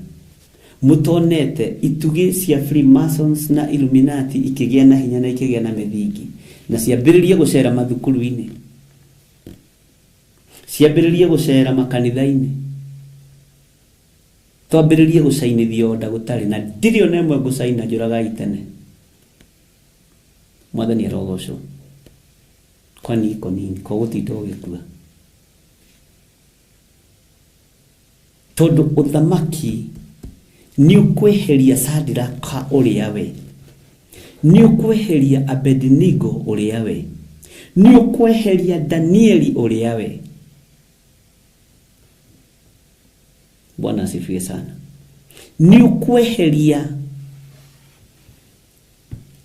Mũtonete itugĩ cia Freemasons na Illuminati ikĩgĩa na hinya na ikĩgĩa na mĩthingi, na ciambĩrĩrie gũcera mathukuru-inĩ, ciambĩrĩrie gũcera makanitha-inĩ, twambĩrĩrie gũcainithio nda gũtarĩ na ndirĩ ona ĩmwe ngũcaina njũragai tene. Mwathani arogocwo. Kwani iko nini? Kwa gũtinda ũgĩkua. Tondũ ũthamaki nĩ ũkweheria Sadiraka ũrĩa we, nĩ ũkweheria Abednego ũrĩa we, nĩ ũkweheria Danieli ũrĩa we. Bwana asifiwe sana. Nĩ ũkweheria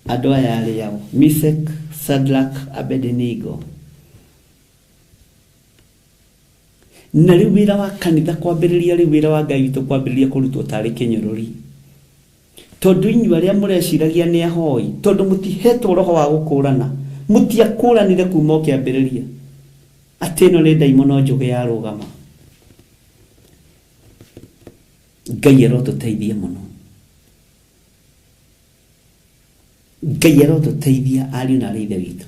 andũ aya arĩa o, Meshach, Shadrach, Abednego. Na rĩu wĩra wa kanitha kwambĩrĩria, rĩu wĩra wa Ngai witũ kwambĩrĩria kũrutwo tarĩ kĩnyũrũri. Tondũ inyuĩ arĩa mũreciragia nĩ ahoi, tondũ mũtihetwo roho wa gũkũrana, mũtiakũranire kuma o kĩambĩrĩria atĩ ĩno nĩ ndaimono njũgĩ yarũgama. Ngai arotũteithia mũno. Ngai arotũteithia ariũ na arĩ ithe witũ.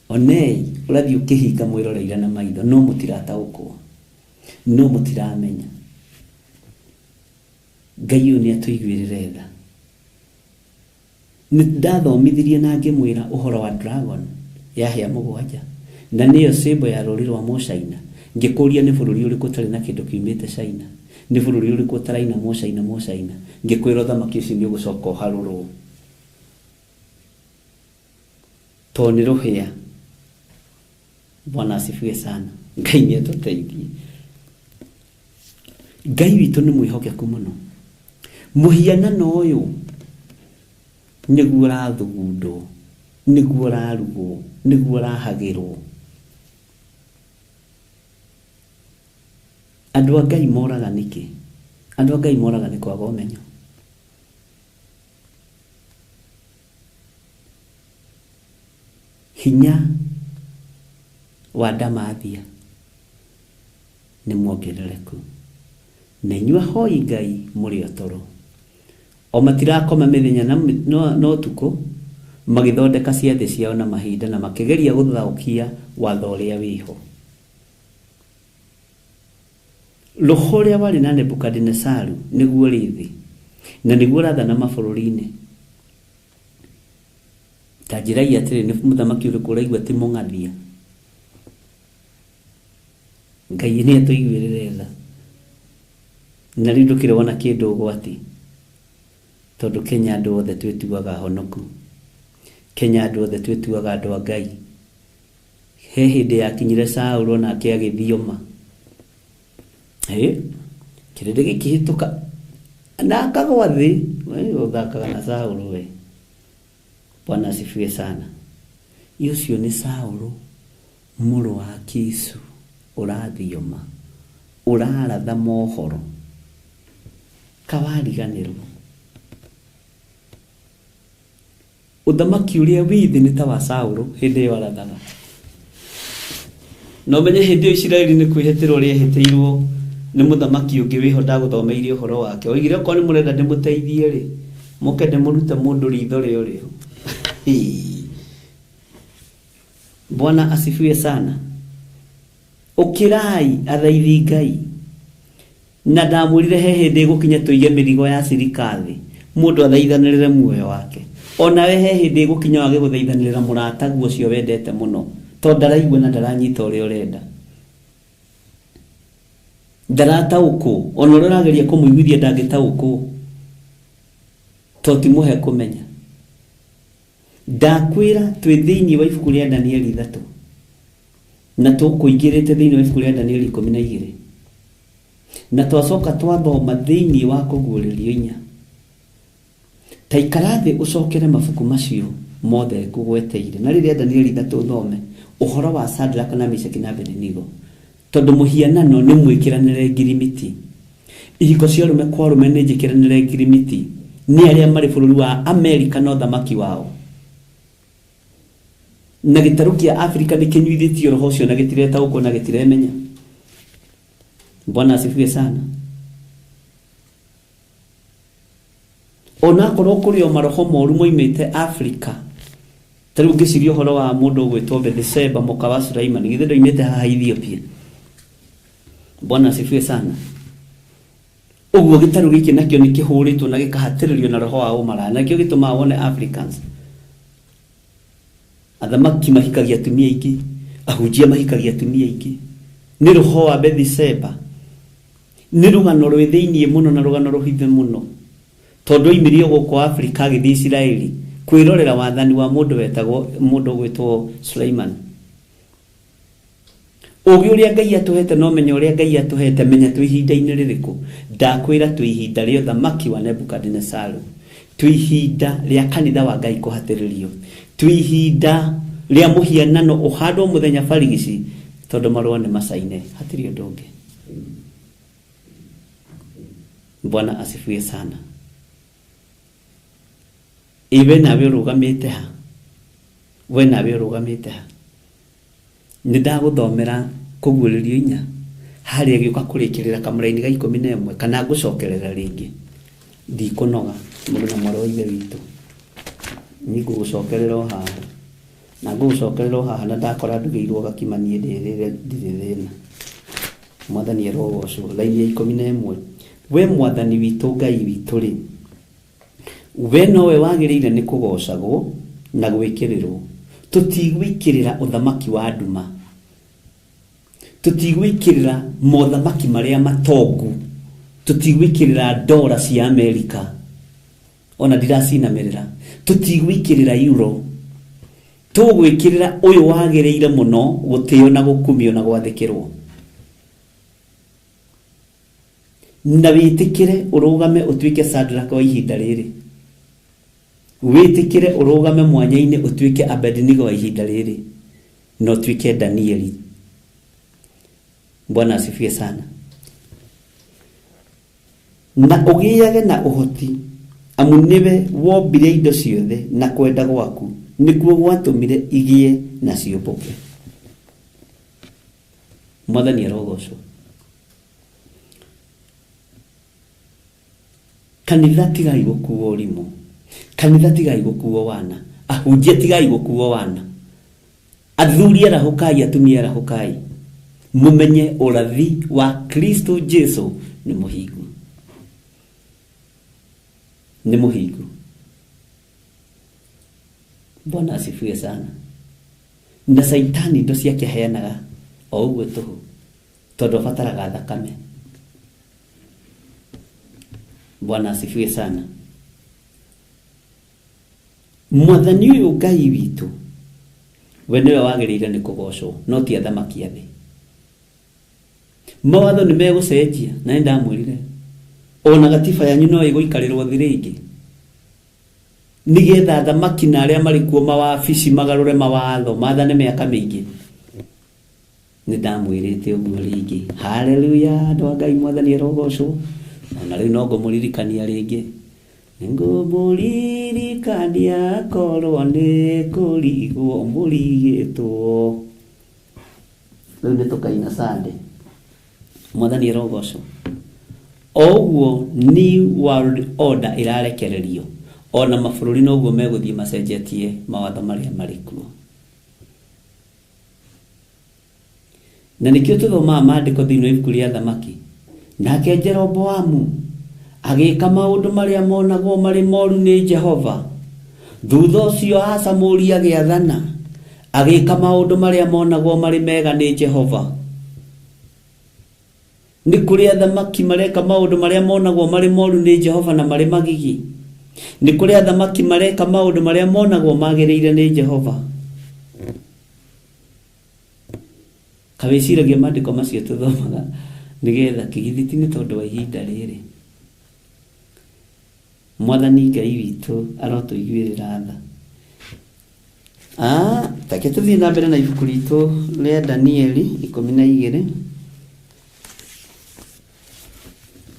Onei, ũrathiĩ ũkĩhinga mwĩroreire na maitho, no mũtirataũkwo, no mũtiramenya. Ngai ũyũ nĩ atũiguĩrĩre tha. Nĩ ndathomithirie na ngĩmwĩra ũhoro wa dragon ya hĩa mũgwanja, na nĩyo symbol ya rũri rwa Mũcaina. Ngĩkũria nĩ bũrũri ũrĩkũ ũtarĩ na kĩndũ kiumĩte China, nĩ bũrũri ũrĩkũ ũtaraina Mũcaina Mũcaina. Ngĩkwĩra ũthamaki ũcio nĩ ũgũcoka ũharũrwo. Tondũ nĩ rũhĩa. Bwana asifiwe sana. Ngai nĩ atũteithie. Ngai witũ nĩ mwĩhokeku mũno. Mũhianano ũyũ nĩguo ũrathugundwo, nĩguo ũrarugwo, nĩguo ũrahagĩrwo. Andũ a Ngai moraga nĩkĩ? Andũ a Ngai moraga nĩ kwaga ũmenyo. Hinya wa ndamathia nĩ muongerereku, na inyuĩ ahoi Ngai mũrĩ o toro. O matirakoma mĩthenya na ũtukũ, magĩthondeka ciathĩ ciao na mahinda na makĩgeria gũthaũkia watho ũrĩa wĩho. Roho ũrĩa warĩ na Nebukadinesaru nĩguo ũrĩ thĩ, na nĩguo ũrathana mabũrũri-inĩ. Ta njĩrai atĩrĩ, nĩ mũthamaki ũrĩkũ ũraigua ti mũng'athia? Ngai nĩ atũiguĩrĩre tha. Na rĩu ndũkĩrĩ wona kĩndũ ũgwati, tondũ Kenya andũ othe twĩtuaga ahonoku. Kenya andũ othe twĩtuaga andũ a Ngai. He hĩndĩ yakinyire Saũlũ o nake agĩthioma. Ĩ, kĩrĩndĩ gĩkĩhĩtũka na akagwa thĩ. We ũthakaga na Saũlũ we. Bwana asifiwe sana. Ĩ ũcio nĩ Saũlũ mũrũ wa Kishu ũrathioma, ũraratha mohoro. Kawariganĩrwo. Ũthamaki ũrĩa wĩ thĩ nĩ ta wa Saũlũ hĩndĩ ĩyo arathaga. Na ũmenye hĩndĩ ĩyo Isiraeli nĩ kwĩhĩtĩrwo rĩehĩtĩirwo nĩ mũthamaki ũngĩ wĩho ndagũthomeire ũhoro wake. Oigire okorwo nĩ mũrenda ndĩmũteithie-rĩ, mũke ndĩmũrute mũndũ ritho rĩa ũrĩo. Bwana asifiwe sana. Ũkĩrai athaithi Ngai. Na ndamwĩrire he hĩndĩ ĩgũkinya tũige mĩrigo ya cirika thĩ, mũndũ athaithanĩrĩre muoyo wake. O nawe he hĩndĩ ĩgũkinya wage gũthaithanĩrĩra mũrataguo ũcio wendete mũno, tondũ ndaraigua na ndaranyita ũrĩa ũrenda. Ndarataũkwo, o na ũrĩa ũrageria kũmũiguithia ndangĩtaũkwo, tondũ ti mũhe kũmenya. Ndakwĩra twĩ thĩinĩ wa ibuku rĩa Danieli 3, na tũkũingĩrĩte thĩinĩ wa ibuku rĩa Danieli 12, na twacoka twathoma thĩinĩ wa Kũguũrĩrio 4. Ta ikara thĩ ũcokere mabuku macio mothe ngũgweteire, na rĩrĩa Danieli 3 ũthome ũhoro wa Shadraka na Meshaki na Abednego, tondũ mũhianano nĩ mwĩkĩranĩre ngirimiti. Ihiko cia arũme kwa arũme nĩ njĩkĩranĩre ngirimiti nĩ arĩa marĩ bũrũri wa Amerika na ũthamaki wao. Na gĩtarũ kĩa Afrika nĩ kĩnyuithĩtio roho ũcio na gĩtiretaũkwo na gĩtiremenya. Bwana asifiwe sana. Onakorwo kũrĩ o maroho moru moimĩte Afrika, ta rĩu ngĩciria ũhoro wa mũndũ ũgwĩtwo Bethsheba mũka wa Sulaimani, githĩ ndoimĩte haha Ethiopia? Bwana asifiwe sana. Ũguo gĩtarũ gĩkĩ nakĩo nĩ kĩhũrĩtwo na gĩkahatĩrĩrio na roho wa ũmaraya, na nĩkĩo gĩtũmaga wone Africans athamaki mahikagia atumia aingĩ, ahunjia mahikagia atumia aingĩ. Nĩ roho wa Bethseba. Nĩ rũgano rwĩ thĩiniĩ mũno na rũgano rũhithe mũno. Tondũ oimirio gũkũ Afrika agĩthiĩ Isiraeli kwĩrorera wathani wa mũndũ wetagwo mũndũ ũgwĩtwo Suleiman. Ũgĩ ũrĩa Ngai atũhete na ũmenyo ũrĩa Ngai atũhete, menya twĩ ihinda-inĩ rĩrĩkũ. Ndakwĩra twĩ ihinda rĩa ũthamaki wa Nebukadinesaru, twĩ ihinda rĩa kanitha wa Ngai kũhatĩrĩrio, twĩ ihinda rĩa mũhianano ũhandwo mũthenya barigici, tondũ marũa nĩ macaine, hatirĩ ũndũ ũngĩ. Bwana asifiwe sana. Iwe nawe ũrũgamĩte ha? We nawe ũrũgamĩte ha? Nĩ ndagũthomera kũguũrĩrio inya harĩa gĩũka kũrĩkĩrĩra kamũraini ga 11, kana ngũcokerera rĩngĩ. Ndikũnoga mũndũ na mwarĩ wa ithe witũ, niĩ ngũgũcokerera o haha, na ngũgũcokerera o haha, na ndakora ndugĩirwo gakima niĩ ndĩrĩre, ndirĩ thĩna. Mwathani arogocwo. Raini ya 11, we mwathani witũ Ngai witũ rĩ, we nowe wagĩrĩire nĩ kũgocagwo na gwĩkĩrĩrwo. Tũtigwĩkĩrĩra ũthamaki wa nduma, tũtigwĩkĩrĩra mothamaki marĩa matongu, tũtigwĩkĩrĩra ndora cia Amerika, ona ndiracinamĩrĩra, tũtigwĩkĩrĩra euro, tũgwĩkĩrĩra ũyũ wagĩrĩire mũno gũtĩo na gũkumio na gwathĩkĩrwo. Na wĩtĩkĩre ũrũgame ũtuĩke Shadrach wa ihinda rĩrĩ, wĩtĩkĩre ũrũgame mwanya-inĩ ũtuĩke Abednego wa ihinda rĩrĩ, na ũtuĩke Danieli. Bwana asifiwe sana. Na ũgĩage na ũhoti, amu nĩwe wombire indo ciothe na kwenda gwaku nĩkuo gwatũmire igĩe na ciũmbũke. Mwathani arogocwo. Kanitha tigai gũkuo ũrimũ, kanitha tigai gũkuo wana, ahunjia tigai gũkuo wana, athuri arahũkai, atumia arahũkai, mũmenye ũrathi wa Kristo Jesu nĩ mũhingu, nĩ mũhingu. Bwana asifiwe sana. Na Saitani indo ciake aheanaga o ũguo tũhũ, tondũ abataraga thakame. Bwana asifiwe sana. Mwathani ũyũ Ngai witũ, we nĩwe wagĩrĩire nĩ kũgocwo, no ti athamaki a thĩ. Mawatho nĩ megũcenjia, na nĩ ndamwĩrire ona gatiba yanyu no ĩgũikarĩrwo thĩ rĩngĩ, nĩgetha athamaki na arĩa marĩ kuo mawabici magarũre mawatho mathane mĩaka mĩingĩ. Nĩ ndamwĩrĩte ũguo rĩngĩ. Haleluya, andũ a Ngai, mwathani arogocwo. Ona rĩu no ngũmũririkania rĩngĩ, ngũmũririkania korwo nĩ kũrigwo mũrigĩtwo. Rĩu nĩ tũkaina Sunday. Mwathani arogocwo. O ũguo New World Order ĩrarekererio, ona mabũrũri noguo megũthiĩ macenjetie mawatho marĩa marĩ kuo. Na nĩkĩo tũthomaga maandĩko thĩinĩ wa ibuku rĩa Thamaki. Nake Jeroboamu agĩka maũndũ marĩa monagwo marĩ moru nĩ Jehova. Thutha ũcio Asa mũriũ agĩathana, agĩka maũndũ marĩa monagwo marĩ mega nĩ Jehova. Nĩ kũrĩ athamaki mareka maũndũ marĩa monagwo marĩ moru nĩ Jehova na marĩ magigi. Nĩ kũrĩ athamaki mareka maũndũ marĩa monagwo magĩrĩire nĩ Jehova. Kawĩciragia maandĩko macio tũthomaga nĩgetha kĩgithiti nĩ tondũ wa ihinda rĩrĩ. Mwathani Ngai witũ arotũiguĩrĩra tha. Take tũthiĩ na mbere na ibuku ritũ rĩa Danieli 12,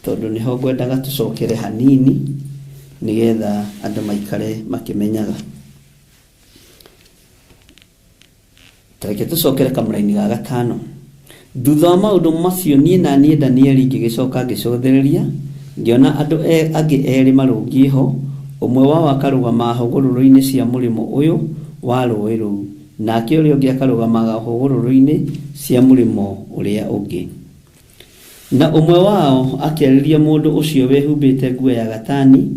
tondũ nĩho ngwendaga tũcokere hanini nĩgetha andũ maikare makĩmenyaga. Tareke tũcokere kamũraini ga 5. Thutha wa maũndũ macio niĩ na niĩ Danieli ngĩgĩcoka ngĩcũthĩrĩria, ngĩona andũ angĩ erĩ marũngiĩ ho, ũmwe wao akarũgama hũgũrũrũ-inĩ cia mũrĩmo ũyũ wa rũũĩ rũu, nake ũrĩa ũngĩ akarũgama hũgũrũrũ-inĩ cia mũrĩmo ũrĩa ũngĩ. Na ũmwe wao akĩarĩria mũndũ ũcio wehumbĩte nguo ya gatani,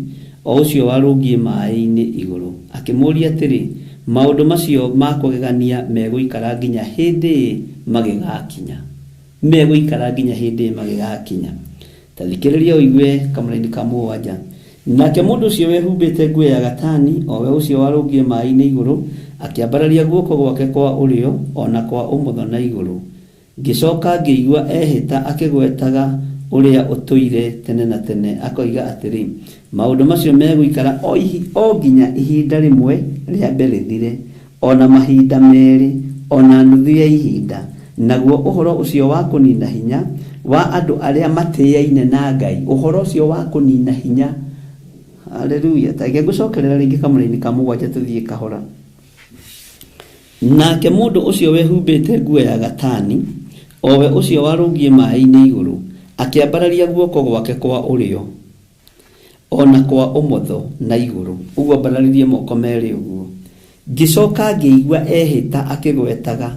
o ũcio warũngiĩ maaĩ-inĩ igũrũ, akĩmũũria atĩrĩ, maũndũ macio ma kũgegania megũikara nginya hĩndĩ ĩ magĩgakinya? Megũikara nginya hĩndĩ ĩ magĩgakinya. Ta thikĩrĩria ũigue kamũraini ka mũgwanja. Nake mũndũ ũcio wehumbĩte nguo ya gatani, o we ũcio warũngiĩ maĩ-inĩ igũrũ, akĩambararia guoko gwake kwa ũrĩo o na kwa ũmotho na igũrũ. Ngĩcoka ngĩigua ehĩta akĩgwetaga ũrĩa ũtũire tene na tene, akoiga atĩrĩ, Maũndũ macio megũikara o nginya ihinda rĩmwe rĩambe rĩthire, o na mahinda merĩ, o na nuthu ya ihinda. Naguo ũhoro ũcio wa kũnina hinya wa andũ arĩa matĩaine na Ngai, ũhoro ũcio wa kũnina hinya, haleluya. Ta reke ngũcokerera rĩngĩ kamũraini ka mũgwanja tũthiĩ kahora. Nake mũndũ ũcio wehumbĩte nguo ya gatani, o we ũcio warũngiĩ maĩ-inĩ igũrũ, akĩambararia guoko gwake kwa ũrĩo o na kwa ũmotho na igũrũ, ũguo ambararirie moko merĩ ũguo. Ngĩcoka ngĩigua ehĩta akĩgwetaga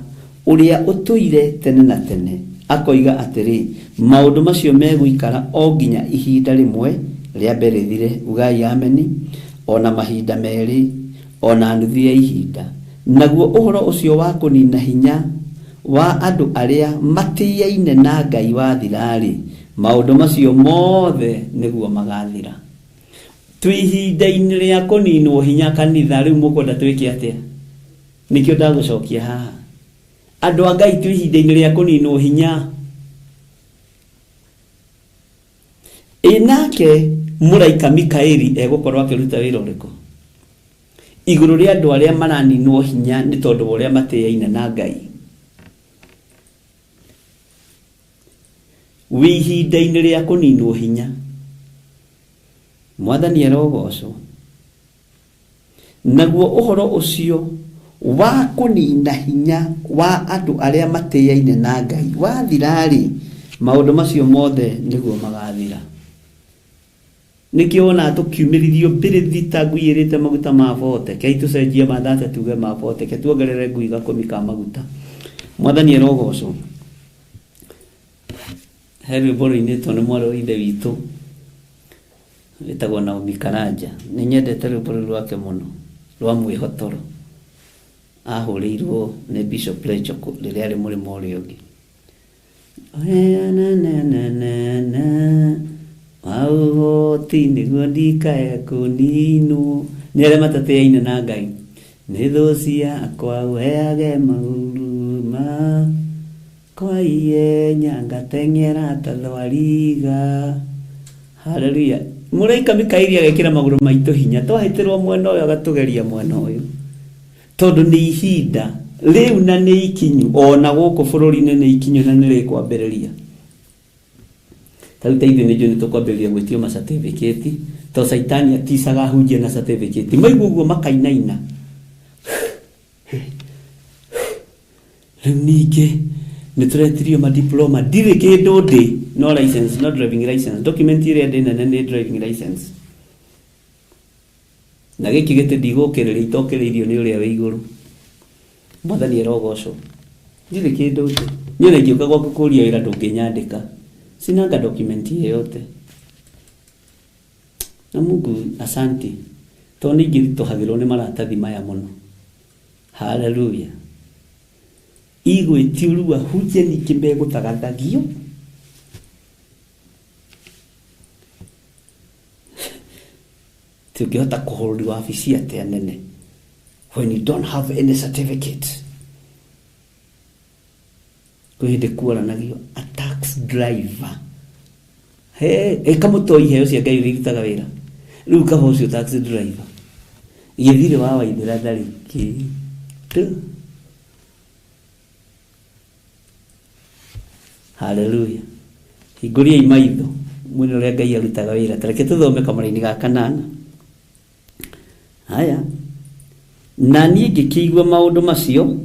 ũrĩa ũtũire tene na tene, akoiga atĩrĩ, Maũndũ macio megũikara o nginya ihinda rĩmwe rĩambe rĩthire, ugai ameni, o na mahinda merĩ, o na nuthu ya ihinda. Naguo ũhoro ũcio wa kũnina hinya wa andũ arĩa matĩaine na Ngai wathira-rĩ, maũndũ macio mothe nĩguo magathira. Twĩ ihinda-inĩ rĩa kũninwo hinya kanitha, rĩu mũkwenda twĩke atĩa? Nĩkĩo ndagũcokia haha. Andũ a Ngai twĩ ihinda-inĩ rĩa kũninwo hinya. Ĩ nake mũraika Mikaeli egũkorwo akĩruta wĩra ũrĩkũ? Igũrũ rĩa andũ arĩa maraninwo hinya nĩ tondũ wa ũrĩa matĩaine na Ngai. Wĩ ihinda-inĩ rĩa kũninwo hinya. Mwathani arogocwo. Naguo ũhoro ũcio wa kũnina hinya wa andũ arĩa matĩaine na Ngai wathira-rĩ, maũndũ macio mothe nĩguo magathira. Nĩkĩo wonaga tũkiumĩrithio mbĩrĩthi ta ngui ĩrĩte maguta ma bote. Kei tũcenjie mathate tuge ma bote, ke tuongerere ngui gakũmi ka maguta. Mwathani arogocwo. He rwĩmbo rũinĩtwo nĩ mwarĩ wa ithe witũ wĩtagwo Naomi Karanja. Nĩ nyendete rwĩmbo rũu rwake mũno rwa mwĩhotoro. Ahũrĩirwo nĩ Bishop Rachel rĩrĩa arĩ mũrĩmo ũrĩa ũngĩ. Maũhoti nĩguo ndikae kũninwo nĩ arĩa matatĩaine na Ngai. Nĩ thũ ciakwa ũheage magũrũ makwa ihenya ngateng'era ta thwariga. Haleluya. Mũraika Mikaeli agekĩra magũrũ maitũ hinya, twahĩtĩrwo mwena ũyũ agatũgeria mwena ũyũ, tondũ nĩ ihinda rĩu na nĩ ikinyu, ona gũkũ bũrũri-inĩ nĩ ikinyu na nĩ rĩkwambĩrĩria. Ta rĩu ta ithuĩ nĩ njũĩ nĩ tũkwambĩrĩria gwĩtio ma certificate, tondũ caitani aticaga ahunjia na certificate. Maigua ũguo makainaina. Rĩu ningĩ nĩ tũretirio ma diploma, ndirĩ kĩndũ ndĩ, no license, no driving license. Document ĩrĩa ndĩ nene nĩ driving license. Na gĩkĩ gĩtĩ ndigũkĩrĩria itokĩrĩirio nĩ ũrĩa wĩ igũrũ. Mwathani arogocwo. Ndirĩ kĩndũ ndĩ. Niĩ ona ingĩũka gwaku kũria wĩra ndũngĩnyandĩka. Sinanga document yeyote. Na Mungu asante. Tondũ nĩ ingĩritũhagĩrwo nĩ maratathi maya mũno. Haleluya. Igwĩtio rĩu ahunjia ningĩ megũthagathagio. Tũngĩhota kũhũrũri wabici atĩa nene when you don't have any certificate? Kwĩ hĩndĩ kuoranagio a taxi driver. He, ĩka mũtoi iheo cia Ngai ũrĩa irutaga wĩra. Rĩu kaba ũcio taxi driver. Gĩthirĩ wa Waithĩra ndarĩ kĩndũ. Haleluya. Hingũriai maitho mwone ũrĩa Ngai arutaga wĩra. Ta reke tũthome kamũraini ga kanana. Haya. Na niĩ ngĩkĩigua maũndũ macio,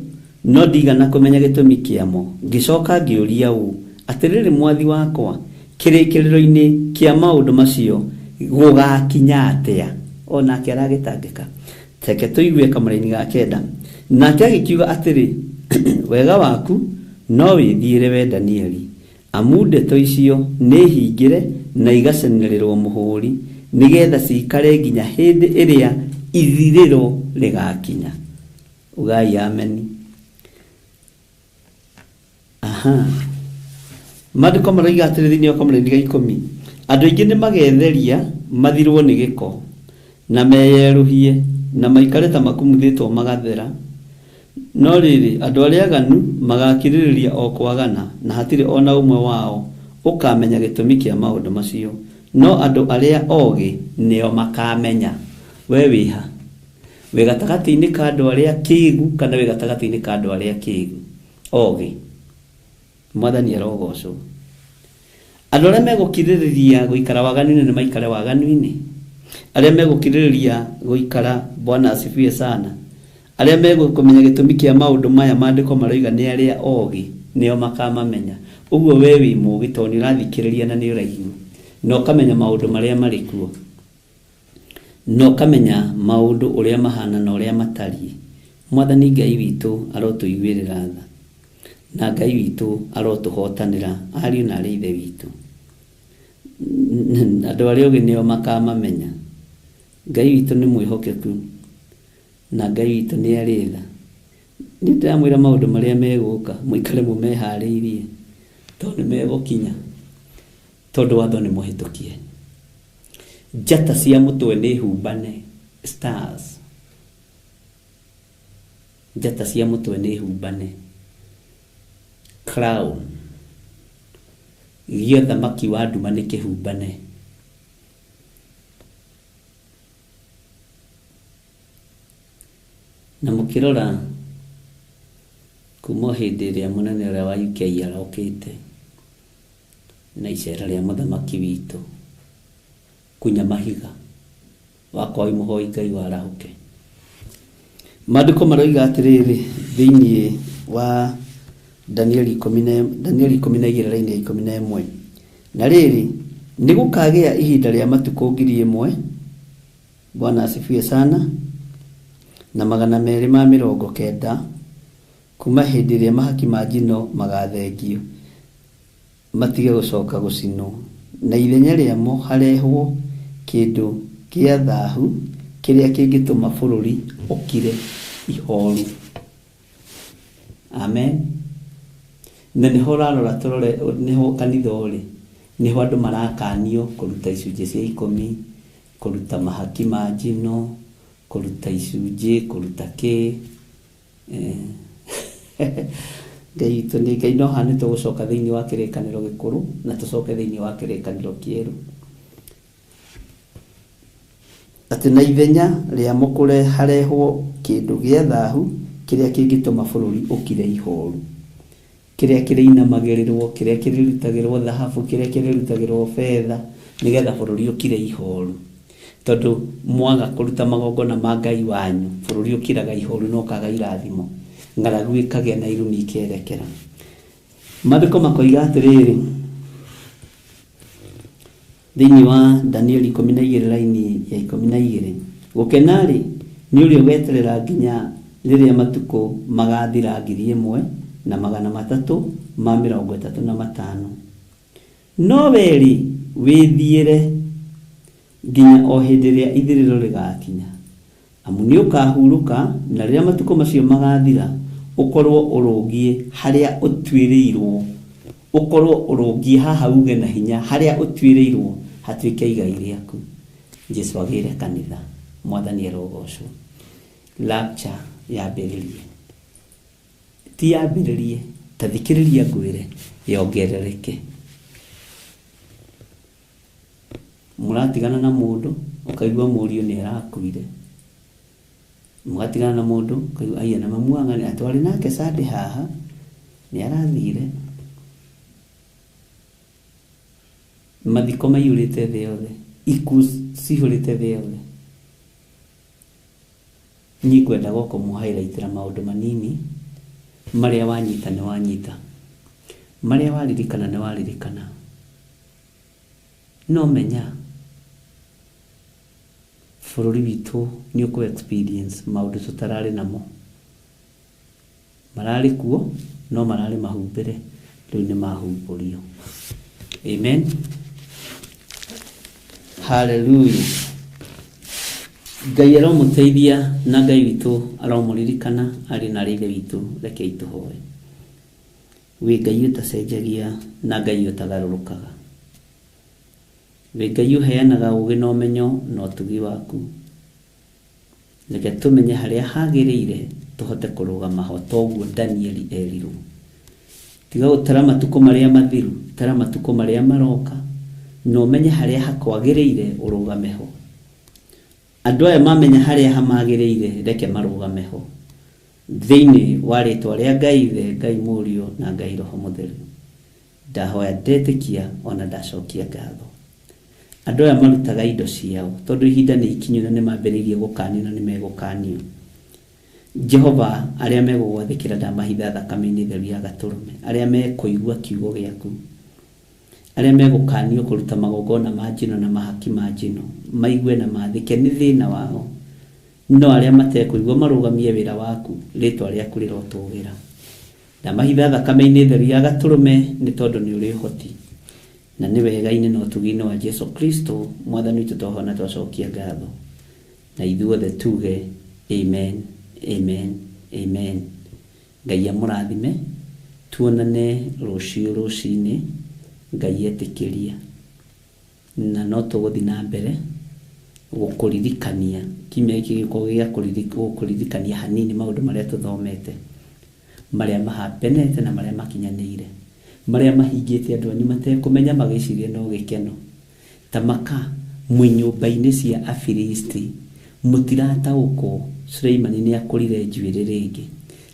no ndigana kũmenya gĩtũmi kĩamo. Ngĩcoka ngĩũria ũũ, atĩrĩrĩ mwathi wakwa, kĩrĩkĩrĩro-inĩ kĩa maũndũ macio gũgakinya atĩa? O nake aragĩtangĩka. Reke tũigue kamũraini ga kenda. Nake agĩkiuga atĩrĩ, wega waku no wĩthiĩre we Danieli, amu ndeto icio nĩ hingĩre na igacenererwo mũhũri, nĩgetha cikare nginya hĩndĩ ĩrĩa ithirĩro rĩgakinya. Ugai ameni. Aha. Maandĩko maroiga atĩrĩ thĩinĩ wa kamũraini ga ikũmi, andũ aingĩ nĩ magetheria mathirwo nĩ gĩko, na meyerũhie, na maikare ta makumuthĩtwo magathera. No rĩrĩ, andũ arĩa aganu magaakirĩrĩria o kwagana, na hatirĩ o na ũmwe wao ũkaamenya gĩtũmi kĩa maũndũ macio, no andũ arĩa ogĩ nĩo makaamenya. Wee wĩ ha? Wĩ gatagatĩ-inĩ ka andũ arĩa akĩgu kana wĩ gatagatĩ-inĩ ka andũ arĩa akĩgu? Ogĩ. Mwathani arogocwo. Andũ arĩa megũkirĩrĩria gũikara waganu-inĩ nĩ maikare waganu-inĩ. Arĩa megũkirĩrĩria gũikara, Bwana asifiwe sana. Arĩa megũkũmenya gĩtũmi kĩa maũndũ maya maandĩko maroiga nĩ arĩa ogĩ nĩo makamamenya. Ũguo we wĩ mũgĩ tondũ nĩ ũrathikĩrĩria na nĩ ũraigua na ũkamenya maũndũ marĩa marĩ kuo na ũkamenya maũndũ ũrĩa mahana na ũrĩa matariĩ. Mwathani Ngai witũ arotũiguĩrĩra tha. Na Ngai witũ arotũhotanĩra, ariũ na aarĩ a Ithe witũ. Andũ arĩa ogĩ nĩo makamamenya. Ngai witũ nĩ mwĩhokeku, na Ngai witũ nĩ arĩ tha. Niĩ ndĩramwĩra maũndũ marĩa megũka, mũikare mũmeharĩirie, tondũ nĩ megũkinya, tondũ watho nĩ mũhĩtũkie. Njata cia mũtwe nĩ humbane, stars. Njata cia mũtwe nĩ humbane, crown, gĩa ũthamaki wa nduma nĩ kĩhumbane. Na mũkĩrora kuma o hĩndĩ ĩrĩa mũnene ũrĩa wa UK arokĩte na icera rĩa mũthamaki witũ kunya mahiga wakwa wĩ mũhoi Ngai warahũke. Maandĩko maroiga atĩrĩrĩ thĩinĩ wa Danieli ikũmi na Danieli 12 raini ya 11, na rĩrĩ, nĩ gũkagĩa ihinda rĩa matukũ 1000, Bwana asifiwe sana, na 290 kuma hĩndĩ ĩrĩa mahaki ma njino magathengio matige gũcoka gũcinwo, na ithenya rĩamo harehwo kĩndũ kĩa thahu kĩrĩa kĩngĩtũma bũrũri ũkire ihooru. Amen. Na nĩho ũrarora tũrore, nĩho kanitha ũrĩ, nĩho andũ marakanio kũruta icunjĩ cia ikũmi, kũruta mahaki ma njino, kũruta icunjĩ, kũruta kĩ. Ngai witũ nĩ Ngai, no haha nĩ tũgũcoka thĩinĩ wa kĩrĩkanĩro gĩkũrũ na tũcoke thĩinĩ wa kĩrĩkanĩro kĩerũ. Atĩ na ithenya rĩamo harehwo kĩndũ gĩa thahu kĩrĩa kĩngĩtũma bũrũri ũkire ihoru. Kĩrĩa kĩrĩinamagĩrĩrwo, kĩrĩa kĩrĩrutagĩrwo thahabu, kĩrĩa kĩrĩrutagĩrwo betha, nĩgetha bũrũri ũkire ihoru. Tondũ mwaga kũruta magongona ma Ngai wanyu, bũrũri ũkiraga ihoru na ũkaga irathimo, ng'aragu ĩkagĩa na irumi ikerekera. Maandĩko makoiga atĩrĩrĩ, thĩinĩ wa Danieli 12 raini ya 12, gũkena-rĩ, nĩ ũrĩa ũgeterera nginya rĩrĩa matukũ magathira 1335. No wee-rĩ, wĩthiĩre nginya o hĩndĩ ĩrĩa ithirĩro rĩgakinya. Amu nĩũkahurũka, na rĩrĩa matukũ macio magathira, ũkorũo ũrũngiĩ harĩa ũtuĩrĩirũo, ũkorũo ũrũngiĩ haha uuge na hinya, harĩa ũtuĩrĩirũo hatuĩke igai rĩaku. Jesu agĩre kanitha. Mwathani arogocwo. Rapture yambĩrĩrie. Ti yambĩrĩrie, ta thikĩrĩria ngwĩre, yongerereke. Mũratigana na mũndũ, ũkaigua mũriũ nĩ arakuire. Mũgatigana na mũndũ, ũkaigua aiya na mamu wa ng'ania twarĩ nake Sunday haha, nĩ arathire. Mathiko maiyũrĩte thĩ yothe, ikuũ cihũrĩte thĩ yothe. Niĩ ngwendaga o kũmũ highlight maũndũ manini, marĩa wanyita nĩ wanyita, marĩa waririkana nĩ waririkana. No menya bũrũri witũ nĩ ũkũ experience maũndũ tũtararĩ namo. Mararĩ kuo no mararĩ mahumbĩre, rĩu nĩ mahumbũrio. Amen. Hallelujah. Ngai aromũteithia na Ngai witũ aromũririkana arĩ na arĩ Ithe witũ, rekei tũhoe. Wĩ Ngai ũtacenjagia na Ngai ũtagarũrũkaga. Wĩ Ngai ũheanaga ũũgĩ na ũmenyo na ũtugi waku. Reke tũmenye harĩa hagĩrĩire tũhote kũrũgama ho ta ũguo Danieli erirwo. Tiga gũtara matukũ marĩa mathiru, tara matukũ marĩa maroka, na ũmenye harĩa hakwagĩrĩire ũrũgame ho. Andũ aya mamenya harĩa hamagĩrĩire, reke marũgame ho. Thĩinĩ wa rĩtwa rĩa Ngai Ithe, Ngai Mũriũ, na Ngai Roho Mũtheru, ndahoya ndetĩkia o na ndacokia ngatho. Andũ aya marutaga indo ciao, tondũ ihinda nĩ ikinyu na nĩmambĩrĩirie gũkanio na nĩmegũkanio. Jehova, arĩa megũgwathĩkĩra ndamahitha thakame-inĩ theru ya Gatũrũme, arĩa mekũigua kiugo gĩaku. Arĩa megũkaanio kũruta magongona ma njino na mahaki ma njino, maigue na maathĩke, nĩ thĩĩna wao. No arĩa matekũigua marũgamie wĩra waku, rĩĩtwa rĩaku rĩrotũũgĩra. Ndamahitha thakame-inĩ theru ya Gatũrũme, nĩ tondũ nĩ ũrĩ ũhoti, na nĩ wega-inĩ na ũtugi-inĩ wa Jesũ Kristo, Mwathani witũ twahoya na twacokia ngatho. Na ithuothe tuuge, Amen, Amen, Amen. Ngai amũrathime, tuonane rũciũ rũcinĩ Ngai etĩkĩria. Na no tũgũthiĩ na mbere gũkũririkania, kiumia gĩkĩ gĩgũkorwo gĩa gũkũririkania hanini maũndũ marĩa tũthomete, marĩa mahapenete na marĩa makinyanĩire, marĩa mahingĩte andũ anyu matekũmenya magĩciria no gĩkeno. Ta maka, mwĩ nyũmba-inĩ cia Afilisti, mũtirataũkwo, Suleimani nĩakũrire njuĩrĩ rĩngĩ,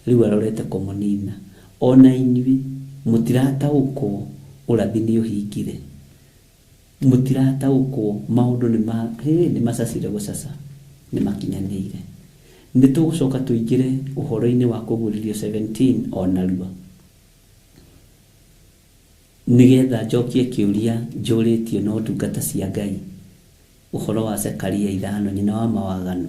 rĩu arorete kũmũnina. O na inyuĩ mũtirataũkwo, ũrathi nĩũhingire. Mũtirataũkwo, maũndũ nĩ ma, hĩ, nĩmacacire gũcaca, nĩmakinyanĩire. Nĩtũgũcoka tũingĩre ũhoro-inĩ wa Kũguũrĩrio 17 o narua. Nĩ getha njokie kĩũria njũrĩtio no ndungata cia Ngai, ũhoro wa Zekaria ithano, nyina wa mawaganu,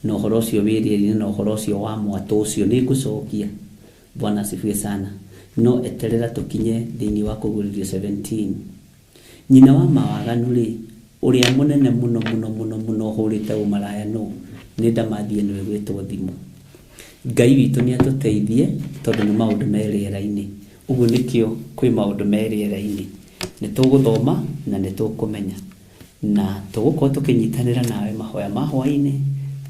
na ũhoro ũcio wĩ rĩera-inĩ na ũhoro ũcio wa mwatũ ũcio, nĩ ngũcokia. Bwana asifiwe sana. No eterera tũkinye thĩinĩ wa Kũguũrĩrio 17. Nyina wa mawaganu-rĩ, ũrĩa mũnene mũno mũno mũno mũno ũhũrĩte ũmaraya nũ? Nĩ ndamathia ĩno ĩgwĩtwo thimũ. Ngai witũ nĩ atũteithie tondũ nĩ maũndũ me rĩera-inĩ. Ũguo nĩkĩo kwĩ maũndũ me rĩera-inĩ. Nĩ tũgũthoma na nĩ tũkũmenya. Na tũgũkorwo tũkĩnyitanĩra nawe mahoya ma hwaĩ-inĩ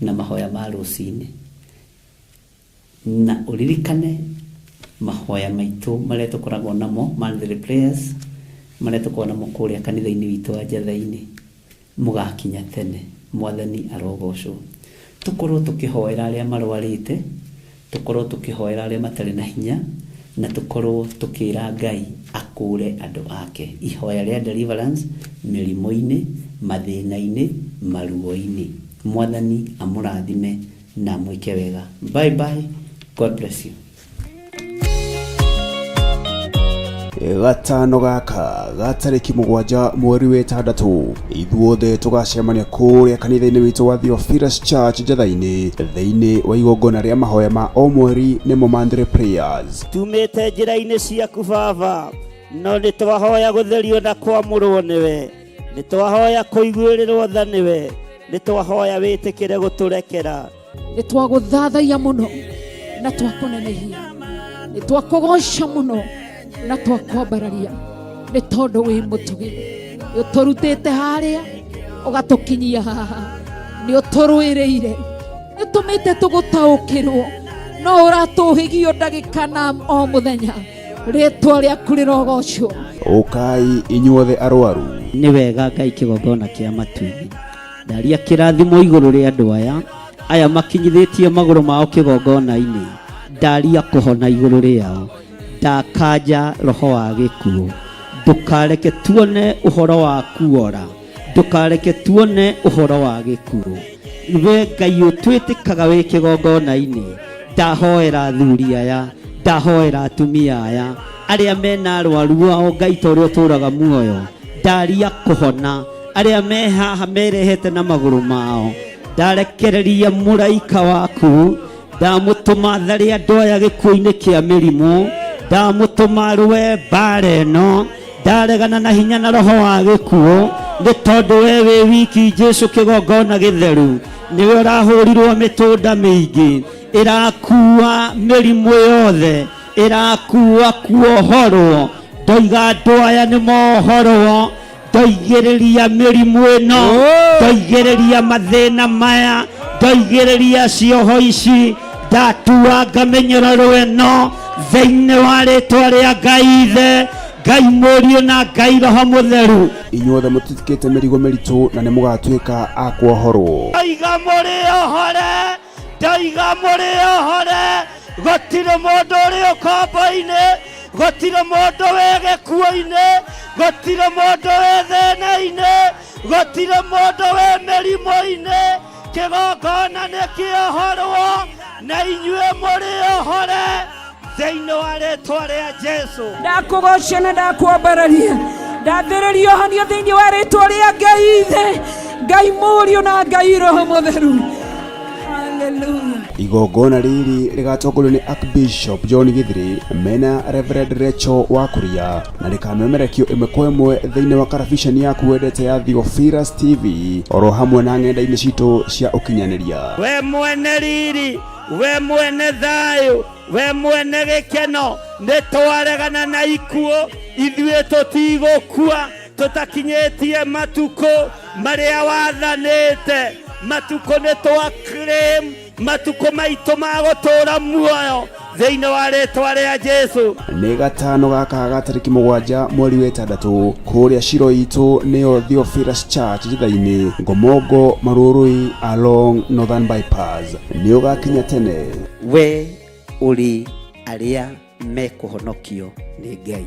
na mahoya ma rũcinĩ. Na ũririkane mahoya maitũ marĩa tũkoragwo namo, monthly prayers, marĩa tũkoragwo namo kũrĩa kanitha-inĩ witũ wa Njatha-inĩ. Mũgakinya tene. Mwathani arogocwo. Tũkorwo tũkĩhoera arĩa marwarĩte, tũkorwo tũkĩhoera arĩa matarĩ na hinya, na tũkorwo tũkĩra Ngai akũre andũ ake. Ihoya rĩa deliverance mĩrimũ-inĩ, mathĩna-inĩ, maruo-inĩ. Mwathani amũrathime na amwĩke wega. Bye bye. God bless you. Gatano gaka ga tarĩki 7 mweri wa 6 ithuothe tũgacemania kũrĩa kanitha-inĩ witũ wa Theophilus Church Njatha-inĩ thĩinĩ wa igongona rĩa mahoya ma o mweri nĩmo Monthly Prayers. Tumĩte njĩra-inĩ ciaku Baba, no nĩ twahoya gũtherio na kwamũrwo nĩwe, nĩ twahoya kũiguĩrĩrwo tha nĩwe, nĩ twahoya wĩtĩkĩre gũtũrekera. Nĩ twagũthathaiya mũno na twakũnenehia, nĩ twakũgoca mũno na twakwambararia, nĩ tondũ wĩ mũtugi. Nĩ ũtũrutĩte harĩa ũgatũkinyia haha, nĩ ũtũrũĩrĩire, nĩ ũtũmĩte tũgũtaũkĩrwo, no ũratũhĩgio ndagĩka na o mũthenya. Rĩtwa rĩaku rĩrogocwo. Ũkai inyuothe arwaru. Nĩ wega Ngai kĩgongona kĩa matu-inĩ. Ndaria kĩrathimo igũrũ rĩa andũ aya, aya makinyithĩtie magũrũ mao kĩgongona-inĩ. Ndaria kũhona igũrũ rĩao. Ndakanja roho wa gĩkuũ. Ndũkareke tuone ũhoro wa kuora. Ndũkareke tuone ũhoro wa gĩkuũ. We Ngai ũtwĩtĩkaga wĩ kĩgongona-inĩ. Ndahoera athuri aya, ndahoera atumia aya, arĩa mena arwaru ao Ngai ta ũrĩa ũtũraga muoyo. Ndaria kũhona arĩa me haha merehete na magũrũ mao. Ndarekereria mũraika waku, ndamũtũma tharĩ andũ aya gĩkuũ-inĩ kĩa mĩrimũ, ndamũtũma arũe mbara ĩno, ndaregana na hinya na roho wa gĩkuũ, nĩ tondũ we wĩ wiki Jesu kĩgongona gĩtheru, nĩwe ũrahũrirwo mĩtũnda mĩingĩ, ĩrakua mĩrimũ yothe. Ĩrakua kuohorwo. Ndoiga andũ aya nĩ mohorwo. Ndoigĩrĩria mĩrimũ ĩno, ndoigĩrĩria mathĩna maya, ndoigĩrĩria cioho ici, ndatuanga mĩnyororo ĩno thĩinĩ wa rĩtwa rĩa Ngai Ithe, Ngai Mũriũ na Ngai Roho Mũtheru. Inyuothe mũtitikĩte mĩrigo mĩritũ na nĩ mũgatuĩka a kuohorwo. Ndoiga mũrĩ ohore, ndoiga mũrĩ ohore, gũtirĩ mũndũ ũrĩ ũkombo-inĩ, gũtirĩ mũndũ wĩ gĩkuũ-inĩ, gũtirĩ mũndũ wĩ thĩna-inĩ, gũtirĩ mũndũ wĩ mĩrimũ-inĩ. Kĩgongona nĩ kĩohorwo na inyuĩ mũrĩ ohore thĩinĩ wa rĩtwa rĩa Jesu. Ndakũgocia na ndakwambararia, ndathĩrĩria ũhonio thĩinĩ wa rĩtwa rĩa Ngai Ithe, Ngai Mũriũ na Ngai Roho Mũtheru. Haleluya. Igongona rĩrĩ rĩgatongorio nĩ Archbishop John Githiri mena Reverend Rachel Wakuria na rĩkamemerekio ĩmwe kwa ĩmwe thĩinĩ wa karabiceni yaku wendete ya Theophilus TV oro hamwe na ng'enda-inĩ citũ cia ũkinyanĩria. We mwene riri, we mwene thayũ, we mwene gĩkeno, nĩ twaregana na ikuũ, ithuĩ tũtigũkua tũtakinyĩtie matukũ marĩa wathanĩte. Matukũ nĩ twa claim matukũ maitũ ma gũtũũra muoyo thĩinĩ wa rĩtwa rĩa Jesu. Nĩ gatano gaka ga tarĩki 7 mweri wa 6 kũrĩa Shilo itũ nĩyo Theophilus Church Njitha-inĩ, Ngomongo, Marurui along Northern Bypass. Nĩ ũgakinya tene. We ũrĩ arĩa mekũhonokio nĩ Ngai.